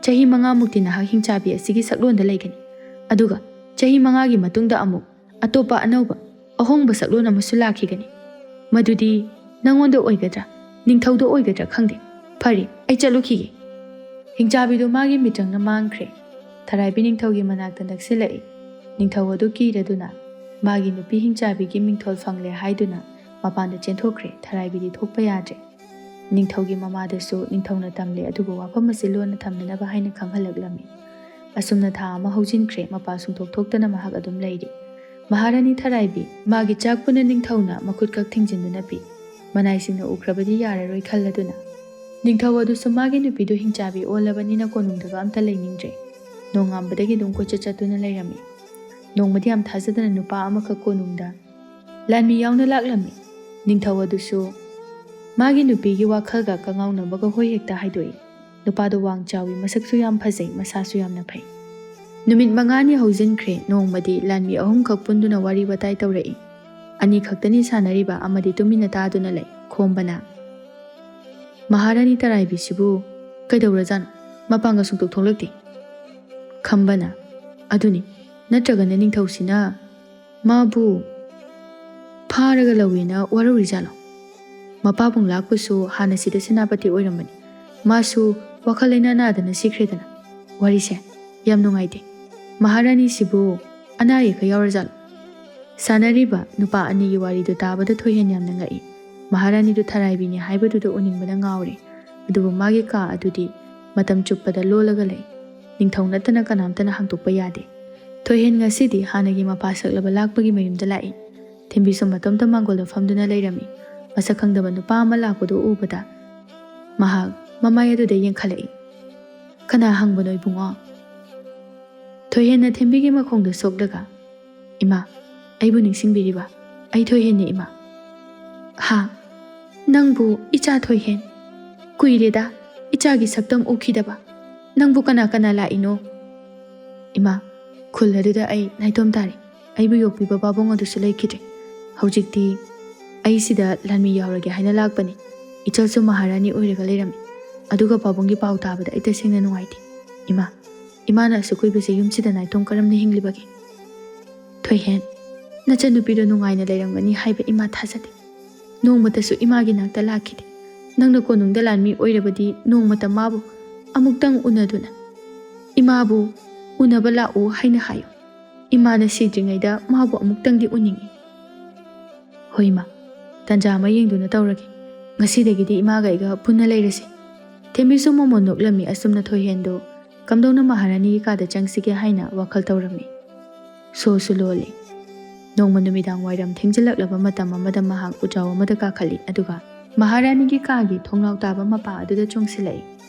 ꯆꯍꯤ ꯃꯉꯥꯃꯨꯛꯇꯤ ꯅꯍꯥꯛ ꯍꯤꯡꯆꯥꯕꯤ ꯑꯁꯤꯒꯤ ꯁꯛꯂꯣꯟꯗ ꯂꯩꯒꯅꯤ꯫ ꯑꯗꯨꯒ ꯆꯍꯤ ꯃꯉꯥꯒꯤ ꯃꯇꯨꯡꯗ ꯑꯃꯨꯛ ꯑꯇꯣꯞꯄ ꯑꯅꯧꯕ ꯑꯍꯣꯡꯕ ꯁꯛꯂꯣꯟ ꯑꯃꯁꯨ ꯂꯥꯛꯈꯤꯒꯅꯤ꯫ ꯃꯗꯨꯗꯤ ꯅꯪꯉꯣꯟꯗ ꯑꯣꯏꯒꯗ꯭ꯔꯥ, ꯅꯤꯡꯊꯧꯗ ꯑꯣꯏꯒꯗ꯭ꯔꯥ ꯈꯪꯗꯦ꯫ ꯐꯔꯦ, ꯑꯩ ꯆꯠꯂꯨꯈꯤꯒꯦ꯫" ꯍꯤꯡꯆꯥꯕꯤꯗꯨ ꯃꯥꯒꯤ ꯃꯤꯇ꯭ꯔꯪꯅ ꯃꯥꯡꯈ꯭ꯔꯦ꯫ ꯊꯔꯥꯏꯕꯤ ꯅꯤꯡꯊꯧꯒꯤ ꯃꯅꯥꯛꯇ ꯅꯛꯁꯤꯜꯂꯛꯏ꯫ ꯅꯤꯡꯊꯧ ꯑꯗꯨ ꯀꯤꯔꯗꯨꯅ ꯃꯥꯒꯤ ꯅꯨꯄꯤ ꯍꯤꯡꯆꯥꯕꯤꯒꯤ ꯃꯤꯡꯊꯣꯜ ꯐꯪꯂꯦ ꯍꯥꯏꯗꯨꯅ ꯃꯄꯥꯟꯗ ꯆꯦꯟꯊꯣꯛꯈ꯭ꯔꯦ꯫ ꯊꯔꯥꯏꯕꯤꯗꯤ ꯊꯣꯛꯄ ꯌꯥꯗ꯭ꯔꯦ꯫ ꯅꯤꯡꯊꯧꯒꯤ ꯃꯃꯥꯗꯁꯨ ꯅꯤꯡꯊꯧꯅ ꯇꯝꯂꯦ, ꯑꯗꯨꯕꯨ ꯋꯥꯐꯝ ꯑꯁꯤ ꯂꯣꯟꯅ ꯊꯝꯅꯅꯕ ꯍꯥꯏꯅ ꯈꯪꯍꯜꯂꯛꯂꯝꯃꯤ꯫ ꯑꯁꯨꯝꯅ ꯊꯥ ꯑꯃ ꯍꯧꯖꯤꯟꯈ꯭ꯔꯦ, ꯃꯄꯥ ꯁꯨꯡꯊꯣꯛ ꯊꯣꯛꯇꯅ ꯃꯍꯥꯛ ꯑꯗꯨꯝ ꯂꯩꯔꯤ꯫ ꯃꯍꯥꯔꯥꯅꯤ ꯊꯔꯥꯏꯕꯤ ꯃꯥꯒꯤ ꯆꯥꯛ ꯄꯨꯟꯅ ꯅꯤꯡꯊꯧꯅ ꯃꯈꯨꯠ ꯈꯛ ꯊꯤꯡꯖꯤꯟꯗꯨꯅ ꯄꯤ꯫ ꯃꯅꯥꯏꯁꯤꯡꯅ ꯎꯈ꯭ꯔꯕꯗꯤ ꯌꯥꯔꯔꯣꯏ ꯈꯜꯂꯗꯨꯅ꯫ ꯅꯤꯡꯊꯧ ꯑꯗꯨꯁꯨ ꯃꯥꯒꯤ ꯅꯨꯄꯤꯗꯨ ꯍꯤꯡꯆꯥꯕꯤ ꯑꯣꯜꯂꯕꯅꯤꯅ ꯀꯣꯅꯨꯡꯗꯒ ꯑꯝꯇ ꯂꯩꯅꯤꯡꯗ꯭ꯔꯦ꯫ ꯅꯣꯡꯉꯥꯟꯕꯗꯒꯤ ꯑꯗꯨꯝ ꯀꯣꯏꯆꯠ ꯆꯠꯇꯨꯅ ꯂꯩꯔꯝꯃꯤ꯫ ꯅꯣꯡꯃꯗꯤ ꯌꯥꯝ ꯊꯥꯖꯗꯅ ꯅꯨꯄꯥ ꯑꯃꯈꯛ ꯀꯣꯅꯨꯡꯗ ꯂꯥꯟꯃꯤ ꯌꯥꯎꯅ ꯂꯥꯛꯂꯝꯃꯤ꯫ ꯅꯤꯡꯊꯧ ꯑꯗꯨꯁꯨ ꯃꯥꯒꯤ ꯅꯨꯄꯤꯒꯤ ꯋꯥꯈꯜꯒ ꯀꯉꯥꯎꯅꯕꯒ ꯍꯣꯏ ꯍꯦꯛꯇ ꯍꯥꯏꯗꯣꯛꯏ꯫ ꯅꯨꯄꯥꯗꯣ ꯋꯥꯡ ꯆꯥꯎꯏ, ꯃꯁꯛꯁꯨ ꯌꯥꯝ ꯐꯖꯩ, ꯃꯁꯥꯁꯨ ꯌꯥꯝꯅ ꯐꯩ꯫ ꯅꯨꯃꯤꯠ ꯃꯉꯥꯅꯤ ꯍꯧꯖꯤꯟꯈ꯭ꯔꯦ꯫ ꯅꯣꯡꯃꯗꯤ ꯂꯥꯟꯃꯤ ꯑꯍꯨꯝꯈꯛ ꯄꯨꯟꯗꯨꯅ ꯋꯥꯔꯤ ꯋꯥꯇꯥꯏ ꯇꯧꯔꯛꯏ꯫ ꯑꯅꯤ ꯈꯛꯇꯅꯤ ꯁꯥꯟꯅꯔꯤꯕ, ꯑꯃꯗꯤ ꯇꯨꯃꯤꯟꯅ ꯇꯥꯗꯨꯅ ꯂꯩ꯫ ꯈꯣꯝꯕꯅ, "ꯃꯍꯥꯔꯥꯅꯤ ꯇꯔꯥꯏꯕꯤꯁꯤꯕꯨ ꯀꯩꯗꯧꯔꯖꯥꯠꯅꯣ? ꯃꯄꯥꯡꯒ ꯁꯨꯡꯊꯣꯛ ꯊꯣꯛꯂꯛꯇꯦ?" ꯈꯝꯕꯅ, "ꯑꯗꯨꯅꯤ, ꯅꯠꯇ꯭ꯔꯒꯅ ꯅꯤꯡꯊꯧꯁꯤꯅ ꯃꯥꯕꯨ ꯐꯥꯔꯒ ꯂꯧꯋꯦꯅ ꯋꯥꯔꯧꯔꯤꯖꯥꯠꯂꯣ? ꯃꯄꯥꯕꯨꯡ ꯂꯥꯛꯄꯁꯨ ꯍꯥꯟꯅ ꯁꯤꯗ ꯁꯦꯅꯥꯄꯇꯤ ꯑꯣꯏꯔꯝꯕꯅꯤ꯫ ꯃꯥꯁꯨ ꯋꯥꯈꯜ ꯂꯩꯅꯥ ꯅꯥꯗꯅ ꯁꯤꯈ꯭ꯔꯦꯗꯅ꯫ ꯋꯥꯔꯤꯁꯦ ꯌꯥꯝ ꯅꯨꯡꯉꯥꯏꯇꯦ꯫ ꯃꯍꯥꯔꯥꯅꯤꯁꯤꯕꯨ ꯑꯅꯥ ꯑꯌꯦꯛꯀ ꯌꯥꯎꯔꯖꯥꯠꯂꯣ?" ꯁꯥꯟꯅꯔꯤꯕ ꯅꯨꯄꯥ ꯑꯅꯤꯒꯤ ꯋꯥꯔꯤꯗꯨ ꯇꯥꯕꯗ ꯊꯣꯏꯍꯦꯟ ꯌꯥꯝꯅ ꯉꯛꯏ꯫ ꯃꯍꯥꯔꯥꯅꯤꯗꯨ ꯊꯔꯥꯏꯕꯤꯅꯤ ꯍꯥꯏꯕꯗꯨꯗ ꯎꯅꯤꯡꯕꯅ ꯉꯥꯎꯔꯦ꯫ ꯑꯗꯨꯕꯨ ꯃꯥꯒꯤ ꯀꯥ ꯑꯗꯨꯗꯤ ꯃꯇꯝ ꯆꯨꯞꯄꯗ ꯂꯣꯜꯂꯒ ꯂꯩ꯫ ꯅꯤꯡꯊꯧ ꯅꯠꯇꯅ ꯀꯅꯥꯝꯇꯅ ꯍꯥꯡꯗꯣꯛꯄ ꯌꯥꯗꯦ꯫ ꯊꯣꯏꯍꯦꯟ ꯉꯁꯤꯗꯤ ꯍꯥꯟꯅꯒꯤ ꯃꯄꯥ ꯁꯛꯂꯕ ꯂꯥꯛꯄꯒꯤ ꯃꯌꯨꯝꯗ ꯂꯥꯛꯏ꯫ ꯊꯦꯝꯕꯤꯁꯨ ꯃꯇꯣꯝꯇ ꯃꯥꯡꯒꯣꯜꯗ ꯐꯝꯗꯨꯅ ꯂꯩꯔꯝꯃꯤ꯫ ꯃꯁꯛ ꯈꯪꯗꯕ ꯅꯨꯄꯥ ꯑꯃ ꯂꯥꯛꯄꯗꯨ ꯎꯕꯗ ꯃꯍꯥꯛ ꯃꯃꯥꯏ ꯑꯗꯨꯗ ꯌꯦꯡꯈꯠꯂꯛꯏ꯫ "ꯀꯅꯥ ꯍꯪꯕꯅꯣ ꯏꯕꯨꯡꯉꯣ?" ꯊꯣꯏꯍꯦꯟꯅ ꯊꯦꯝꯕꯤꯒꯤ ꯃꯈꯣꯡꯗ ꯁꯣꯛꯂꯒ, "ꯏꯃꯥ, ꯑꯩꯕꯨ ꯅꯤꯡꯁꯤꯡꯕꯤꯔꯤꯕ? ꯑꯩ ꯊꯣꯏꯍꯦꯟꯅꯤ, ꯏꯃꯥ꯫" "ꯍꯥ? ꯅꯪꯕꯨ ꯏꯆꯥ ꯊꯣꯏꯍꯦꯟ? ꯀꯨꯏꯔꯦꯗ ꯏꯆꯥꯒꯤ ꯁꯛꯇꯝ ꯎꯈꯤꯗꯕ꯫ ꯅꯪꯕꯨ ꯀꯅꯥ ꯀꯅꯥ ꯂꯥꯛꯏꯅꯣ?" "ꯏꯃꯥ, ꯈꯨꯜ ꯑꯗꯨꯗ ꯑꯩ ꯅꯥꯏꯇꯣꯝ ꯇꯥꯔꯦ꯫ ꯑꯩꯕꯨ ꯌꯣꯛꯄꯤꯕ ꯄꯥꯕꯨꯡ ꯑꯗꯨꯁꯨ ꯂꯩꯈꯤꯗ꯭ꯔꯦ꯫ ꯍꯧꯖꯤꯛꯇꯤ ꯑꯩ ꯁꯤꯗ ꯂꯥꯟꯃꯤ ꯌꯥꯎꯔꯒꯦ ꯍꯥꯏꯅ ꯂꯥꯛꯄꯅꯤ꯫ ꯏꯆꯜꯁꯨ ꯃꯍꯥꯔꯥꯅꯤ ꯑꯣꯏꯔꯒ ꯂꯩꯔꯝꯃꯤ꯫ ꯑꯗꯨꯒ ꯄꯥꯕꯨꯡꯒꯤ ꯄꯥꯎ ꯇꯥꯕꯗ ꯑꯩ ꯇꯁꯦꯡꯅ ꯅꯨꯡꯉꯥꯏꯇꯦ꯫ ꯏꯃꯥ, ꯏꯃꯥꯅ ꯑꯁꯨꯛ ꯀꯨꯏꯕꯁꯦ ꯌꯨꯝꯁꯤꯗ ꯅꯥꯏꯇꯣꯝ ꯀꯔꯝꯅ ꯍꯤꯡꯂꯤꯕꯒꯦ?" "ꯊꯣꯏꯍꯦꯟ, ꯅꯆꯟꯅꯨꯄꯤꯗꯣ ꯅꯨꯡꯉꯥꯏꯅ ꯂꯩꯔꯝꯒꯅꯤ ꯍꯥꯏꯕ ꯏꯃꯥ ꯊꯥꯖꯗꯦ꯫ ꯅꯣꯡꯃꯇꯁꯨ ꯏꯃꯥꯒꯤ ꯅꯥꯛꯇ ꯂꯥꯛꯈꯤꯗꯦ꯫ ꯅꯪꯅ ꯀꯣꯅꯨꯡꯗ ꯂꯥꯟꯃꯤ ꯑꯣꯏꯔꯕꯗꯤ ꯅꯣꯡꯃꯇ ꯃꯥꯕꯨ ꯑꯃꯨꯛꯇꯪ ꯎꯅꯗꯨꯅ, ꯏꯃꯥꯕꯨ ꯎꯅꯕ ꯂꯥꯛꯎ ꯍꯥꯏꯅ ꯍꯥꯏꯌꯨ꯫ ꯏꯃꯥꯅ ꯁꯤꯗ꯭ꯔꯤꯉꯩꯗ ꯃꯥꯕꯨ ꯑꯃꯨꯛꯇꯪꯗꯤ ꯎꯅꯤꯡꯏ꯫" "ꯍꯣꯏ ꯏꯃꯥ, ꯇꯟꯖꯥ ꯑꯃ ꯌꯦꯡꯗꯨꯅ ꯇꯧꯔꯒꯦ꯫ "ꯉꯁꯤꯗꯒꯤꯗꯤ ꯏꯃꯥꯒ ꯑꯩꯒ ꯄꯨꯟꯅ ꯂꯩꯔꯁꯤ꯫" ꯊꯦꯝꯕꯤꯁꯨ ꯃꯣꯃꯣꯟ ꯅꯣꯛꯂꯝꯃꯤ꯫ ꯑꯁꯨꯝꯅ ꯊꯣꯏꯍꯦꯟꯗꯨ ꯀꯝꯗꯧꯅ ꯃꯍꯥꯔꯥꯅꯤꯒꯤ ꯀꯥꯗ ꯆꯪꯁꯤꯒꯦ ꯍꯥꯏꯅ ꯋꯥꯈꯜ ꯇꯧꯔꯝꯃꯤ꯫ ꯁꯣꯁꯨ ꯂꯣꯜꯂꯤ꯫ ꯅꯣꯡꯃ ꯅꯨꯃꯤꯗꯥꯡ ꯋꯥꯏꯔꯝ ꯊꯦꯡꯖꯤꯜꯂꯛꯂꯕ ꯃꯇꯝ ꯑꯃꯗ ꯃꯍꯥꯛ ꯎꯖꯥꯎ ꯑꯃꯗ ꯀꯥꯈꯠꯂꯤ, ꯑꯗꯨꯒ ꯃꯍꯥꯔꯥꯅꯤꯒꯤ ꯀꯥꯒꯤ ꯊꯣꯡꯅꯥꯎ ꯇꯥꯕ ꯃꯄꯥ ꯑꯗꯨꯗ ꯆꯣꯡꯁꯤꯜꯂꯛꯏ꯫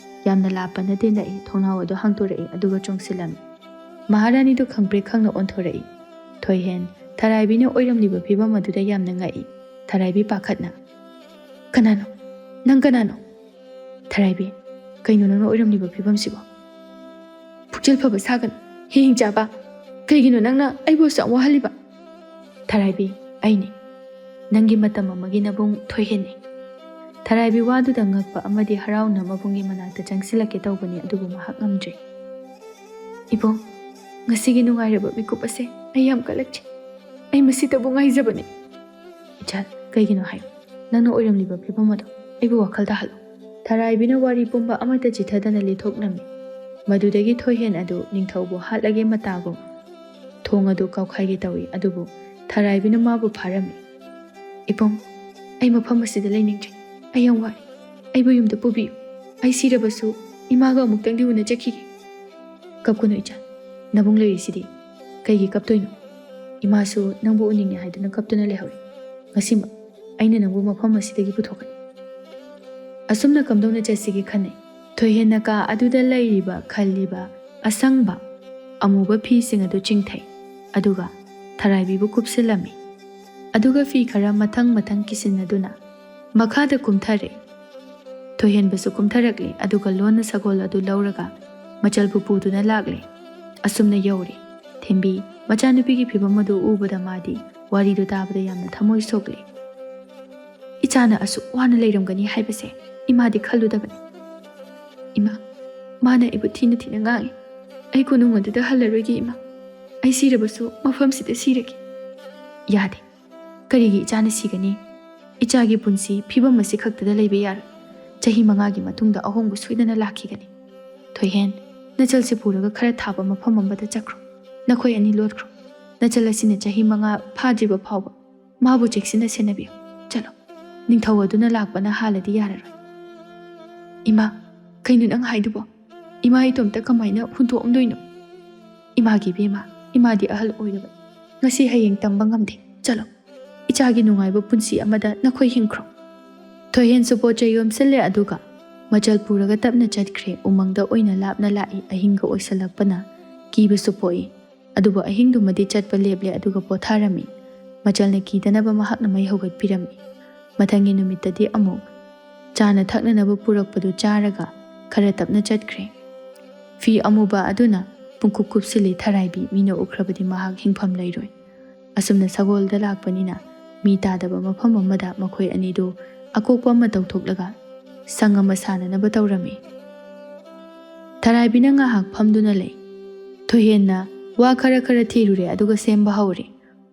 ꯌꯥꯝꯅ ꯂꯥꯞꯄ ꯅꯠꯇꯦ, ꯅꯛꯏ꯫ ꯊꯣꯡꯅꯥꯎ ꯑꯗꯨ ꯍꯥꯡꯗꯣꯔꯛꯏ, ꯑꯗꯨꯒ ꯆꯣꯡꯁꯤꯜꯂꯝꯃꯤ꯫ ꯃꯍꯥꯔꯥꯅꯤꯗꯨ ꯈꯪꯄ꯭ꯔꯦꯛ ꯈꯪꯅ ꯑꯣꯟꯊꯣꯔꯛꯏ꯫ ꯊꯣꯏꯍꯦꯟ ꯊꯔꯥꯏꯕꯤꯅ ꯑꯣꯏꯔꯝꯂꯤꯕ ꯐꯤꯕꯝ ꯑꯗꯨꯗ ꯌꯥꯝꯅ ꯉꯛꯏ꯫ ꯊꯔꯥꯏꯕꯤ ꯄꯥꯈꯠꯅ, "ꯀꯅꯥꯅꯣ? ꯅꯪ ꯀꯅꯥꯅꯣ?" ꯊꯔꯥꯏꯕꯤ, "ꯀꯩꯅꯣ ꯅꯪꯅ ꯑꯣꯏꯔꯝꯂꯤꯕ ꯐꯤꯕꯝꯁꯤꯕꯣ? ꯄꯨꯛꯆꯦꯜ ꯐꯕ ꯁꯥꯒꯅꯨ꯫ ꯍꯤꯡ ꯆꯥꯕ, ꯀꯩꯒꯤꯅꯣ ꯅꯪꯅ ꯑꯩꯕꯨ ꯑꯁꯨꯛ ꯋꯥꯍꯜꯂꯤꯕ?" ꯊꯔꯥꯏꯕꯤ, "ꯑꯩꯅꯤ꯫ ꯅꯪꯒꯤ ꯃꯇꯝ ꯑꯃꯒꯤ ꯅꯕꯨꯡ ꯊꯣꯏꯍꯦꯟꯅꯤ꯫" ꯊꯔꯥꯏꯕꯤ ꯋꯥꯗꯨꯗ ꯉꯛꯄ ꯑꯃꯗꯤ ꯍꯔꯥꯎꯅ ꯃꯕꯨꯡꯒꯤ ꯃꯅꯥꯛꯇ ꯆꯪꯁꯤꯜꯂꯛꯀꯦ ꯇꯧꯕꯅꯤ, ꯑꯗꯨꯕꯨ ꯃꯍꯥꯛ ꯉꯝꯗ꯭ꯔꯦ꯫ "ꯏꯕꯨꯡ, ꯉꯁꯤꯒꯤ ꯅꯨꯡꯉꯥꯏꯔꯕ ꯃꯤꯀꯨꯞ ꯑꯁꯦ ꯑꯩ ꯌꯥꯝ ꯀꯜꯂꯛꯆꯩ꯫ ꯑꯩ ꯃꯁꯤꯇꯕꯨ ꯉꯥꯏꯖꯕꯅꯤ꯫" "ꯏꯆꯥ, ꯀꯩꯒꯤꯅꯣ ꯍꯥꯏꯌꯨ꯫ ꯅꯪꯅ ꯑꯣꯏꯔꯝꯂꯤꯕ ꯐꯤꯕꯝ ꯑꯗꯣ ꯑꯩꯕꯨ ꯋꯥꯈꯜ ꯇꯥꯍꯜꯂꯨ꯫" ꯊꯔꯥꯏꯕꯤꯅ ꯋꯥꯔꯤ ꯄꯨꯝꯕ ꯑꯃꯠꯇ ꯆꯤꯊꯗꯅ ꯂꯤꯊꯣꯛꯂꯝꯃꯤ꯫ ꯃꯗꯨꯗꯒꯤ ꯊꯣꯏꯍꯦꯟ ꯑꯗꯨ ꯅꯤꯡꯊꯧꯕꯨ ꯍꯥꯠꯂꯒꯦ ꯃꯇꯥꯒꯨꯝ ꯊꯣꯡ ꯑꯗꯨ ꯀꯥꯎꯈꯥꯏꯒꯦ ꯇꯧꯏ, ꯑꯗꯨꯕꯨ ꯊꯔꯥꯏꯕꯤꯅ ꯃꯥꯕꯨ ꯐꯥꯔꯝꯃꯤ꯫ "ꯏꯕꯨꯡ, ꯑꯩ ꯃꯐꯝ ꯑꯁꯤꯗ ꯂꯩꯅꯤꯡꯗ꯭ꯔꯦ꯫ ꯑꯩ ꯌꯥꯝ ꯋꯥꯏ꯫ ꯑꯩꯕꯨ ꯌꯨꯝꯗ ꯄꯨꯕꯤꯌꯨ꯫ ꯑꯩ ꯁꯤꯔꯕꯁꯨ ꯏꯃꯥꯒ ꯑꯃꯨꯛꯇꯪꯗꯤ ꯎꯅꯖꯈꯤꯒꯦ꯫" "ꯀꯞꯀꯅꯨ ꯏꯆꯥ, ꯅꯕꯨꯡ ꯂꯩꯔꯤꯁꯤꯗꯤ꯫ ꯀꯩꯒꯤ ꯀꯞꯇꯣꯏꯅꯣ? ꯏꯃꯥꯁꯨ ꯅꯪꯕꯨ ꯎꯅꯤꯡꯉꯦ ꯍꯥꯏꯗꯨꯅ ꯀꯞꯇꯨꯅ ꯂꯩꯍꯧꯔꯤ꯫ ꯉꯁꯤꯃꯛ ꯑꯩꯅ ꯅꯪꯕꯨ ꯃꯐꯝ ꯑꯁꯤꯗꯒꯤ ꯄꯨꯊꯣꯛꯀꯅꯤ꯫" ꯑꯁꯨꯝꯅ ꯀꯝꯗꯧꯅ ꯆꯠꯁꯤꯒꯦ ꯈꯟꯅꯩ꯫ ꯊꯣꯏꯍꯦꯟꯅ ꯀꯥ ꯑꯗꯨꯗ ꯂꯩꯔꯤꯕ ꯈꯜꯂꯤꯕ ꯑꯁꯪꯕ ꯑꯃꯨꯕ ꯐꯤꯁꯤꯡ ꯑꯗꯨ ꯆꯤꯡꯊꯩ, ꯑꯗꯨꯒ ꯊꯔꯥꯏꯕꯤꯕꯨ ꯀꯨꯞꯁꯤꯜꯂꯝꯃꯤ꯫ ꯑꯗꯨꯒ ꯐꯤ ꯈꯔ ꯃꯊꯪ ꯃꯊꯪ ꯀꯤꯁꯤꯟꯅꯗꯨꯅ ꯃꯈꯥꯗ ꯀꯨꯝꯊꯔꯦ꯫ ꯊꯣꯏꯍꯦꯟꯕꯁꯨ ꯀꯨꯝꯊꯔꯛꯂꯦ, ꯑꯗꯨꯒ ꯂꯣꯟꯅ ꯁꯒꯣꯜ ꯑꯗꯨ ꯂꯧꯔꯒ ꯃꯆꯜꯕꯨ ꯄꯨꯗꯨꯅ ꯂꯥꯛꯂꯦ꯫ ꯑꯁꯨꯝꯅ ꯌꯧꯔꯦ꯫ ꯊꯦꯝꯕꯤ ꯃꯆꯥꯅꯨꯄꯤꯒꯤ ꯐꯤꯕꯝ ꯑꯗꯨ ꯎꯕꯗ ꯃꯥꯗꯤ ꯋꯥꯔꯤꯗꯨ ꯇꯥꯕꯗ ꯌꯥꯝꯅ ꯊꯃꯣꯏ ꯁꯣꯛꯂꯦ꯫ "ꯏꯆꯥꯅ ꯑꯁꯨꯛ ꯋꯥꯅ ꯂꯩꯔꯝꯒꯅꯤ ꯍꯥꯏꯕꯁꯦ ꯏꯃꯥꯗꯤ ꯈꯜꯂꯨꯗꯕꯅꯤ꯫ ꯏꯃꯥ, ꯃꯥꯅ ꯑꯩꯕꯨ ꯊꯤꯅ ꯊꯤꯅ ꯉꯥꯡꯉꯤ꯫ ꯑꯩ ꯀꯣꯅꯨꯡ ꯑꯗꯨꯗ ꯍꯜꯂꯔꯣꯏꯒꯦ ꯏꯃꯥ꯫ ꯑꯩ ꯁꯤꯔꯕꯁꯨ ꯃꯐꯝꯁꯤꯗ ꯁꯤꯔꯒꯦ꯫" "ꯌꯥꯗꯦ꯫ ꯀꯔꯤꯒꯤ ꯏꯆꯥꯅ ꯁꯤꯒꯅꯤ? ꯏꯆꯥꯒꯤ ꯄꯨꯟꯁꯤ ꯐꯤꯕꯝ ꯑꯁꯤ ꯈꯛꯇꯗ ꯂꯩꯕ ꯌꯥꯔꯣꯏ꯫ ꯆꯍꯤ ꯃꯉꯥꯒꯤ ꯃꯇꯨꯡꯗ ꯑꯍꯣꯡꯕ ꯁꯣꯏꯗꯅ ꯂꯥꯛꯈꯤꯒꯅꯤ꯫ ꯊꯣꯏꯍꯦꯟ, ꯅꯆꯜꯁꯦ ꯄꯨꯔꯒ ꯈꯔ ꯊꯥꯕ ꯃꯐꯝ ꯑꯃꯗ ꯆꯠꯈ꯭ꯔꯣ꯫ ꯅꯈꯣꯏ ꯑꯅꯤ ꯂꯣꯠꯈ꯭ꯔꯣ꯫ ꯅꯆꯜ ꯑꯁꯤꯅ ꯆꯍꯤ ꯃꯉꯥ ꯐꯥꯗ꯭ꯔꯤꯕ ꯐꯥꯎꯕ ꯃꯥꯕꯨ ꯆꯦꯛꯁꯤꯟꯅ ꯁꯦꯟꯅꯕꯤꯌꯨ꯫ ꯆꯠꯂꯣ꯫" ꯅꯤꯡꯊꯧ ꯑꯗꯨꯅ ꯂꯥꯛꯄꯅ ꯍꯥꯜꯂꯗꯤ ꯌꯥꯔꯔꯣꯏ꯫ "ꯏꯃꯥ, ꯀꯩꯅꯣ ꯅꯪ ꯍꯥꯏꯗꯨꯕꯣ? ꯏꯃꯥ ꯏꯇꯣꯝꯇ ꯀꯃꯥꯏꯅ ꯍꯨꯟꯗꯣꯛꯑꯝꯗꯣꯏꯅꯣ?" "ꯏꯃꯥꯒꯤ ꯏꯕꯦꯝꯃ, ꯏꯃꯥꯗꯤ ꯑꯍꯜ ꯑꯣꯏꯔꯕꯅꯤ꯫ ꯉꯁꯤ ꯍꯌꯦꯡ ꯇꯝꯕ ꯉꯝꯗꯦ꯫ ꯆꯠꯂꯣ, ꯏꯆꯥꯒꯤ ꯅꯨꯡꯉꯥꯏꯕ ꯄꯨꯟꯁꯤ ꯑꯃꯗ ꯅꯈꯣꯏ ꯍꯤꯡꯈ꯭ꯔꯣ꯫" ꯊꯣꯏꯍꯦꯟꯁꯨ ꯄꯣꯠ ꯆꯩ ꯌꯣꯝꯁꯤꯜꯂꯦ, ꯑꯗꯨꯒ ꯃꯆꯜ ꯄꯨꯔꯒ ꯇꯞꯅ ꯆꯠꯈ꯭ꯔꯦ꯫ ꯎꯃꯪꯗ ꯑꯣꯏꯅ ꯂꯥꯞꯅ ꯂꯥꯛꯏ꯫ ꯑꯍꯤꯡꯒ ꯑꯣꯏꯁꯜꯂꯛꯄꯅ ꯀꯤꯕꯁꯨ ꯄꯣꯛꯏ꯫ ꯑꯗꯨꯕꯨ ꯑꯍꯤꯡꯗꯨꯃꯗꯤ ꯆꯠꯄ ꯂꯦꯞꯂꯦ, ꯑꯗꯨꯒ ꯄꯣꯊꯥꯔꯝꯃꯤ꯫ ꯃꯆꯜꯅ ꯀꯤꯗꯅꯕ ꯃꯍꯥꯛꯅ ꯃꯩ ꯍꯧꯒꯠꯄꯤꯔꯝꯃꯤ꯫ ꯃꯊꯪꯒꯤ ꯅꯨꯃꯤꯠꯇꯗꯤ ꯑꯃꯨꯛ ꯆꯥꯅ ꯊꯛꯅꯅꯕ ꯄꯨꯔꯛꯄꯗꯨ ꯆꯥꯔꯒ ꯈꯔ ꯇꯞꯅ ꯆꯠꯈ꯭ꯔꯦ꯫ ꯐꯤ ꯑꯃꯨꯕ ꯑꯗꯨꯅ ꯄꯨꯡꯀꯨꯞ ꯀꯨꯞꯁꯤꯜꯂꯤ꯫ ꯊꯔꯥꯏꯕꯤ ꯃꯤꯅ ꯎꯈ꯭ꯔꯕꯗꯤ ꯃꯍꯥꯛ ꯍꯤꯡꯐꯝ ꯂꯩꯔꯣꯏ꯫ ꯑꯁꯨꯝꯅ ꯁꯒꯣꯜꯗ ꯂꯥꯛꯄꯅꯤꯅ ꯃꯤ ꯇꯥꯗꯕ ꯃꯐꯝ ꯑꯃꯗ ꯃꯈꯣꯏ ꯑꯅꯤꯗꯨ ꯑꯀꯣꯛꯄ ꯑꯃ ꯇꯧꯊꯣꯛꯂꯒ ꯁꯪ ꯑꯃ ꯁꯥꯅꯅꯕ ꯇꯧꯔꯝꯃꯤ꯫ ꯊꯔꯥꯏꯕꯤꯅ ꯉꯥꯏꯍꯥꯛ ꯐꯝꯗꯨꯅ ꯂꯩ꯫ ꯊꯣꯏꯍꯦꯟꯅ ꯋꯥ ꯈꯔ ꯈꯔ ꯊꯤꯔꯨꯔꯦ, ꯑꯗꯨꯒ ꯁꯦꯝꯕ ꯍꯧꯔꯦ꯫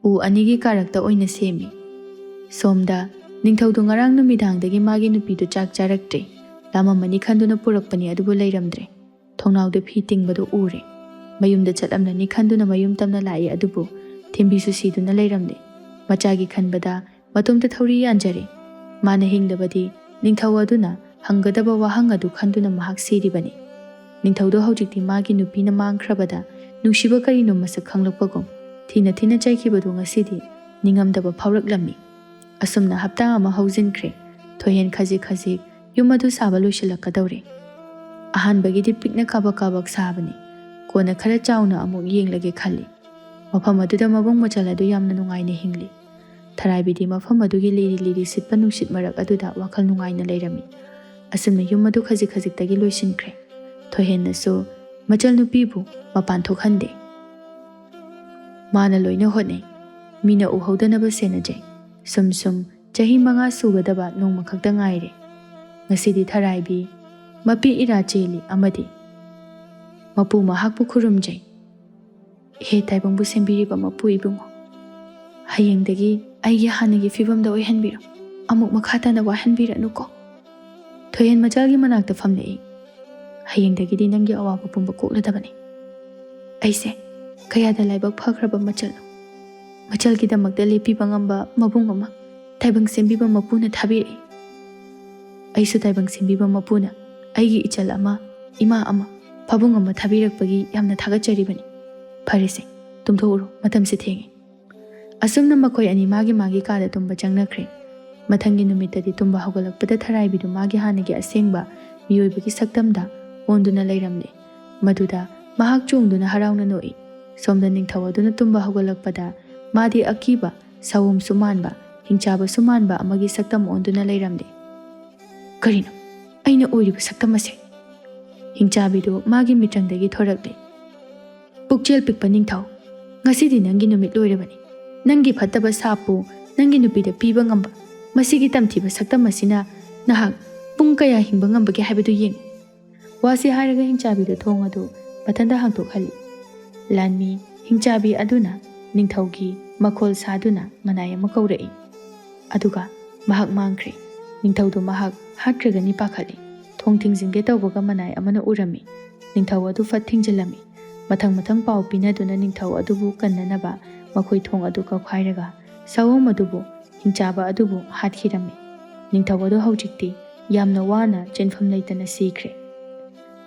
ꯎ ꯑꯅꯤꯒꯤ ꯀꯥꯔꯛꯇ ꯑꯣꯏꯅ ꯁꯦꯝꯃꯤ꯫ ꯁꯣꯝꯗ ꯅꯤꯡꯊꯧꯗꯨ ꯉꯔꯥꯡ ꯅꯨꯃꯤꯗꯥꯡꯗꯒꯤ ꯃꯥꯒꯤ ꯅꯨꯄꯤꯗꯨ ꯆꯥꯛ ꯆꯥꯔꯛꯇ꯭ꯔꯦ꯫ ꯂꯥꯝꯃꯝꯃꯅꯤ ꯈꯟꯗꯨꯅ ꯄꯨꯔꯛꯄꯅꯤ, ꯑꯗꯨꯕꯨ ꯂꯩꯔꯝꯗ꯭ꯔꯦ꯫ ꯊꯣꯡꯅꯥꯎꯗ ꯐꯤ ꯇꯤꯡꯕꯗꯨ ꯎꯔꯦ꯫ ꯃꯌꯨꯝꯗ ꯆꯠꯂꯝꯂꯅꯤ ꯈꯟꯗꯨꯅ ꯃꯌꯨꯝ ꯇꯝꯅ ꯂꯥꯛꯏ, ꯑꯗꯨꯕꯨ ꯊꯤꯟꯕꯤꯁꯨ ꯁꯤꯗꯨꯅ ꯂꯩꯔꯝꯂꯦ꯫ ꯃꯆꯥꯒꯤ ꯈꯟꯕꯗ ꯃꯇꯣꯝꯇ ꯊꯧꯔꯤ ꯌꯥꯟꯖꯔꯦ꯫ ꯃꯥꯅ ꯍꯤꯡꯂꯕꯗꯤ ꯅꯤꯡꯊꯧ ꯑꯗꯨꯅ ꯍꯪꯒꯗꯕ ꯋꯥꯍꯪ ꯑꯗꯨ ꯈꯟꯗꯨꯅ ꯃꯍꯥꯛ ꯁꯤꯔꯤꯕꯅꯤ꯫ ꯅꯤꯡꯊꯧꯗꯨ ꯍꯧꯖꯤꯛꯇꯤ ꯃꯥꯒꯤ ꯅꯨꯄꯤꯅ ꯃꯥꯡꯈ꯭ꯔꯕꯗ ꯅꯨꯡꯁꯤꯕ ꯀꯔꯤꯅꯣ ꯃꯁꯛ ꯈꯪꯂꯛꯄꯒꯨꯝ ꯊꯤꯅ ꯊꯤꯅ ꯆꯩꯈꯤꯕꯗꯨ ꯉꯁꯤꯗꯤ ꯅꯤꯡꯉꯝꯗꯕ ꯐꯥꯎꯔꯛꯂꯝꯃꯤ꯫ ꯑꯁꯨꯝꯅ ꯍꯞꯇꯥ ꯑꯃ ꯍꯧꯖꯤꯟꯈ꯭ꯔꯦ꯫ ꯊꯣꯏꯍꯦꯟ ꯈꯖꯤꯛ ꯈꯖꯤꯛ ꯌꯨꯝ ꯑꯗꯨ ꯁꯥꯕ ꯂꯣꯏꯁꯤꯜꯂꯛꯀꯗꯧꯔꯦ꯫ ꯑꯍꯥꯟꯕꯒꯤꯗꯤ ꯄꯤꯛꯅ ꯀꯥꯕꯛ ꯀꯥꯕꯛ ꯁꯥꯕꯅꯤ꯫ ꯀꯣꯟꯅ ꯈꯔ ꯆꯥꯎꯅ ꯑꯃꯨꯛ ꯌꯦꯡꯂꯒꯦ ꯈꯜꯂꯤ꯫ ꯃꯐꯝ ꯑꯗꯨꯗ ꯃꯕꯨꯡ ꯃꯆꯜ ꯑꯗꯨ ꯌꯥꯝꯅ ꯅꯨꯡꯉꯥꯏꯅ ꯍꯤꯡꯂꯤ꯫ ꯊꯔꯥꯏꯕꯤꯗꯤ ꯃꯐꯝ ꯑꯗꯨꯒꯤ ꯂꯤꯔꯤ ꯂꯤꯔꯤ ꯁꯤꯠꯄ ꯅꯨꯡꯁꯤꯠ ꯃꯔꯛ ꯑꯗꯨꯗ ꯋꯥꯈꯜ ꯅꯨꯡꯉꯥꯏꯅ ꯂꯩꯔꯝꯃꯤ꯫ ꯑꯁꯨꯝꯅ ꯌꯨꯝ ꯑꯗꯨ ꯈꯖꯤꯛ ꯈꯖꯤꯛꯇꯒꯤ ꯂꯣꯏꯁꯤꯟꯈ꯭ꯔꯦ꯫ ꯊꯣꯏꯍꯦꯟꯅꯁꯨ ꯃꯆꯜ ꯅꯨꯄꯤꯕꯨ ꯃꯄꯥꯟ ꯊꯣꯛꯍꯟꯗꯦ꯫ ꯃꯥꯅ ꯂꯣꯏꯅ ꯍꯣꯠꯅꯩ꯫ ꯃꯤꯅ ꯎꯍꯧꯗꯅꯕ ꯁꯦꯟꯅꯖꯩ꯫ ꯁꯨꯝ ꯁꯨꯝ ꯆꯍꯤ ꯃꯉꯥ ꯁꯨꯒꯗꯕ ꯅꯣꯡꯃ ꯈꯛꯇ ꯉꯥꯏꯔꯦ꯫ ꯉꯁꯤꯗꯤ ꯊꯔꯥꯏꯕꯤ ꯃꯄꯤ ꯏꯔꯥ ꯆꯦꯜꯂꯤ ꯑꯃꯗꯤ ꯃꯄꯨ ꯃꯍꯥꯛꯄꯨ ꯈꯨꯔꯨꯝꯖꯩ꯫ ꯍꯦ ꯇꯥꯏꯕꯪꯕꯨ ꯁꯦꯝꯕꯤꯔꯤꯕ ꯃꯄꯨ ꯏꯕꯨꯡꯉꯣ, ꯍꯌꯦꯡꯗꯒꯤ ꯑꯩꯒꯤ ꯍꯥꯟꯅꯒꯤ ꯐꯤꯕꯝꯗ ꯑꯣꯏꯍꯟꯕꯤꯔꯣ꯫ ꯑꯃꯨꯛ ꯃꯈꯥ ꯇꯥꯅ ꯋꯥꯍꯟꯕꯤꯔꯅꯨꯀꯣ꯫ ꯊꯣꯏꯍꯦꯟ ꯃꯆꯜꯒꯤ ꯃꯅꯥꯛꯇ ꯐꯝꯂꯛꯏ꯫ ꯍꯌꯦꯡꯗꯒꯤꯗꯤ ꯅꯪꯒꯤ ꯑꯋꯥꯕ ꯄꯨꯝꯕ ꯀꯣꯛꯂꯗꯕꯅꯤ꯫ ꯑꯩꯁꯦ ꯀꯌꯥꯗ ꯂꯥꯏꯕꯛ ꯐꯈ꯭ꯔꯕ ꯃꯆꯜꯅꯣ꯫ ꯃꯆꯜꯒꯤꯗꯃꯛꯇ ꯂꯦꯞꯄꯤꯕ ꯉꯝꯕ ꯃꯕꯨꯡ ꯑꯃ꯫ ꯇꯥꯏꯕꯪ ꯁꯦꯝꯕꯤꯕ ꯃꯄꯨꯅ ꯊꯥꯕꯤꯔꯛꯏ꯫ ꯑꯩꯁꯨ ꯇꯥꯏꯕꯪ ꯁꯦꯝꯕꯤꯕ ꯃꯄꯨꯅ ꯑꯩꯒꯤ ꯏꯆꯜ ꯑꯃ, ꯏꯃꯥ ꯑꯃ, ꯄꯥꯕꯨꯡ ꯑꯃ ꯊꯥꯕꯤꯔꯛꯄꯒꯤ ꯌꯥꯝꯅ ꯊꯥꯒꯠꯆꯔꯤꯕꯅꯤ꯫ ꯐꯔꯦꯁꯦ, ꯇꯨꯝꯊꯣꯛꯎꯔꯣ, ꯃꯇꯝꯁꯦ ꯊꯦꯡꯉꯦ꯫ ꯑꯁꯨꯝꯅ ꯃꯈꯣꯏ ꯑꯅꯤ ꯃꯥꯒꯤ ꯃꯥꯒꯤ ꯀꯥꯗ ꯇꯨꯝꯕ ꯆꯪꯅꯈ꯭ꯔꯦ꯫ ꯃꯊꯪꯒꯤ ꯅꯨꯃꯤꯠꯇꯗꯤ ꯇꯨꯝꯕ ꯍꯧꯒꯠꯂꯛꯄꯗ ꯊꯔꯥꯏꯕꯤꯗꯨ ꯃꯥꯒꯤ ꯍꯥꯟꯅꯒꯤ ꯑꯁꯦꯡꯕ ꯃꯤꯑꯣꯏꯕꯒꯤ ꯁꯛꯇꯝꯗ ꯑꯣꯟꯗꯨꯅ ꯂꯩꯔꯝꯂꯦ꯫ ꯃꯗꯨꯗ ꯃꯍꯥꯛ ꯆꯣꯡꯗꯨꯅ ꯍꯔꯥꯎꯅ ꯅꯣꯛꯏ꯫ ꯁꯣꯝꯗ ꯅꯤꯡꯊꯧ ꯑꯗꯨꯅ ꯇꯨꯝꯕ ꯍꯧꯒꯠꯂꯛꯄꯗ ꯃꯥꯗꯤ ꯑꯀꯤꯕ, ꯁꯑꯣꯝꯁꯨ ꯃꯥꯟꯕ, ꯍꯤꯡꯆꯥꯕꯁꯨ ꯃꯥꯟꯕ ꯑꯃꯒꯤ ꯁꯛꯇꯝ ꯑꯣꯟꯗꯨꯅ ꯂꯩꯔꯝꯂꯦ꯫ "ꯀꯔꯤꯅꯣ ꯑꯩꯅ ꯎꯔꯤꯕ ꯁꯛꯇꯝ ꯑꯁꯦ?" ꯍꯤꯡꯆꯥꯕꯤꯗꯨ ꯃꯥꯒꯤ ꯃꯤꯠꯇ꯭ꯔꯪꯗꯒꯤ ꯊꯣꯔꯛꯂꯦ꯫ "ꯄꯨꯛꯆꯦꯜ ꯄꯤꯛꯄ ꯅꯤꯡꯊꯧ, ꯉꯁꯤꯗꯤ ꯅꯪꯒꯤ ꯅꯨꯃꯤꯠ ꯂꯣꯏꯔꯕꯅꯤ꯫ ꯅꯪꯒꯤ ꯐꯠꯇꯕ ꯁꯥꯞꯄꯨ ꯅꯪꯒꯤ ꯅꯨꯄꯤꯗ ꯄꯤꯕ ꯉꯝꯕ ꯃꯁꯤꯒꯤ ꯇꯝꯊꯤꯕ ꯁꯛꯇꯝ ꯑꯁꯤꯅ ꯅꯍꯥꯛ ꯄꯨꯡ ꯀꯌꯥ ꯍꯤꯡꯕ ꯉꯝꯕꯒꯦ ꯍꯥꯏꯕꯗꯨ ꯌꯦꯡꯉꯨ꯫" ꯋꯥꯁꯤ ꯍꯥꯏꯔꯒ ꯍꯤꯡꯆꯥꯕꯤꯗꯨ ꯊꯣꯡ ꯑꯗꯨ ꯃꯊꯟꯇ ꯍꯥꯡꯗꯣꯛꯍꯜꯂꯤ꯫ ꯂꯥꯟꯃꯤ ꯍꯤꯡꯆꯥꯕꯤ ꯑꯗꯨꯅ ꯅꯤꯡꯊꯧꯒꯤ ꯃꯈꯣꯜ ꯁꯥꯗꯨꯅ ꯃꯅꯥꯏ ꯑꯃ ꯀꯧꯔꯛꯏ꯫ ꯑꯗꯨꯒ ꯃꯍꯥꯛ ꯃꯥꯡꯈ꯭ꯔꯦ꯫ ꯅꯤꯡꯊꯧꯗꯨ ꯃꯍꯥꯛ ꯍꯥꯠꯈ꯭ꯔꯒꯅꯤ ꯄꯥꯈꯠꯂꯤ꯫ ꯊꯣꯡ ꯊꯤꯡꯖꯤꯟꯒꯦ ꯇꯧꯕꯒ ꯃꯅꯥꯏ ꯑꯃꯅ ꯎꯔꯝꯃꯤ꯫ ꯅꯤꯡꯊꯧ ꯑꯗꯨ ꯐꯠ ꯊꯤꯡꯖꯤꯜꯂꯝꯃꯤ꯫ ꯃꯊꯪ ꯃꯊꯪ ꯄꯥꯎ ꯄꯤꯅꯗꯨꯅ ꯅꯤꯡꯊꯧ ꯑꯗꯨꯕꯨ ꯀꯟꯅꯅꯕ ꯃꯈꯣꯏ ꯊꯣꯡ ꯑꯗꯨ ꯀꯧꯈꯥꯏꯔꯒ ꯁꯑꯣꯝ ꯑꯗꯨꯕꯨ, ꯍꯤꯡꯆꯥꯕ ꯑꯗꯨꯕꯨ ꯍꯥꯠꯈꯤꯔꯝꯃꯤ꯫ ꯅꯤꯡꯊꯧ ꯑꯗꯨ ꯍꯧꯖꯤꯛꯇꯤ ꯌꯥꯝꯅ ꯋꯥꯅ ꯆꯦꯟꯐꯝ ꯂꯩꯇꯅ ꯁꯤꯈ꯭ꯔꯦ꯫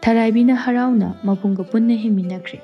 ꯊꯔꯥꯏꯕꯤꯅ ꯍꯔꯥꯎꯅ ꯃꯕꯨꯡꯒ ꯄꯨꯟꯅ ꯍꯤꯡꯃꯤꯟꯅꯈ꯭ꯔꯦ꯫